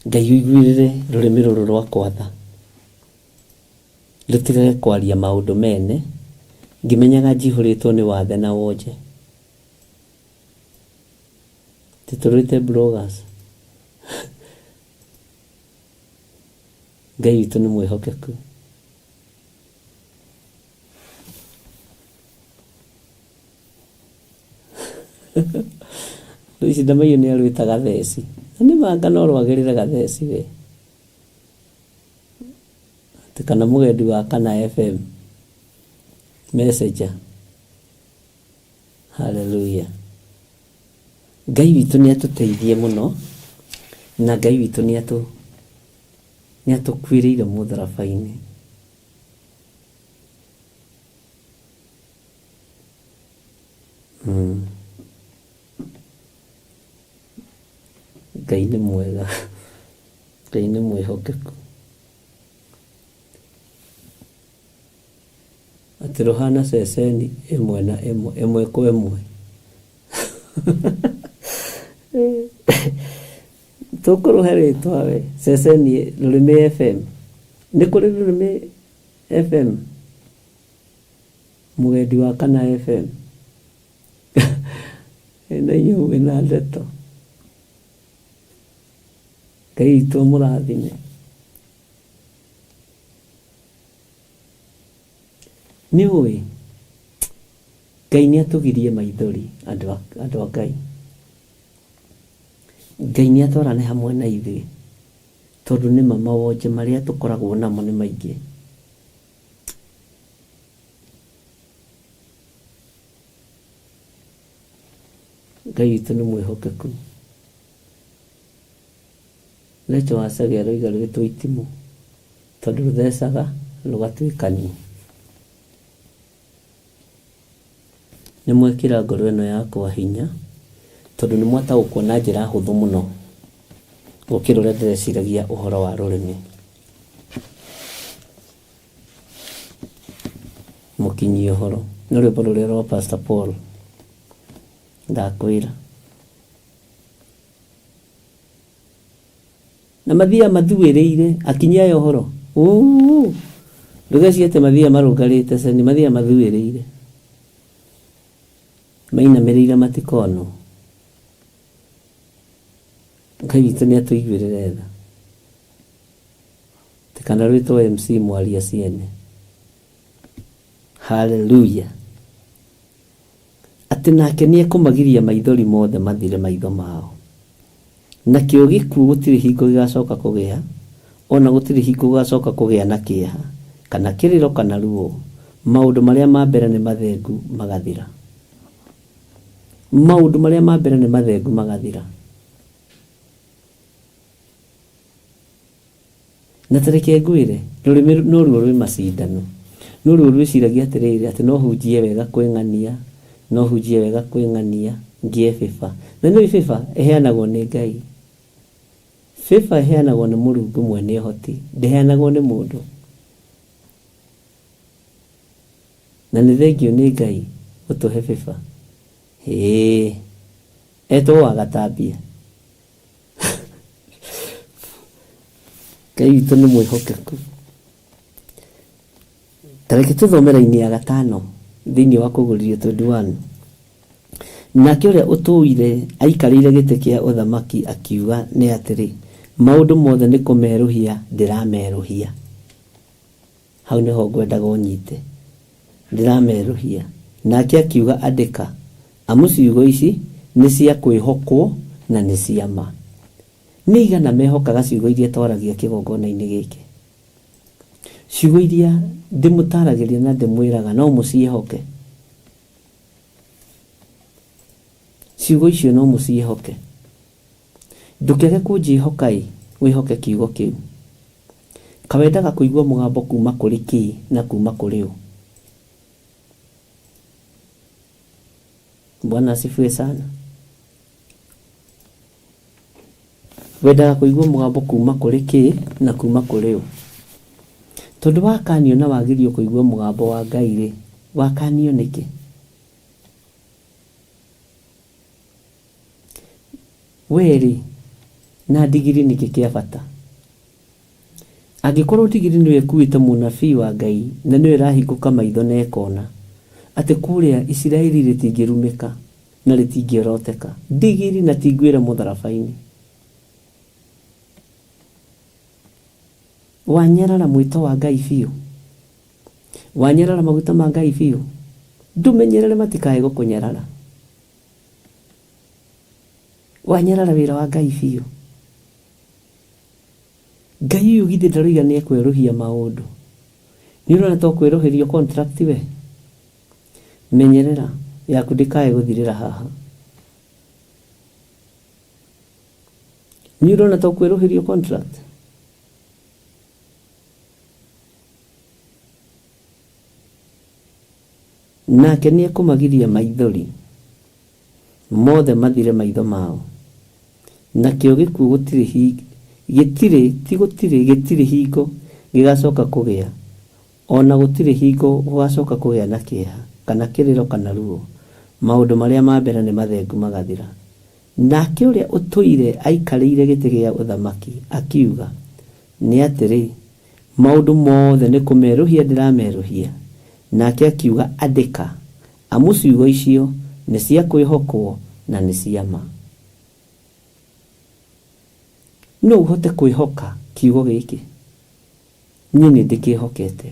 Ngai ũiguĩrĩre rũrĩmĩ rũrũ rwakwa tha. Rũtigage kwaria maũndũ mene ngĩmenyaga njihũrĩtwo nĩ wathe na wonje. Tũtũrĩte bloggers. Ngai witũ nĩ mwĩhokeku. Rĩu ici ndamaiyũ nĩ arwĩta gatheci. Na nĩ manga no rwagĩrĩre gatheci we. Atĩ kana mũgendi wa kana FM. Messenger. Hallelujah. Ngai witũ nĩ atũteithie mũno na Ngai witũ nĩ atũ nĩ atũkuĩrĩire mũtharaba-inĩ. Mm. Ngai nĩ mwega. Ngai nĩ mwĩhokeku. Atĩ rũhana ceceni ĩmwe na ĩmwe, ĩmwe kwa ĩmwe. Tũkũrũhe rĩtwa we, ceceni Rũrĩmĩ FM. Nĩ kũrĩ Rũrĩmĩ FM? Mũgendi wa Kana FM? Ĩ na inyuĩ mwĩna ndeto. Ngai witũ amũrathime. Nĩ ũĩ, Ngai nĩ atũgirie maithori andũ a, andũ a Ngai. Ngai nĩ atwarane hamwe na ithuĩ, tondũ nĩma mawonje marĩa tũkoragwo namo nĩ maingĩ. Ngai witũ nĩ mwĩhokeku. Rachel Wacege aroiga rwĩtwo itimũ tondũ rũthecaga rũgatuĩkania. Nĩ mwekĩra ngoro ĩno yakwa hinya tondũ nĩ mwataũkwo na njĩra hũthũ mũno gũkĩra ũrĩa ndĩreciragia ũhoro wa rũrĩmĩ. Mũkinyie ũhoro. Nĩ rwĩmbo rũrĩa rwa Pastor Paul ndakwĩra. Na mathiaga mathuĩrĩire akinyia aya ũhoro Ũũ! Ndũgecirie atĩ mathiaga marũngarĩte ceni mathiaga mathuĩrĩire mainamĩrĩire matikonwo. Ngai witũ nĩ atũiguĩrĩre tha. Atĩ kana rwĩtwo MC mwaria ciene. Hallelujah. Atĩ nake nĩekũmagiria maithori mothe mathire maitho mao. Nakĩo gĩkuũ gũtirĩ hingo gĩgacoka kũgĩa, o na gũtirĩ hingo gũgacoka kũgĩa na kĩeha, kana kĩrĩro, kana ruo, maũndũ marĩa ma mbere nĩ mathengu magathira. Maũndũ marĩa ma mbere nĩ mathengu magathira. Na ta reke ngwĩre, rũrĩmĩ noruo rwĩ macindano. Noruo rwĩciragia atĩrĩrĩ, atĩ no hunjie wega kwĩ ng'ania, no hunjie wega kwĩ ng'ania, ngĩe favor. Na nĩũĩ favor ĩheanagwo nĩ Ngai. Favor ĩheanagwo nĩ Mũrungu mwene ũhoti, ndĩheanagwo nĩ mũndũ. Na nĩ thengiũ nĩ Ngai gũtũhe favor. Hĩĩ, etwo Wagatambia. Ngai witũ nĩ mwĩhokeku. Ta reke tũthome raini ya gatano thĩinĩ wa Kũguũrĩrio 21. Nake ũrĩa ũtũire aikarĩire gĩtĩ kĩa ũthamaki akiuga nĩ atĩrĩ, maũndũ mothe nĩ kũmerũhia ndĩramerũhia. Hau nĩho ngwendaga ũnyite. Ndĩramerũhia. Nake akiuga, Andĩka, amu ciugo ici nĩ cia kwĩhokwo na nĩ cia ma. Nĩ aigana mehokaga ciugo iria twaragia kĩgongona-inĩ gĩkĩ? Ciugo iria ndĩmũtaaragĩria na ndĩmwĩraga no mũciĩhoke? Ciugo icio no mũciĩhoke? Ndũkĩage kũnjĩhoka-ĩ, wĩhoke kiugo kĩu. Kaĩ wendaga kũigua mũgambo kuuma kũrĩ kĩĩ na kuuma kũrĩ ũ? Bwana asifiwe sana. Wendaga kũigua mũgambo kuma kũrĩ kĩ na kuma kũrĩ ũ? Tondũ wakanio na wagirio kũigua mũgambo wa Ngai-rĩ, wakanio nĩkĩ? Wee-rĩ, na ndigiri nĩkĩ kĩa bata? Angĩkorwo ndigiri nĩyo ĩkuĩte mũnabii wa Ngai na nĩyo ĩrahingũka maitho na ĩkona atĩ kũrĩa Isiraeli rĩtingĩrumĩka na rĩtingĩoroteka, ndigiri na ti ngwĩre mũtharaba-inĩ. Wanyarara mwĩto wa Ngai biũ? Wanyarara maguta ma Ngai biũ? Ndũmenyerere matikae gũkũnyarara. Wanyarara wĩra wa Ngai biũ? Ngai ũyũ githĩ ndaroiga nĩ ekwerũhia maũndũ? Nĩ ũrona ta ũkwerũhĩrio contract we? Menyerera yaku ndĩkae gũthirĩra haha. Nĩ ũrona ta ũkwerũhĩrio contract? Nake nĩ ekũmagiria maithori mothe mathire maitho mao, nakĩo gĩkuũ gũtirĩ gĩtirĩ, ti gũtirĩ, gĩtirĩ hingo gĩgacoka kũgĩa, o na gũtirĩ hingo gũgacoka kũgĩa na kĩeha, kana kĩrĩro, kana ruo, maũndũ marĩa ma mbere nĩ mathengu magathira. Nake ũrĩa ũtũire aikarĩire gĩtĩ gĩa ũthamaki akiuga, Nĩ atĩrĩ, maũndũ mothe nĩ kũmerũhia ndĩramerũhia. Nake akiuga, Andĩka, amu ciugo icio nĩ cia kwĩhokwo na nĩ cia ma. No ũhote kwĩhoka kiugo gĩkĩ? Niĩ nĩ ndĩkĩhokete.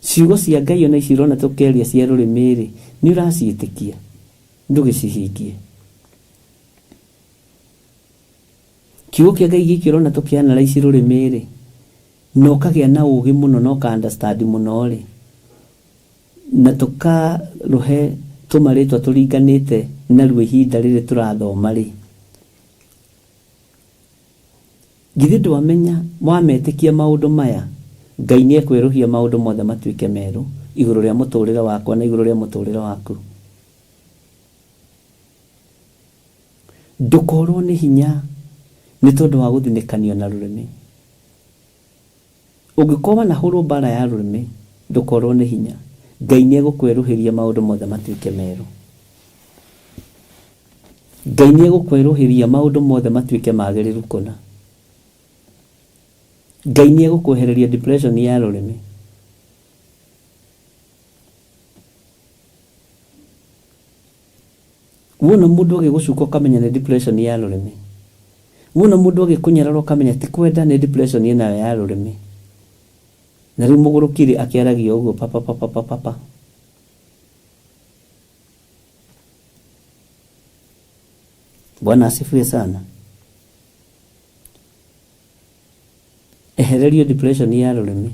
Ciugo cia Ngai ona ici ũrona tũkĩaria cia rũrĩmĩ-rĩ, nĩ ũraciĩtĩkia? Ndũgĩcihingie. Kiugo kĩa Ngai gĩkĩ ũrona tũkĩ analyse rũrĩmĩ-rĩ, na ũkagĩa na ũgĩ mũno na ũka understand mũno-rĩ, na tũkarũhe tũmarĩtwa tũringanĩte naruo ihinda rĩrĩ tũrathoma-rĩ, Githĩ ndwamenya wametĩkia maũndũ maya, Ngai nĩekwerũhia maũndũ mothe matuĩke merũ igũrũ rĩa mũtũrĩre wakwa na igũrũ rĩa mũtũrĩre waku? Ndũkorwo nĩ hinya nĩ tondũ wa gũthinĩkanio na rũrĩmĩ. Ũngĩkorwo wanahũrwo mbara ya rũrĩmĩ, ndũkorwo nĩ hinya. Ngai nĩegũkwerũhĩria maũndũ mothe matuĩke merũ. Ngai nĩegũkwerũhĩria maũndũ mothe matuĩke magĩrĩru kũna. Ngai nĩegũkwehereria depression ya rũrĩmĩ. Wona mũndũ agĩgũcuka ũkamenya nĩ depression ya rũrĩmĩ. Wona mũndũ agĩkũnyarara ũkamenya ti kwenda nĩ depression ĩnayo ya rũrĩmĩ. Na rĩu mũgũrũki rĩ akĩaragia ũguo papa papa papa papa. Bwana asifiwe sana. Ehererio depression ya rũrĩmĩ.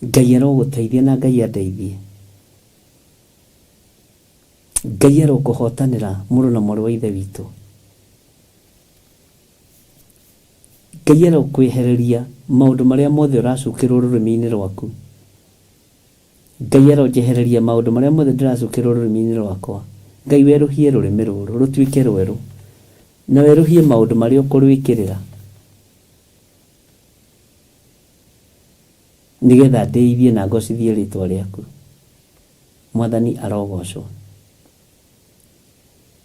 Ngai arogũteithia na Ngai andeithie. Ngai arokũhotanĩra mũrũ na mwarĩ wa ithe witũ. Ngai arokwehereria maũndũ marĩa mothe ũracukĩrwo rũrĩmĩ-inĩ rwaku. Ngai aronjehereria maũndũ marĩa mothe ndĩracukĩrwo rũrĩmĩ-inĩ rwakwa. Ngai werũhie rũrĩmĩ rũrũ rũtuĩke rwerũ, na werũhie maũndũ marĩa ũkũrwĩkĩrĩra. Nĩgetha ndĩithie na ngocithie rĩtwa rĩaku. Mwathani arogocwo.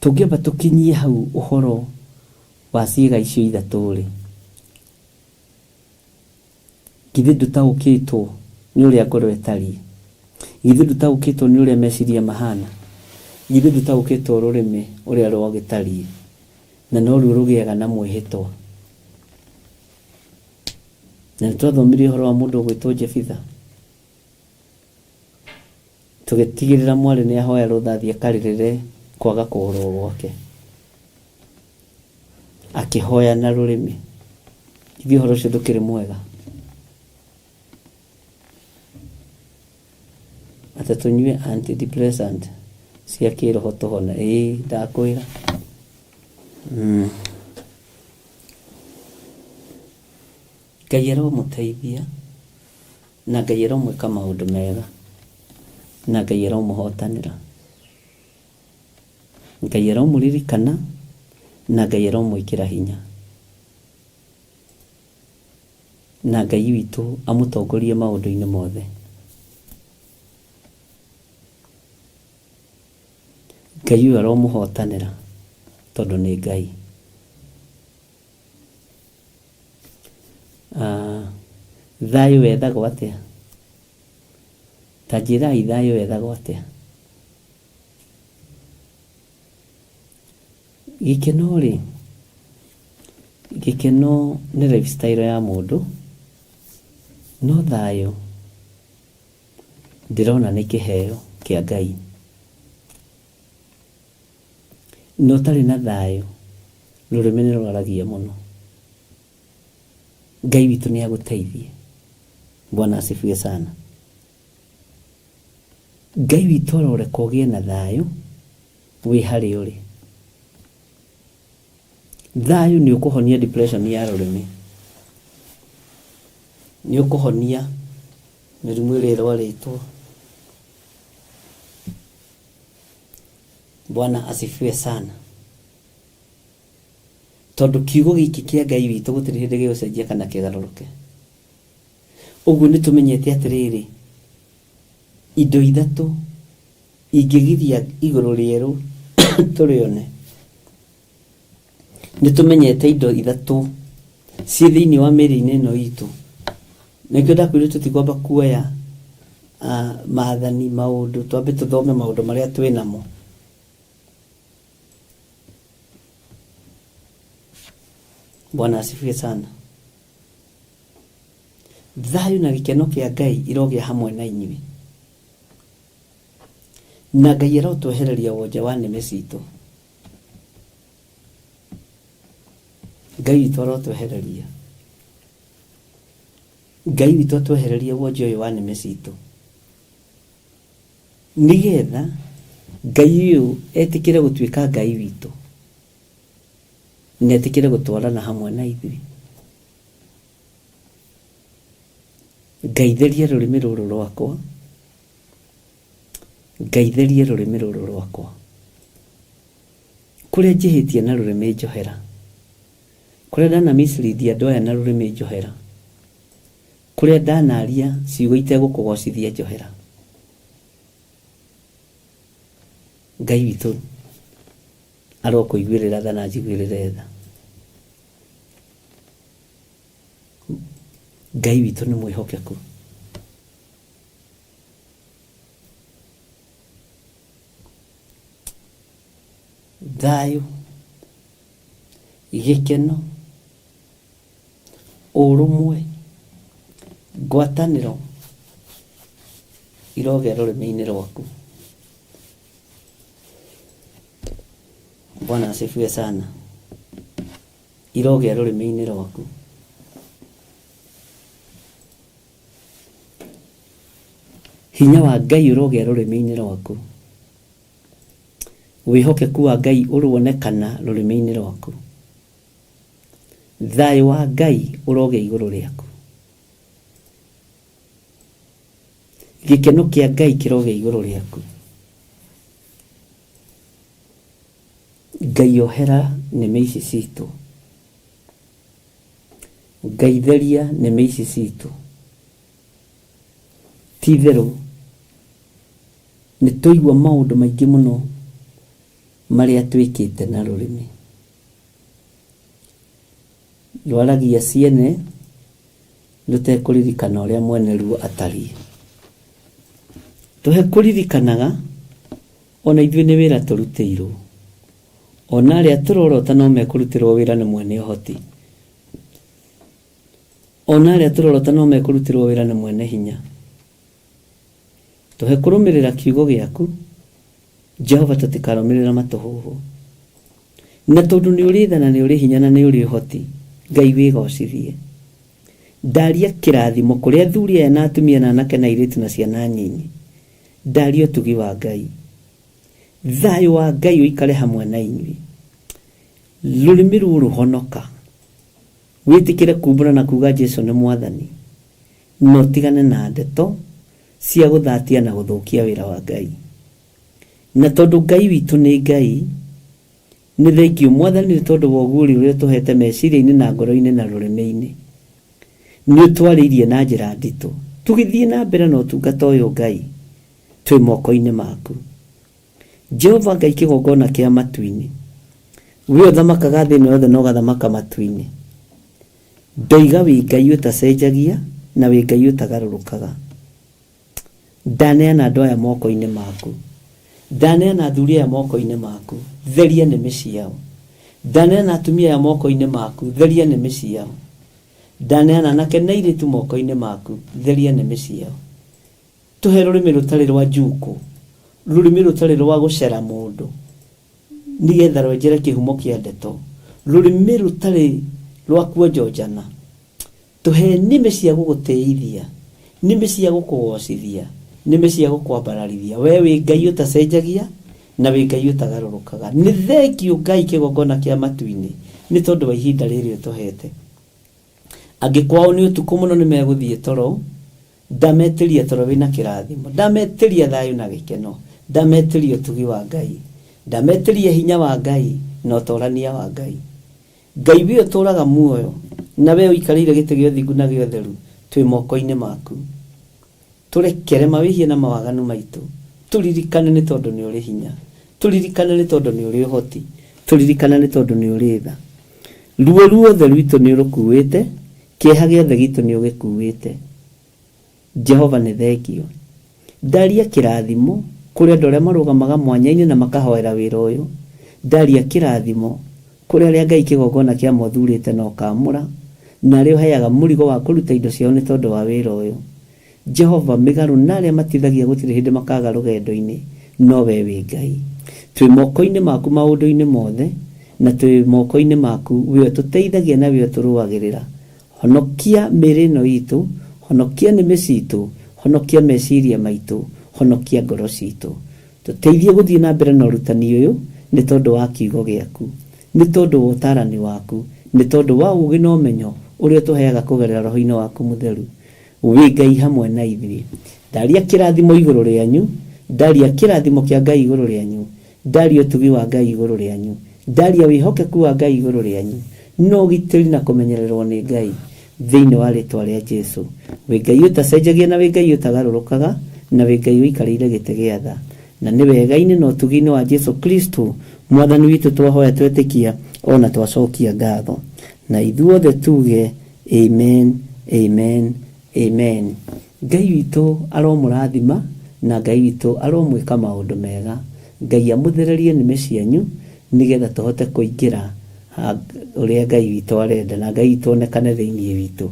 Tũngĩamba tũkinyie hau ũhoro wa ciĩga icio ithatũ-rĩ, githĩ ndũtaũkĩtwo nĩ ũrĩa ngoro ĩtariĩ? Githĩ ndũtaũkĩtwo nĩ ũrĩa meciria mahana? Githĩ ndũtaũkĩtwo rũrĩmĩ ũrĩa rwagĩtariĩ, na noruo rũgĩaga na mwĩhĩtwa? Na nĩ twathomire ũhoro wa mũndũ ũgwĩtwo Jefitha. Tũgĩtigĩrĩra mwarĩ nĩ ahoya rũtha athiĩ akarĩrĩre kwaga kũgũrwo gwake. Akĩhoya na rũrĩmĩ. Ithuĩ ũhoro ũcio ndũkĩrĩ mwega. Atĩ tũnyue antidepressant cia kĩroho tũhone. Ĩĩ ndakwĩra. Ngai aromũteithia na Ngai aromwĩka maũndũ mega na Ngai aromũhotanĩra. Ngai aromũririkana na Ngai aromwĩkĩra hinya. Na Ngai witũ amũtongorie maũndũ-inĩ mothe. Ngai ũyũ aromũhotanĩra tondũ nĩ Ngai. Ah, thayũ wethagwo atĩa? Ta njĩrai thayũ wethagwo atĩa? Gĩkeno rĩ, gĩkeno nĩ lifestyle ya mũndũ, no thayũ ndĩrona nĩ kĩheo kĩa Ngai. Na ũtarĩ na thayũ, rũrĩmĩ nĩ rwaragia mũno. Ngai witũ nĩ agũteithie. Bwana asifiwe sana. Ngai witũ aroreka ũgĩe na thayũ wĩ harĩa ũrĩ. Thayũ nĩ ũkũhonia depression ya rũrĩmĩ. Nĩ ũkũhonia mĩrimũ ĩrĩa ĩrwarĩtwo. Bwana asifiwe sana. Tondũ kiugo gĩkĩ kĩa Ngai witũ gũtirĩ hĩndĩ gĩgũcenjia kana kĩgarũrũke. Ũguo nĩ tũmenyete atĩrĩrĩ, indo ithatũ ingĩgiria igũrũ rĩerũ tũrĩone. Nĩ tũmenyete indo ithatũ ciĩ thĩinĩ wa mĩĩrĩ-inĩ ĩno itũ. Nĩkĩo ndakwĩrire tũtikwamba kuoya maathani maũndũ, twambe tũthome maũndũ marĩa twĩ namo. Bwana asifiwe sana. Thayũ na gĩkeno kĩa Ngai irogĩa hamwe na inyuĩ. Na Ngai arotwehereria wonje wa nĩmĩ citũ. Ngai witũ arotwehereria. Ngai witũ atwehererie wonje ũyũ wa nĩmĩ citũ. Nĩgetha Ngai ũyũ etĩkĩre gũtuĩka Ngai witũ. Na etĩkĩre gũtwarana hamwe na ithuĩ. Ngai theria rũrĩmĩ rũrũ rwakwa. Ngai theria rũrĩmĩ rũrũ rwakwa. Kũrĩa njĩhĩtie na rũrĩmĩ njohera. Kũrĩa ndana mislead andũ aya na rũrĩmĩ njohera. Kũrĩa ndanaria ciugo itegũkũgocithia njohera. Ngai witũ arokũiguĩrĩra tha na anjiguĩrĩre tha. Ngai witũ nĩ mwĩhokeku. Thayũ, gĩkeno, ũrũmwe, ngwatanĩro irogĩa rũrĩmĩ-inĩ rwaku. Bwana asifiwe sana. Irogĩa rũrĩmĩ-inĩ rwaku. Hinya wa Ngai ũrogĩa rũrĩmĩ-inĩ rwaku. Wĩhokeku wa Ngai ũronekana rũrĩmĩ-inĩ rwaku. Thayũ wa Ngai ũrogĩa igũrũ rĩaku. Gĩkeno kĩa Ngai kĩrogĩa igũrũ rĩaku. Ngai ohera nĩmĩ ici citũ. Ngai theria nĩmĩ ici citũ. Ti itherũ nĩ twaigua maũndũ maingĩ mũno marĩa twĩkĩte na rũrĩmĩ. Rwaragia ciene rũtekũririkana ũrĩa mwene ruo atariĩ. Tũhe kũririkanaga ona ithuĩ nĩ wĩra tũrutĩirwo. Ona arĩa tũrorota no mekũrutĩrwo wĩra nĩ mwene ũhoti. Ona arĩa tũrorota no mekũrutĩrwo wĩra nĩ mwene hinya. Tũhe kũrũmĩrĩra kiugo gĩaku, Jehova tũtikarũmĩrĩra matũhũhũ. Na tondũ nĩ ũrĩ tha na nĩ ũrĩ hinya na nĩ ũrĩ ũhoti, Ngai wĩgocithie. Ndaria kĩrathimo kũrĩ athuri aya na atumia na anake na airĩtu na ciana nyinyi. Ndaria ũtugi wa Ngai. Thayũ wa Ngai ũikare hamwe na inyuĩ. Rũrĩmĩ rũrũ honoka. Wĩtĩkĩre kumbũra na kuga Jesu nĩ Mwathani. Na ũtigane na ndeto cia gũthatia na gũthũkia wĩra wa Ngai. Na tondũ Ngai witũ nĩ Ngai, Nĩ thengiũ Mwathani nĩ tondũ wa ũguũrio ũrĩa ũtũhete meciria-inĩ na ngoro-inĩ na rũrĩmĩ-inĩ. Nĩ ũtwarĩirie na njĩra nditũ. Tũgĩthiĩ na mbere na ũtungata ũyũ Ngai, twĩ moko-inĩ maku. Jehova Ngai kĩgongona kĩa matu-inĩ, we ũthamakaga thĩ ĩno yothe na ũgathamaka matu-inĩ. Ndoiga wĩ Ngai ũtacenjagia na wĩ Ngai ũtagarũrũkaga. Ndaneana andũ aya moko-inĩ maku. Ndaneana athuri aya moko-inĩ maku. Theria nĩmĩ ciao. Ndaneana atumia aya moko-inĩ maku. Theria nĩmĩ ciao. Ndaneana anake na airĩtu moko-inĩ maku. Theria nĩmĩ ciao. Tũhe rũrĩmĩ rũtarĩ rwa njukũ, rũrĩmĩ rũtarĩ rwa gũcera mũndũ, nĩgetha rwenjere kĩhumo kĩa ndeto, rũrĩmĩ rũtarĩ rwa kuonjonjana. Tũhe nĩmĩ cia gũgũtĩithia, nĩmĩ cia gũkũgocithia, nĩmĩ cia gũkwambararithia. Wee wĩ Ngai ũtacenjagia na wĩ Ngai ũtagarũrũkaga. Nĩ thengiũ Ngai kĩgongona kĩa matu-inĩ nĩ tondũ wa ihinda rĩrĩ ũtũhete. Angĩ kwao nĩ ũtukũ mũno nĩ megũthiĩ toro, ndametĩria toro wĩna kĩrathimo, ndametĩria thayũ na gĩkeno, ndametĩria ũtugi wa Ngai, ndametĩria hinya wa Ngai na ũtorania wa Ngai. Ngai we ũtũũraga muoyo, na wee ũikarĩire gĩtĩ gĩa ũthingu na gĩa ũtheru, twĩ moko-inĩ maku. Tũrekere mawĩhia na mawaganu maitũ, tũririkane nĩ tondũ nĩ ũrĩ hinya, tũririkane nĩ tondũ nĩ ũrĩ ũhoti, tũririkane nĩ tondũ nĩ ũrĩ tha. Ruo ruothe rwitũ nĩ ũrũkuuĩte, kĩeha gĩothe gitũ nĩ ũgĩkuuĩte. Jehova nĩ thengiũ. Ndaria kĩrathimo kũrĩ andũ arĩa marũgamaga mwanya-inĩ na makahoera wĩra ũyũ. Ndaria kĩrathimo kũrĩ arĩa Ngai kĩgongona kĩa ma ũthurĩte na ũkaamũra, na arĩa ũheaga mũrigo wa kũruta indo ciao nĩ tondũ wa wĩra ũyũ. Jehova, mĩgarũ na arĩa matithagia gũtirĩ hĩndĩ makaga rũgendo-inĩ, no wee wĩ Ngai. Twĩ moko-inĩ maku maũndũ-inĩ mothe, na twĩ moko-inĩ maku, wee ũtũteithagia na wee ũtũrũagĩrĩra. Honokia mĩĩrĩ ĩno itũ, honokia nĩmĩ citũ, honokia meciria maitũ, honokia ngoro citũ. Tũteithie gũthiĩ na mbere na ũrutani ũyũ nĩ tondũ wa kiugo gĩaku, nĩ tondũ wa ũtaarani waku, nĩ tondũ wa ũũgĩ na ũmenyo ũrĩa ũtũheaga kũgerera Roho-inĩ waku Mũtheru. Wĩ Ngai hamwe na ithuĩ. Ndaria kĩrathimo igũrũ rĩanyu, ndaria kĩrathimo kĩa Ngai igũrũ rĩanyu, Ndaria ũtugi wa Ngai igũrũ rĩanyu. Ndaria wĩhokeku wa Ngai igũrũ rĩanyu, na ũgitĩri na kũmenyererwo nĩ Ngai, thĩinĩ wa rĩtwa rĩa Jesu. Wĩ Ngai ũtacenjagia na wĩ Ngai ũtagarũrũkaga, na wĩ Ngai ũikarĩire gĩtĩ gĩa tha. Na nĩ wega-inĩ na ũtugi-inĩ wa Jesu Kristo, Mwathani witũ twahoya twetĩkia o na twacokia ngatho. Na ithuothe tuge, Amen, amen, amen. Ngai witũ aromũrathima na Ngai witũ aromwĩka maũndũ mega. Ngai amũthererie nĩmĩ cianyu nĩgetha tũhote kũingĩra ũrĩa Ngai witũ arenda na Ngai witũ onekane thĩinĩ witũ.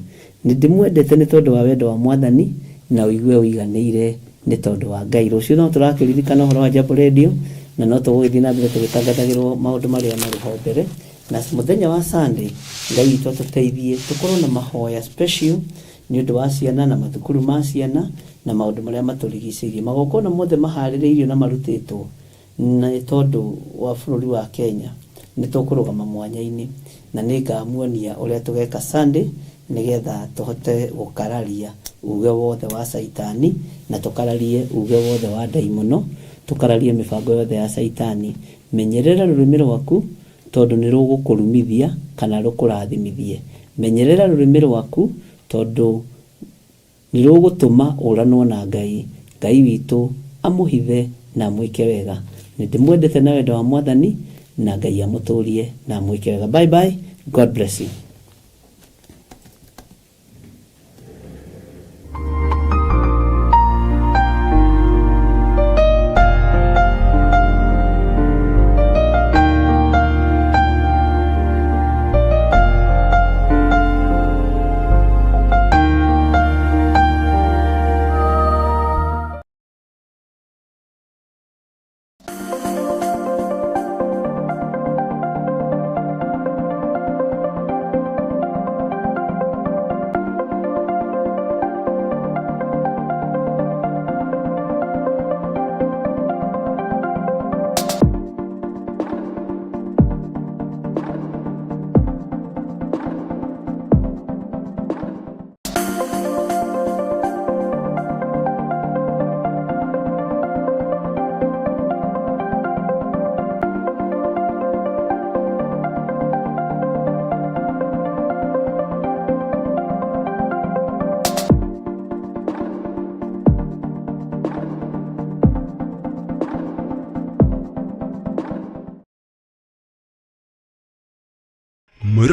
Nĩ ndĩmwendete nĩ tondũ wa wendo wa Mwathani na ũigue ũiganĩire nĩ tondũ wa Ngai. Rũciũ no tũrakĩririkana ũhoro wa Jambo Radio na no tũgũgĩthiĩ na mbere tũgĩtangathagĩrwo maũndũ marĩa marĩ ho mbere. Na mũthenya wa Sunday Ngai witũ atũteithie tũkorwo na mahoya special Nĩ ũndũ wa ciana na mathukuru ma ciana na maũndũ marĩa matũrigicĩirie. Magongona mothe maharĩrĩirio na marutĩtwo nĩ tondũ wa bũrũri wa Kenya nĩ tũkũrũgama mwanya-inĩ na nĩ ngamuonia ũrĩa tũgeka Sunday nĩgetha tũhote gũkararia uge wothe wa caitani na tũkararie uge wothe wa ndaimono, tũkararie mĩbango yothe ya caitani. Menyerera rũrĩmĩ rwaku tondũ nĩ rũgũkũrumithia kana rũkũrathimithie. Menyerera rũrĩmĩ rwaku tondũ nĩ rũgũtũma ũranwo na Ngai. Ngai witũ amũhithe na amwĩke wega. Nĩ ndĩmwendete na wendo wa Mwathani na Ngai amũtũrie na amwĩke wega. Bye bye. God bless you.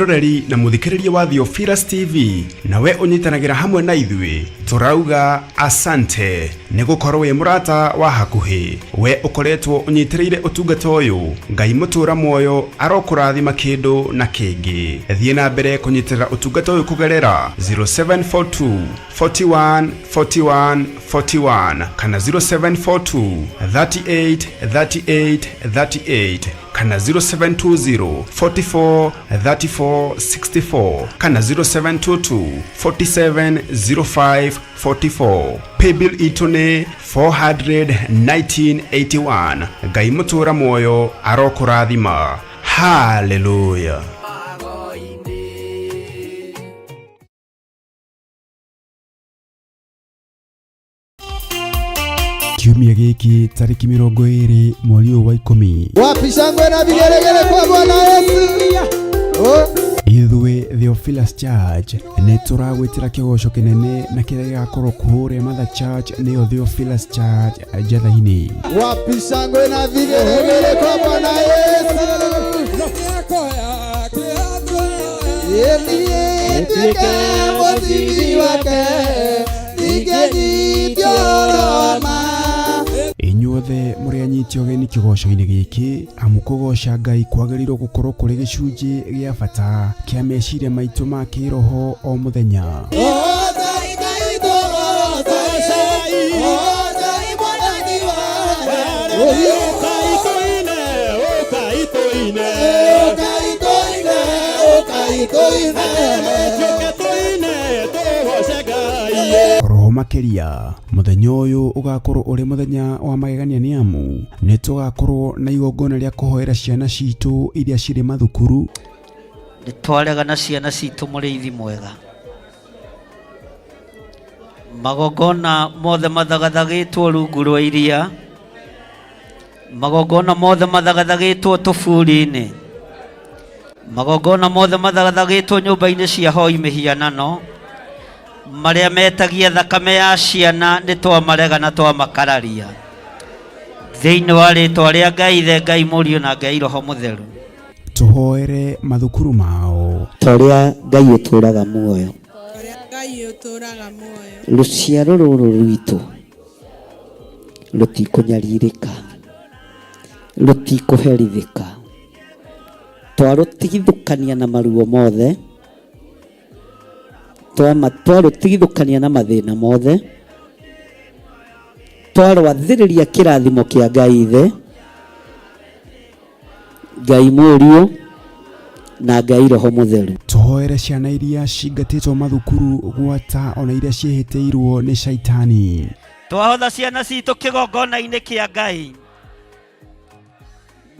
Mwĩroreri na mũthikĩrĩria wa Theophilus TV, nawe ũnyitanagĩra hamwe na ithuĩ, tũrauga asante nĩ gũkorwo wĩ mũrata wa hakuhĩ. We ũkoretwo ũnyitĩrĩire ũtungata ũyũ, Ngai mũtũra muoyo arokũrathima kĩndũ na kĩngĩ. Thiĩ na mbere kũnyitĩrĩra ũtungata ũyũ kũgerera 0742 41 41 41 kana 0742 38 38 38 kana 0720 44 34 64 kana 0722 47 05 44. Paybill itũ nĩ 41981. Ngai mũtũra muoyo arokũrathima. Haleluya. Kiumia gĩkĩ tarĩki 20 mweri ũyũ wa 10. Wapi shangwe na vigelegele kwa Bwana Yesu? Oh. Ithuĩ Theophilus Church nĩ tũragwĩtĩra kĩgoco kĩnene na kĩrĩa gĩgakorwo kũrĩa Mother Church nĩyo Theophilus Church Njatha-inĩ. Wapi shangwe na vigelegele kwa Bwana Yesu? Tuĩke mũthithi wake, ingĩnyitio Roma. Inyuothe mũrĩ anyiti ũgeni kĩgoco-inĩ gĩkĩ, amu kũgoca Ngai kwagĩrĩirwo gũkorwo kũrĩ gĩcunjĩ gĩa bata kĩa meciria maitũ ma kĩroho o mũthenya. Goocai Ngai, tũgoocai, goocai Mwathani wa Ũkai tũine, ũkai tũine. Ũkai tũine, ũkai tũine. Tũke tũine, tũgoce Ngai. Oroho makĩria, mũthenya ũyũ ũgakorwo ũrĩ mũthenya wa magegania nĩ amu nĩ tũgakorwo na igongona rĩa kũhoera ciana citũ iria cirĩ mathukuru. Nĩ twarega na ciana citũ mũrĩithi mwega. Magongona mothe mathagathagĩtwo rungu rwa iria, magongona mothe mathagathagĩtwo tũburi-inĩ, magongona mothe mathagathagĩtwo nyũmba-inĩ cia hoi mĩhianano, marĩa metagia thakame ya ciana nĩ twamarega na twamakararia. Thĩinĩ wa rĩtwa rĩa Ngai Ithe, Ngai Mũriũ na Ngai Roho Mũtheru. Tũhoere mathukuru mao. Ta ũrĩa Ngai ũtũũraga muoyo. Ũrĩa Ngai ũtũũraga muoyo. Rũciaro rũrũ rwitũ rũtikũnyarirĩka, rũtikũherithĩka. Twarũtigithũkania na maruo mothe, twarũtigithũkania na mathĩna mothe, twarwathĩrĩria kĩrathimo kĩa Ngai Ithe, Ngai Mũriũ na Ngai Roho Mũtheru. Tũhoere ciana iria cingatĩtwo mathukuru gwata ona iria ciĩhĩtĩirwo nĩ caitani. Twahotha ciana citũ kĩgongona-inĩ kĩa Ngai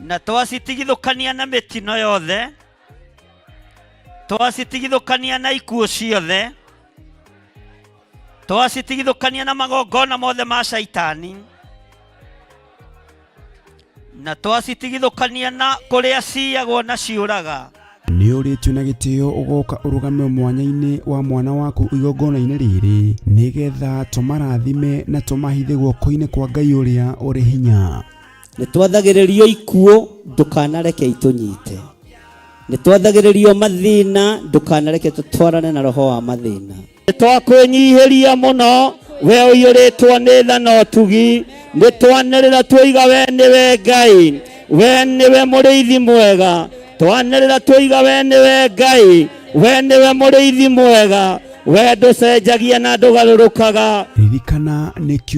na twacitigithũkania na mĩtino yothe, twacitigithũkania na ikuũ ciothe, twacitigithũkania na magongona mothe ma caitani, na twacitigithũkania na kũrĩa ciyagwo na ciũraga. Nĩ ũrĩtio na gĩtĩo ũgoka ũrũgame mwanya-inĩ wa mwana waku igongona-inĩ rĩrĩ, nĩgetha tũmarathime na tũmahithe guoko-inĩ kwa Ngai ũrĩa ũrĩ hinya. Nĩ twathagĩrĩrio ikuũ, ndũkanareke itũnyite. Nĩ twathagĩrĩrio mathĩna, ndũkanareke tũtwarane na roho wa mathĩna. Nĩ twakwĩnyihĩria mũno, we ũiyũrĩtwo nĩ tha na ũtugi. Nĩ twanĩrĩra twoiga we nĩwe Ngai, we nĩwe mũrĩithi mwega. Twanĩrĩra twoiga we nĩwe Ngai, we nĩwe mũrĩithi mwega. We ndũcenjagia na ndũgarũrũkaga. Ririkana nĩ kiumia.